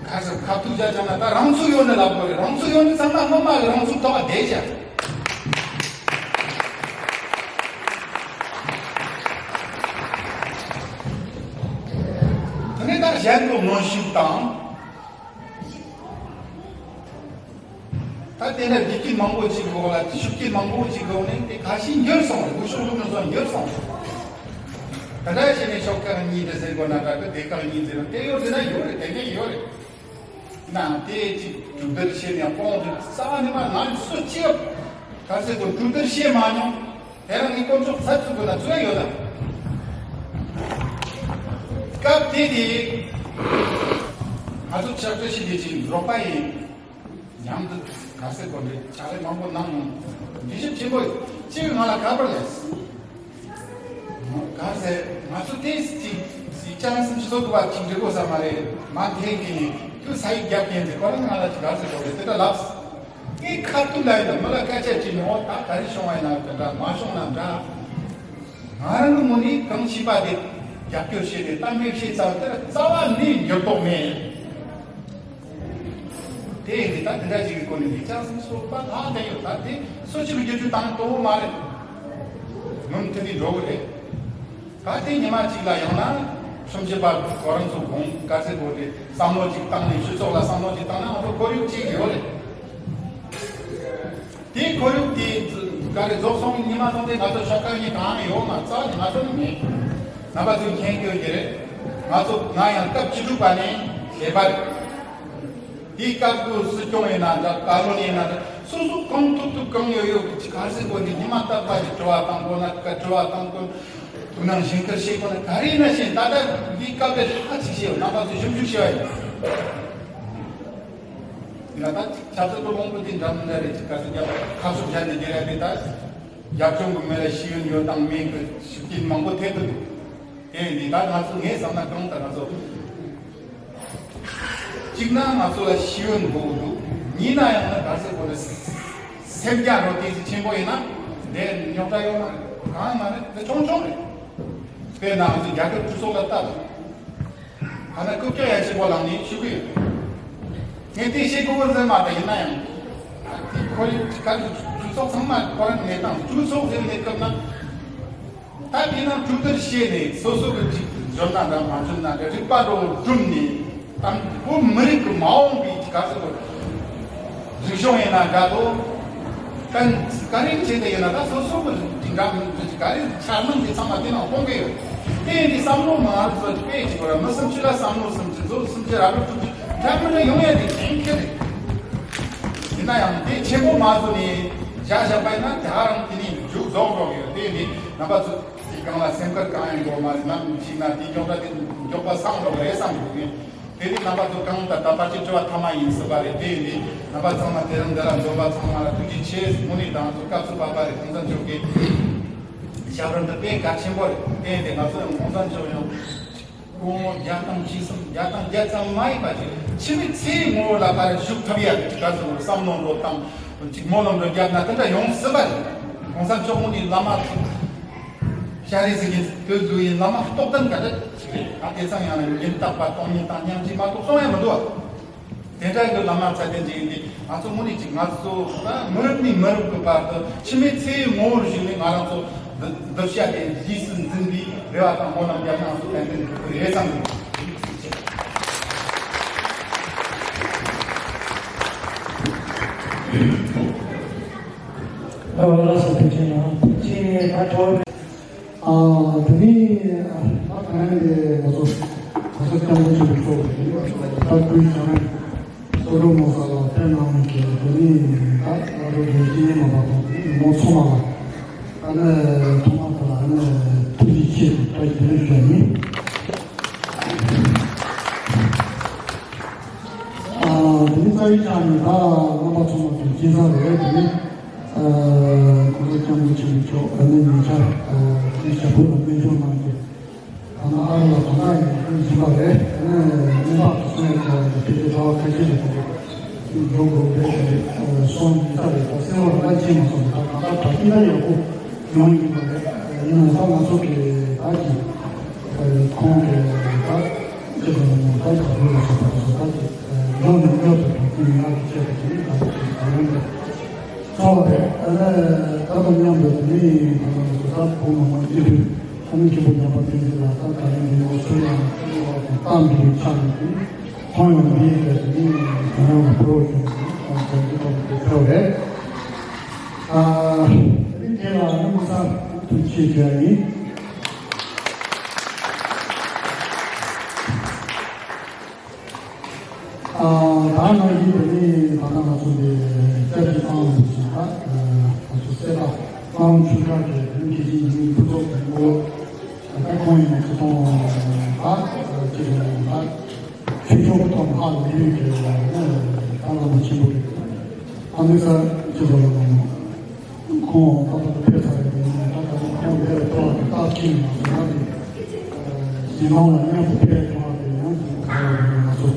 ག་ཚོད་ཁ་ཐུག་བྱ་བྱ་ན་ད་རང་ཚུགས་ཡོད་ནི་ལབ་དགོས་རེད། རང་ཚུགས་ཡོད་ནི་ཚང་མ་སྔོན་མ་གི་རང་ཚུགས་ཐོག་བསྡད་བྱ། དེ་ནས་ད་གཞན་དུ་གནོན་ཤུགས་དང་། ད་དེ་འདྲ་བདེ་སྐྱིད་མང་པོ་ཅིག་འོག་ལ་ཤུགས་སྐྱིད་མང་པོ་ཅིག་འོག་ནས་དེ་ཁ་ཤས་འགྱུར་སོང་རེད། སྐུ་ཞབས་ལུགས་ནང་སོང་འགྱུར་སོང་རེད། ད་ལྟ་བྱས་ནས་ཤོག་ཁག་གཉིས་འདི་ཟེར་དགོས་ན་འདྲ་གི་སྡེ་ཁག་གཉིས་ཟེར་ན་དེ་ཡོད་ཟེར་ན་ཡོད་རེད། དེ་འདྲ་ཡོད་རེད། ན་དེ་ཅིག་གྲོས་བསྡུར་བྱས་ནས་སྤོང་དུས་རྩ་བ་ནས་མ་ང་ཚོ་སུ་གཅིག་ག་ཚོད་དུ་གྲོས་བསྡུར་བྱས་མ་མྱོང་། དེ་རང་གི་དཀོན་མཆོག་ཚབ་ཚུགས་དགོས་ན་ཚོད་ཡོད་ལ། སྐབས་དེ་དེ་ང་ཚོ་ཕྱག་བྲིས་ཞིག་དེ་ཅིག་རོགས་པ་ཡིན། མཉམ་དུ་ག་ཚོད་དགོས་འདྲ་ཕྱག་ལས་མང་པོ་གནང་མྱོང་། འགྲེལ་བཤད་ཆེན་པོ་ཡོད། གཅིག་ང་ལ་ཁ་པར་སླེབས། ག་ཟེར་ང་ཚོ་དེ་སི་སི་ཅང་སུམ་ཅུ་སོ་དགུ་བ་ཅིག་འབྲི་དགོས་ས་མ་རེད། མ་འཐེན་གི་ནི་ཁྱོད་ས་ཡིག་རྒྱབ་མཁན་དེ་ཁོ་རང་ང་ལ་ཅིག་ག་ཟེར་དགོས་རེད་དེ་འདྲ་ལབས། ངས་ཁ་ཐུག་ལ་ཡིན་ན་མི་ལ་སྐད་ཆ་དྲིས་ནས་འོ་ད་ག་རེ་བྱུང་བ་ཡིན་ན་འདྲ་འདྲ་མ་བྱུང་ན་འདྲ། ང་རང་གི་ངོས་ནས་གང་བྱས་པ་དེ་རྒྱབ་སྐྱོར་བྱས་ཏེ་གཏན་འབེབས་བྱས་ཚར་དེར་རྩ་བ་ནས་འགྱུར་ལྡོག་མེད། དེ་ཡིན་དུས་ད་དེ་འདྲ་ཞིག་གི་སྒོ་ནས་ལེགས་ཆ་གསུང་སོགས་པ་ལྷག་བསྡད་ཡོད། ད་དེ་སུ་ཞིག་གི་བསྒྱུར་བཅོས་བཏང་གཏོང་བོ་མ་རེད། མུ་མཐུད་ནས་འགྲོ་གི་རེད། ད་དེ་ཉི་མ་གཅིག་ལ་ཡང་ན་སུམ་ཅུ་པ་ཁོ་རང་ཚོ་དགོངས་དཀར་ཟས་གོ་དེ་བསམ་བློ་ཅིག་བཏང་ནས་སྤྱི་ཚོགས་ལ་བསམ་བློ་ཅིག་བཏང་ན་ང་ཚོ་ཁོར་ཡུག་ཅིག་ཡོད་རེད། དེའི་ཁོར་ཡུག་དེ་ག་རེ་རྫོགས་སོང་ཉི་མ་སོང་སྟེ་ང་ཚོ་ཤོག་ཁག་གཉིས་གང་ཡོད་མ་རྩ་ནས་ང་ཚོ་ནི་མེད། རྣམ་པ་ཚོས་མཁྱེན་གྱི་ཡོད་ཀྱི་རེད། ང་ཚོ་ང་ཡང་སྐབས་བཅུ་དྲུག་པ་ནས་ལས་པ་རེད། དེའི་སྐབས་ཀྱི་སྲིད་སྐྱོང་ཡིན་ན་འདྲ་བཀའ་བློན་ཡིན་ན་འདྲ་སོ་སོ་གང་ཐུབ་ཐུབ་གང་ཡོད་ཡོད་ཀྱི་གར་སེ་གོ་ནས་ཉི་མ་རྟག་པ་ཞིག་དྲི་བ་བཏང་དགོས་ན་དཀའ་དྲི་བ་བཏང་དགོས། དུ་ནང་ཞིང་ཁར་ཤེས་དགོས་ན་ག་རེ་ཡིན་ན་ཤེས་ད་ལྟ་འདིའི་སྐབས་ལས་ལྷག་ཅིག་ཤེས་ཡོད། རྣམ་པ་ཚོས་ཞིབ་འཇུག་བྱས་པ་ཡིན། ཡིན་ན་ད་ཆབ་སྲིད་པ་མང་པོ་དེ་འདྲ་མི་འདྲ་རེད་ཅིག་ག་ཚོད་རྒྱབ་ཁ་ཤུབས་བཞག་ནས་བསྡད་ཡ་དེ་ད་རྒྱབ་ལྗོངས་ཀྱི་མི་ལ་ཤེས་ཡོན་ཡོད་དང་མེད་ཀྱི་ཤུགས་རྐྱེན་མང་པོ་ཐེབས་ཀྱི་འདུག་དེ་ཡིན་དུས་ད་ང་ཚོ་ངས་བསམ་ན་གང་ལྟར་ང་ཚོ་གཅིག་ན་ང་ཚོ་ལ་ཤེས་ཡོན་དགོས་ཀྱི་འདུག་གཉིས་ན་ཡང་ན་ག་ཚོད་དགོས་ན་སེམས་རྒྱ་རོ་དེ་ཚོ་ཆེན་པོ་ཡིན་ན་དེ་རྙོག་དྲ་ཡོད་མ་རེད། གང་ཡང་མ་རེད། དེ་ཆུང་ཆུང་རེད། དཔེར་ན་ང་ཚོ་རྒྱ་གར་གྲོས་ཚོགས་ལ་ལྟ་དང་། ཐ་ན་རྐུབ་ཀྱག་ཡ་ཆེན་པོ་ལངས་ནས་ཞུ་གི་ཡོད། ངས་དེ་བཤད་དགོས་པ་ཟེར་མ་ད་ཡིན་ན་ཡང་། དེ་ཁོ་རེ་ག་རེ་གྲོས་ཚོགས་ཚང་མ་ཁོ་རང་གནས་སྟངས་གྲོས་ཚོགས་ཟེར་གནས་སྐབས་ན། ད་དེ་ནང་གྲོས་བསྡུར་བྱས་ནས་སོ་སོ་གི་ཅིག་འཇོན་ན་འདྲ་མ་འཇོན་ན་འདྲ་རིག་པ་འགྲོ་བསྒྲུབས་ནས་དང་བོད་མི་རིགས་ཀྱི་མ་འོངས་པའི་ག་ཚོད་དགོས། རིག་གཞུང་ཡིན་ན་འདྲ་དོ། གན་ག་རེ་བྱས་ཏེ་ཡིན་ན་ད་སོ་སོ་གི་འདྲ་མི་འདྲ་ག་རེ་འཆར་སྣང་དེ་ཚང་མ་དེ་ནང་སྟོན་གི་ཡོད། དེ་ཡིན་དུས་བསམ་བློ་མ་རུ་ཚོ་དཔེ་ཅིག་གོ་ར་མི་སུམ་ཅུ་ལ་བསམ་བློ་སུམ་ཅུ་མཛོ་སུམ་ཅུ་ར་བུ་དྲུག་ཅུ་འདྲ་མི་འདྲ་ཡོང་ཡ་དེ་གལ་ཆེ་རེད། ཡིན་ན་ཡང་དེ་ཆེན་པོ་མ་བཟོ་ནས་བཞག་བཞག་པ་ཡིན་ན་དེ་ཧ་རང་དེ་ནས་མཇུག་རྫོགས་འགྲོ་གི་ཡོད། དེ་ཡིན་དུས་རྣམ་པ་ཚོ་དེ་གང་ལ་སེམས་ཁུར་གང་ཡང་དགོས་མ་རེད། ནམ་ཞིག་ན་དེ་མགྱོགས་དྲ་དེ་མགྱོགས་པ་སངས་འགྲོ་གི་རེད་བསམ་གི་འདུག་དེ་ནི་རྣམ་པ་ཚོ་གང་ལྟར་ད་ཕལ་ཆེར་དྲི་བ་ཐ་མ་ཡིན་སྲིད་པ་རེད། དེ་ཡིན་དུས་རྣམ་པ་ཚང་མ་དེ་རིང་འདི་ལ་འཛོམས་པ་ཚང་མ་ལ་ཐུགས་རྗེ་ཆེ། དངོས་གནས་དང་ཚོ་སྐབས་སུ་བབས་པ་རེད། གོང་ས་མཆོག་གི་ཞབས་རིམ་འདི་དཔེ་གལ་ཆེན་པོ་རེད། དེ་ཡིན་དུས་ང་ཚོ་ཡང་གོང་ས་མཆོག་ཡང་སྐུ་ངོ་བརྒྱ་དང་བཅུ་གསུམ་བརྒྱ་དང་བརྒྱད་ཙམ་མ་ཡིན་པ་ཅིག་འཆི་མེད་ཚེའི་ངོ་བོ་ལ་ཕར་བཞུགས་ཐུབ་ཡ་རེད། ག་ཚོད་བསམ་བློ་འགྲོ་དང་ཅིག་སྨོན་ལམ་འགྲོ་རྒྱབ་ན་དེ་འདྲ་ཡོང་སྲིད་པ་རེད། གོང་ས་མཆོག་དངོས་གནས་བླ་མ་ཚོ། ཤ་རི་སི་གི་སྟོད་འཛུལ་ཡིན་བླ་མ་རྟོགས་ལྡན་ག་འདྲ་ཞིག་རེད། ད་དེ་ཚང་ཡང་ན་ཡིན་རྟག་པ་སྟོང་ཉིད་དང་མཉམ་གཅིག་མ་གཏོགས་སོང་ཡ་མི་འདུག་བ། དེ་འདྲ་གི་བླ་མ་ཚད་ལྡན་ཅིག་ཡིན་དུས་ང་ཚོ་དངོས་གནས་ཅིག་ང་ཚོ་ད་མི་རབས་ནས་མི་རབས་ཀྱི་བར་དུ་འཆི་མེད་ཚེ་ཡི་ངོ་བོར་བཞུགས་ནས་ང་རང་ཚོ་འདི་འདི་བཤད་དེ་རྗེས་སུ་འཛིན་པའི་རེ་བ་དང་སྨོན་ལམ་རྒྱབ་ན་ང་ཚོ་ཏན་ཏན་འགྲུབ་ཀྱི་རེད་བསམ་གི་འདུག་ལགས་སོ། ཐུགས་རྗེ་གནང་། ཐུགས་རྗེ་ཆེ། ད་ཐོག་ཨ་དེ་ནི་ཨ་ད་ག་ནས་ང་ཚོ་གོང་ས་སྐྱབས་མགོན་ཆེན་པོ་མཆོག་གིས་ད་ཀུན་བྱང་སོ་འགྲོ་མོ་ས་ལ་བསྟན་གནང་གི་དེ་ནི་ད་ང་ཚོ་རྒྱལ་སྤྱིའི་མ་པ་དང་མོ་ཚོ་མ་ལ་ཨ་ནི་ཐོག་མ་དང་ཨ་ནི་ཐུགས་རྗེ་ཆེ་ད་རྒྱུན་ལས་ཞུ་ཡིན། ཨ་དེ་ནི་རྩ་བའི་ཆ་ནས་ད་རྣམ་པ་ཚང་མ་དང་སྐྱིད་ས་རེད། དེ་ནི་ཨ་གོང་ས་སྐྱབས་མགོན་ཆེན་པོ་མཆོག་ཨ་ནི་ཉེ་ཆར་ཨ་དེ་ཞབས་པུ་ལ་སྨན་སྦྱོང་གནང་རྒྱུ་ད་ནི་ཨ་རི་ལ་གང་ལྟར་ཡིན་ཡིན་པ་རེད། ཨ་ནི་སྨན་པ་དང་སོང་ཡ་ཆ་བ་ཡིན་ཕལ་ཆེར་གྲྭ་བ་ཁ་ཤས་རེད། དེ་འགྲོ་དགོས་རེད། ཨ་སོང་ཡིན་ས་རེད། ད་སེམས་པ་ལ་ཅི་མ་སོང་ད་གང་ལྟར་ད་སྤུན་ཟླ་ཡག་པོ་ཡོང་ཡིན་པ་རེད། ཡིན་ནའང་ད་ང་ཚོ་གི་ད་ཀྱི་ཁོང་གི་ད་ཅི་ལ་ནོ་ད་ག་རེ་ལ་སོགས་པ་སོགས་ད་ཀྱི་འགྲོ་ནས་མྱུར་དུ་གྲོངས་ཀྱི་ཡིན་ང་གི་ཆེད་དུ་དེ་ནི་ད་ཀྱི་ད་ཡོང་གི་ཚོགས་རེད། ཨ་ནི་ད་དང་མཉམ་དུ་དེ་ནི་ད་ང་ཚོ་ད་བོད་མི་མང་སྤྱི་འཐུས་ཨ་ནི་མཁན་པོ་ཉམས་པ་བསྟན་འཛིན་ལགས་ད་ད་རིང་འདི་ནོ་སུ་ཡང་ཁོང་གི་ཆ་ནས་དེ་ནི་ཁོང་ཡང་འདིའི་གྲས་དེ་ནི་ཁོང་རང་གི་ཕུ་བོ་ཡིན་ནི་ཁོང་གྲོང་ཁྱེར་ཐོག་ཏུ་ཕེབས་རེད། ཨ་དེ་ནི་དེ་ལ་ཨ་ནི་མི་སར་ཐུགས་རྗེ་ཆེ་ཞུ་ཡ་ཡིན། ཨ་ད་ནང་བཞིན་དེ་ནི་ད་ལྟ་ང་ཚོ་འདི་སྐྱབས་རྗེ་གཙང་བླ་ཞིག་ད་ང་ཚོ་སེ་ད་གཙང་བླ་ཆོས་གྲགས་ཀྱི་དེ་ནི་དགེ་བཤེས་ཡིན་མིན་ཕུན་ཚོགས་ཀྱི་ངོ་ད་ཁོང་ཡིན་ན་ཚོ་ཐོང་ད་ཅི་རེད་ད་ཆོས་ཕྱོགས་ཐོག་ཧ་ལས་རིགས་ཀྱི་ད་བླ་མ་ཆེན་པོ་རེད། ཨ་མི་ས་ཅི་ལ་ལ་ལ་ཁོང་ད་ལྟ་ཕེབས་ཚར་རེད། ཡིན་ནའང་ད་ལྟ་ཁོང་ལས་ལ་ཐོག་ཏུ་རྟགས་ཅིག་ཡིན་ན་ཟེར་ན་དེ་ཞིང་ཁམས་ལ་མཉམ་དུ་ཕེབས་བྱུང་བ་དེ་ཡང་ཅིག་ག་ལ་ཡིན་ང་ཚོ་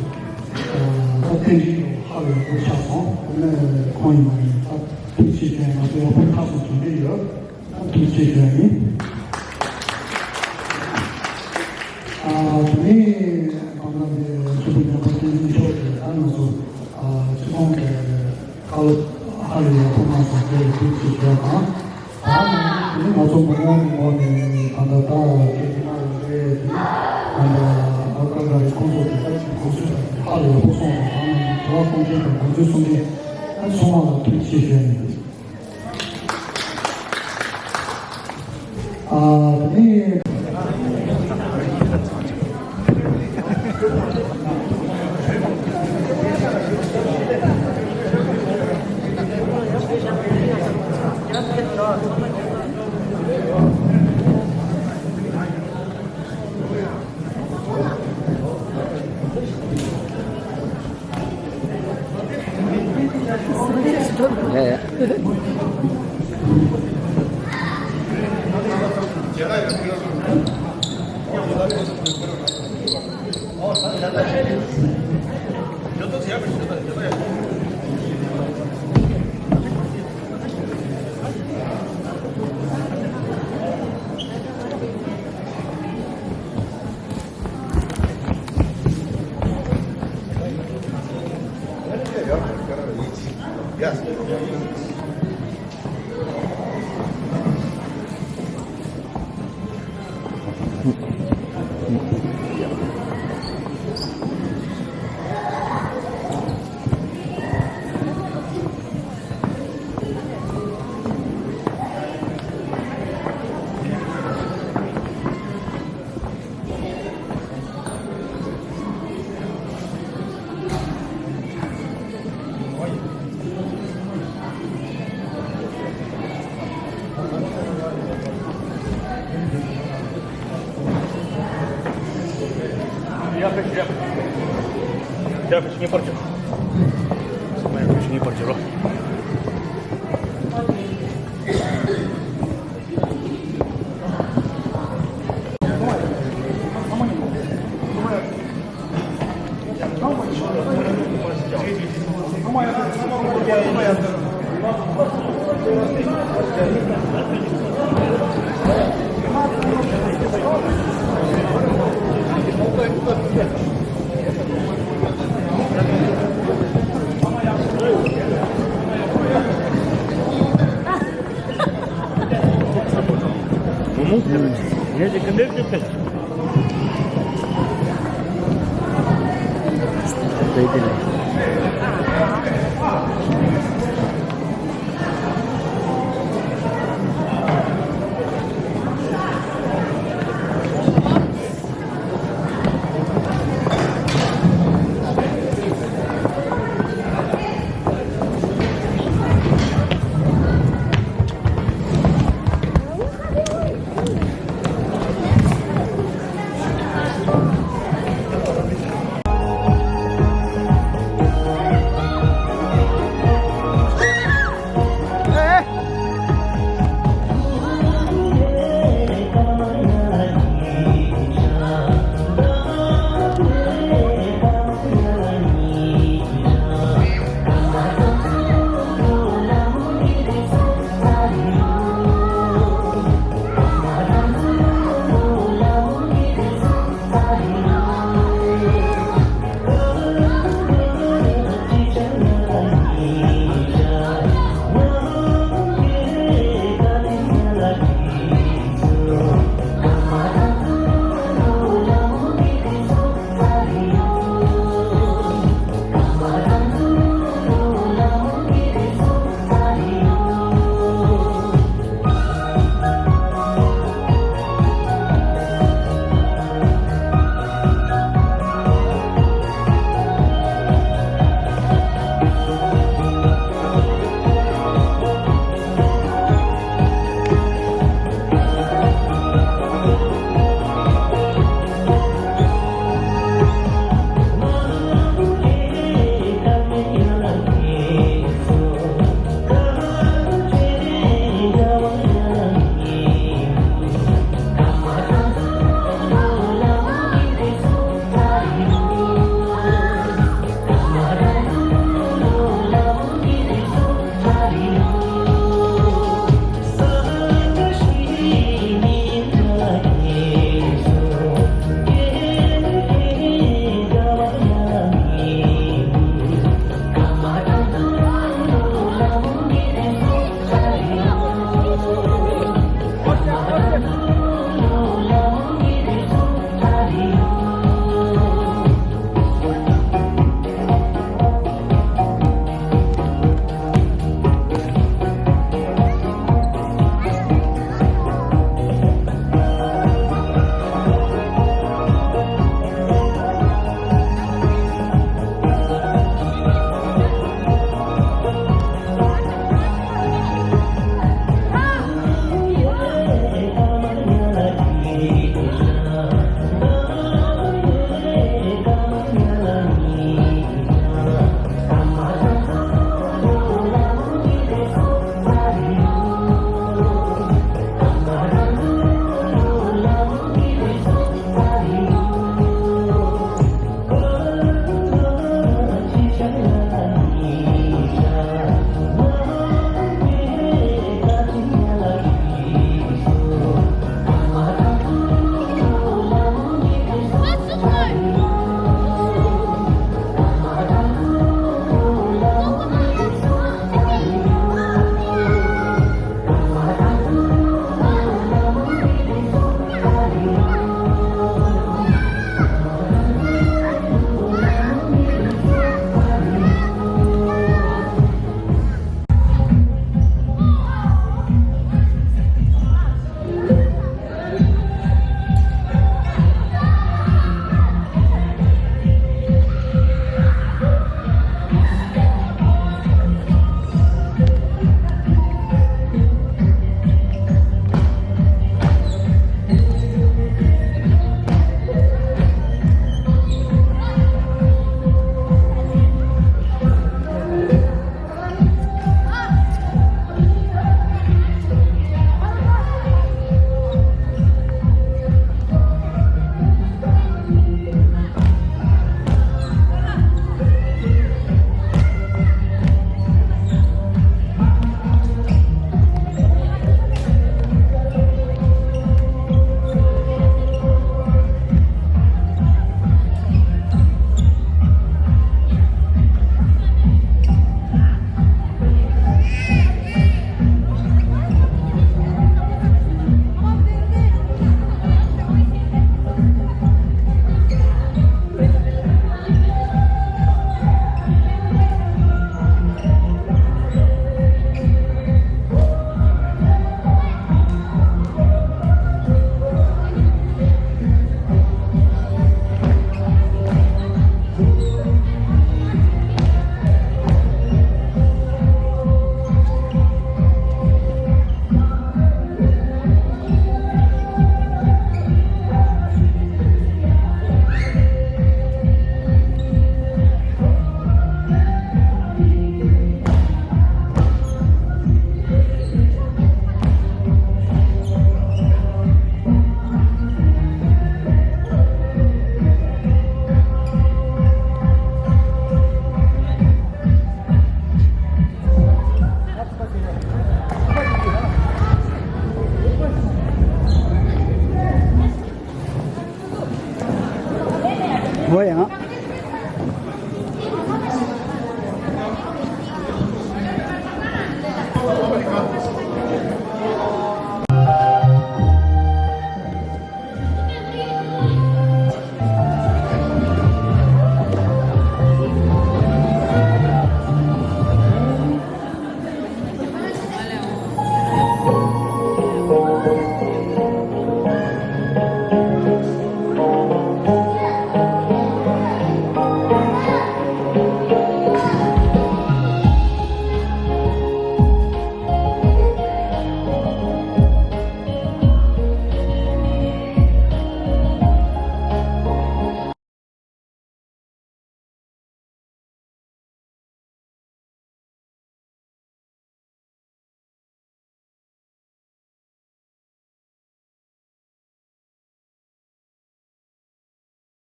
ད་རྟེན་འབྲེལ་ཧ་ལས་པོ་ཆགས་སོང་། ཨ་ནི་ཁོང་ཡིན་ན་ཡང་ད་ཐུགས་རྗེ་ཆེ་ང་ཚོ་ཡག་པོ་ཁ་སང་བྱུང་གི་ཡོད། ཐུགས་རྗེ་ཆེ་ཞུ་ཡ་ཡིན། ཨ་དེ་ནས་གང་ལྟར་འདི་ཆུ་བོ་ཉམས་པ་བསྟན་འཛིན་མཆོག་གིས་ད་ང་ཚོ་ ཨ། སྤྱི་ཁོངས་ཀྱི་ཁ་ལོ་ཧ་ལས་ཡག་པོ་གནང་སོང་། དེ་ལ་ཐུགས་རྗེ་ཆེ་ཞུ་བ་དང་། ད་ནི་ང་ཚོ་མི་མང་གི་ངོས་ནས་ད་ལྟ་ད་སྐད་ཆ་གནང་ཡོད་རེད། ད་ལྟ་ཨ་ཀ་ག་རེ་ཁོང་ཚོ་དེ་ལྟར་གྱི་གོ་ཚུལ་དང་ཧ་ལས་ཡག་པོ་སོང་སོང་། ད་ནི་དྲི་བ་གཏོང་མཁན་དང་དགོངས་ཚུལ་གསུང་མཁན་ཚང་མ་ལ་ཐུགས་རྗེ་ཆེ་ཞུ་ཡ་ཡིན། ཨ། དེ་ནས། ཡ་ཡ།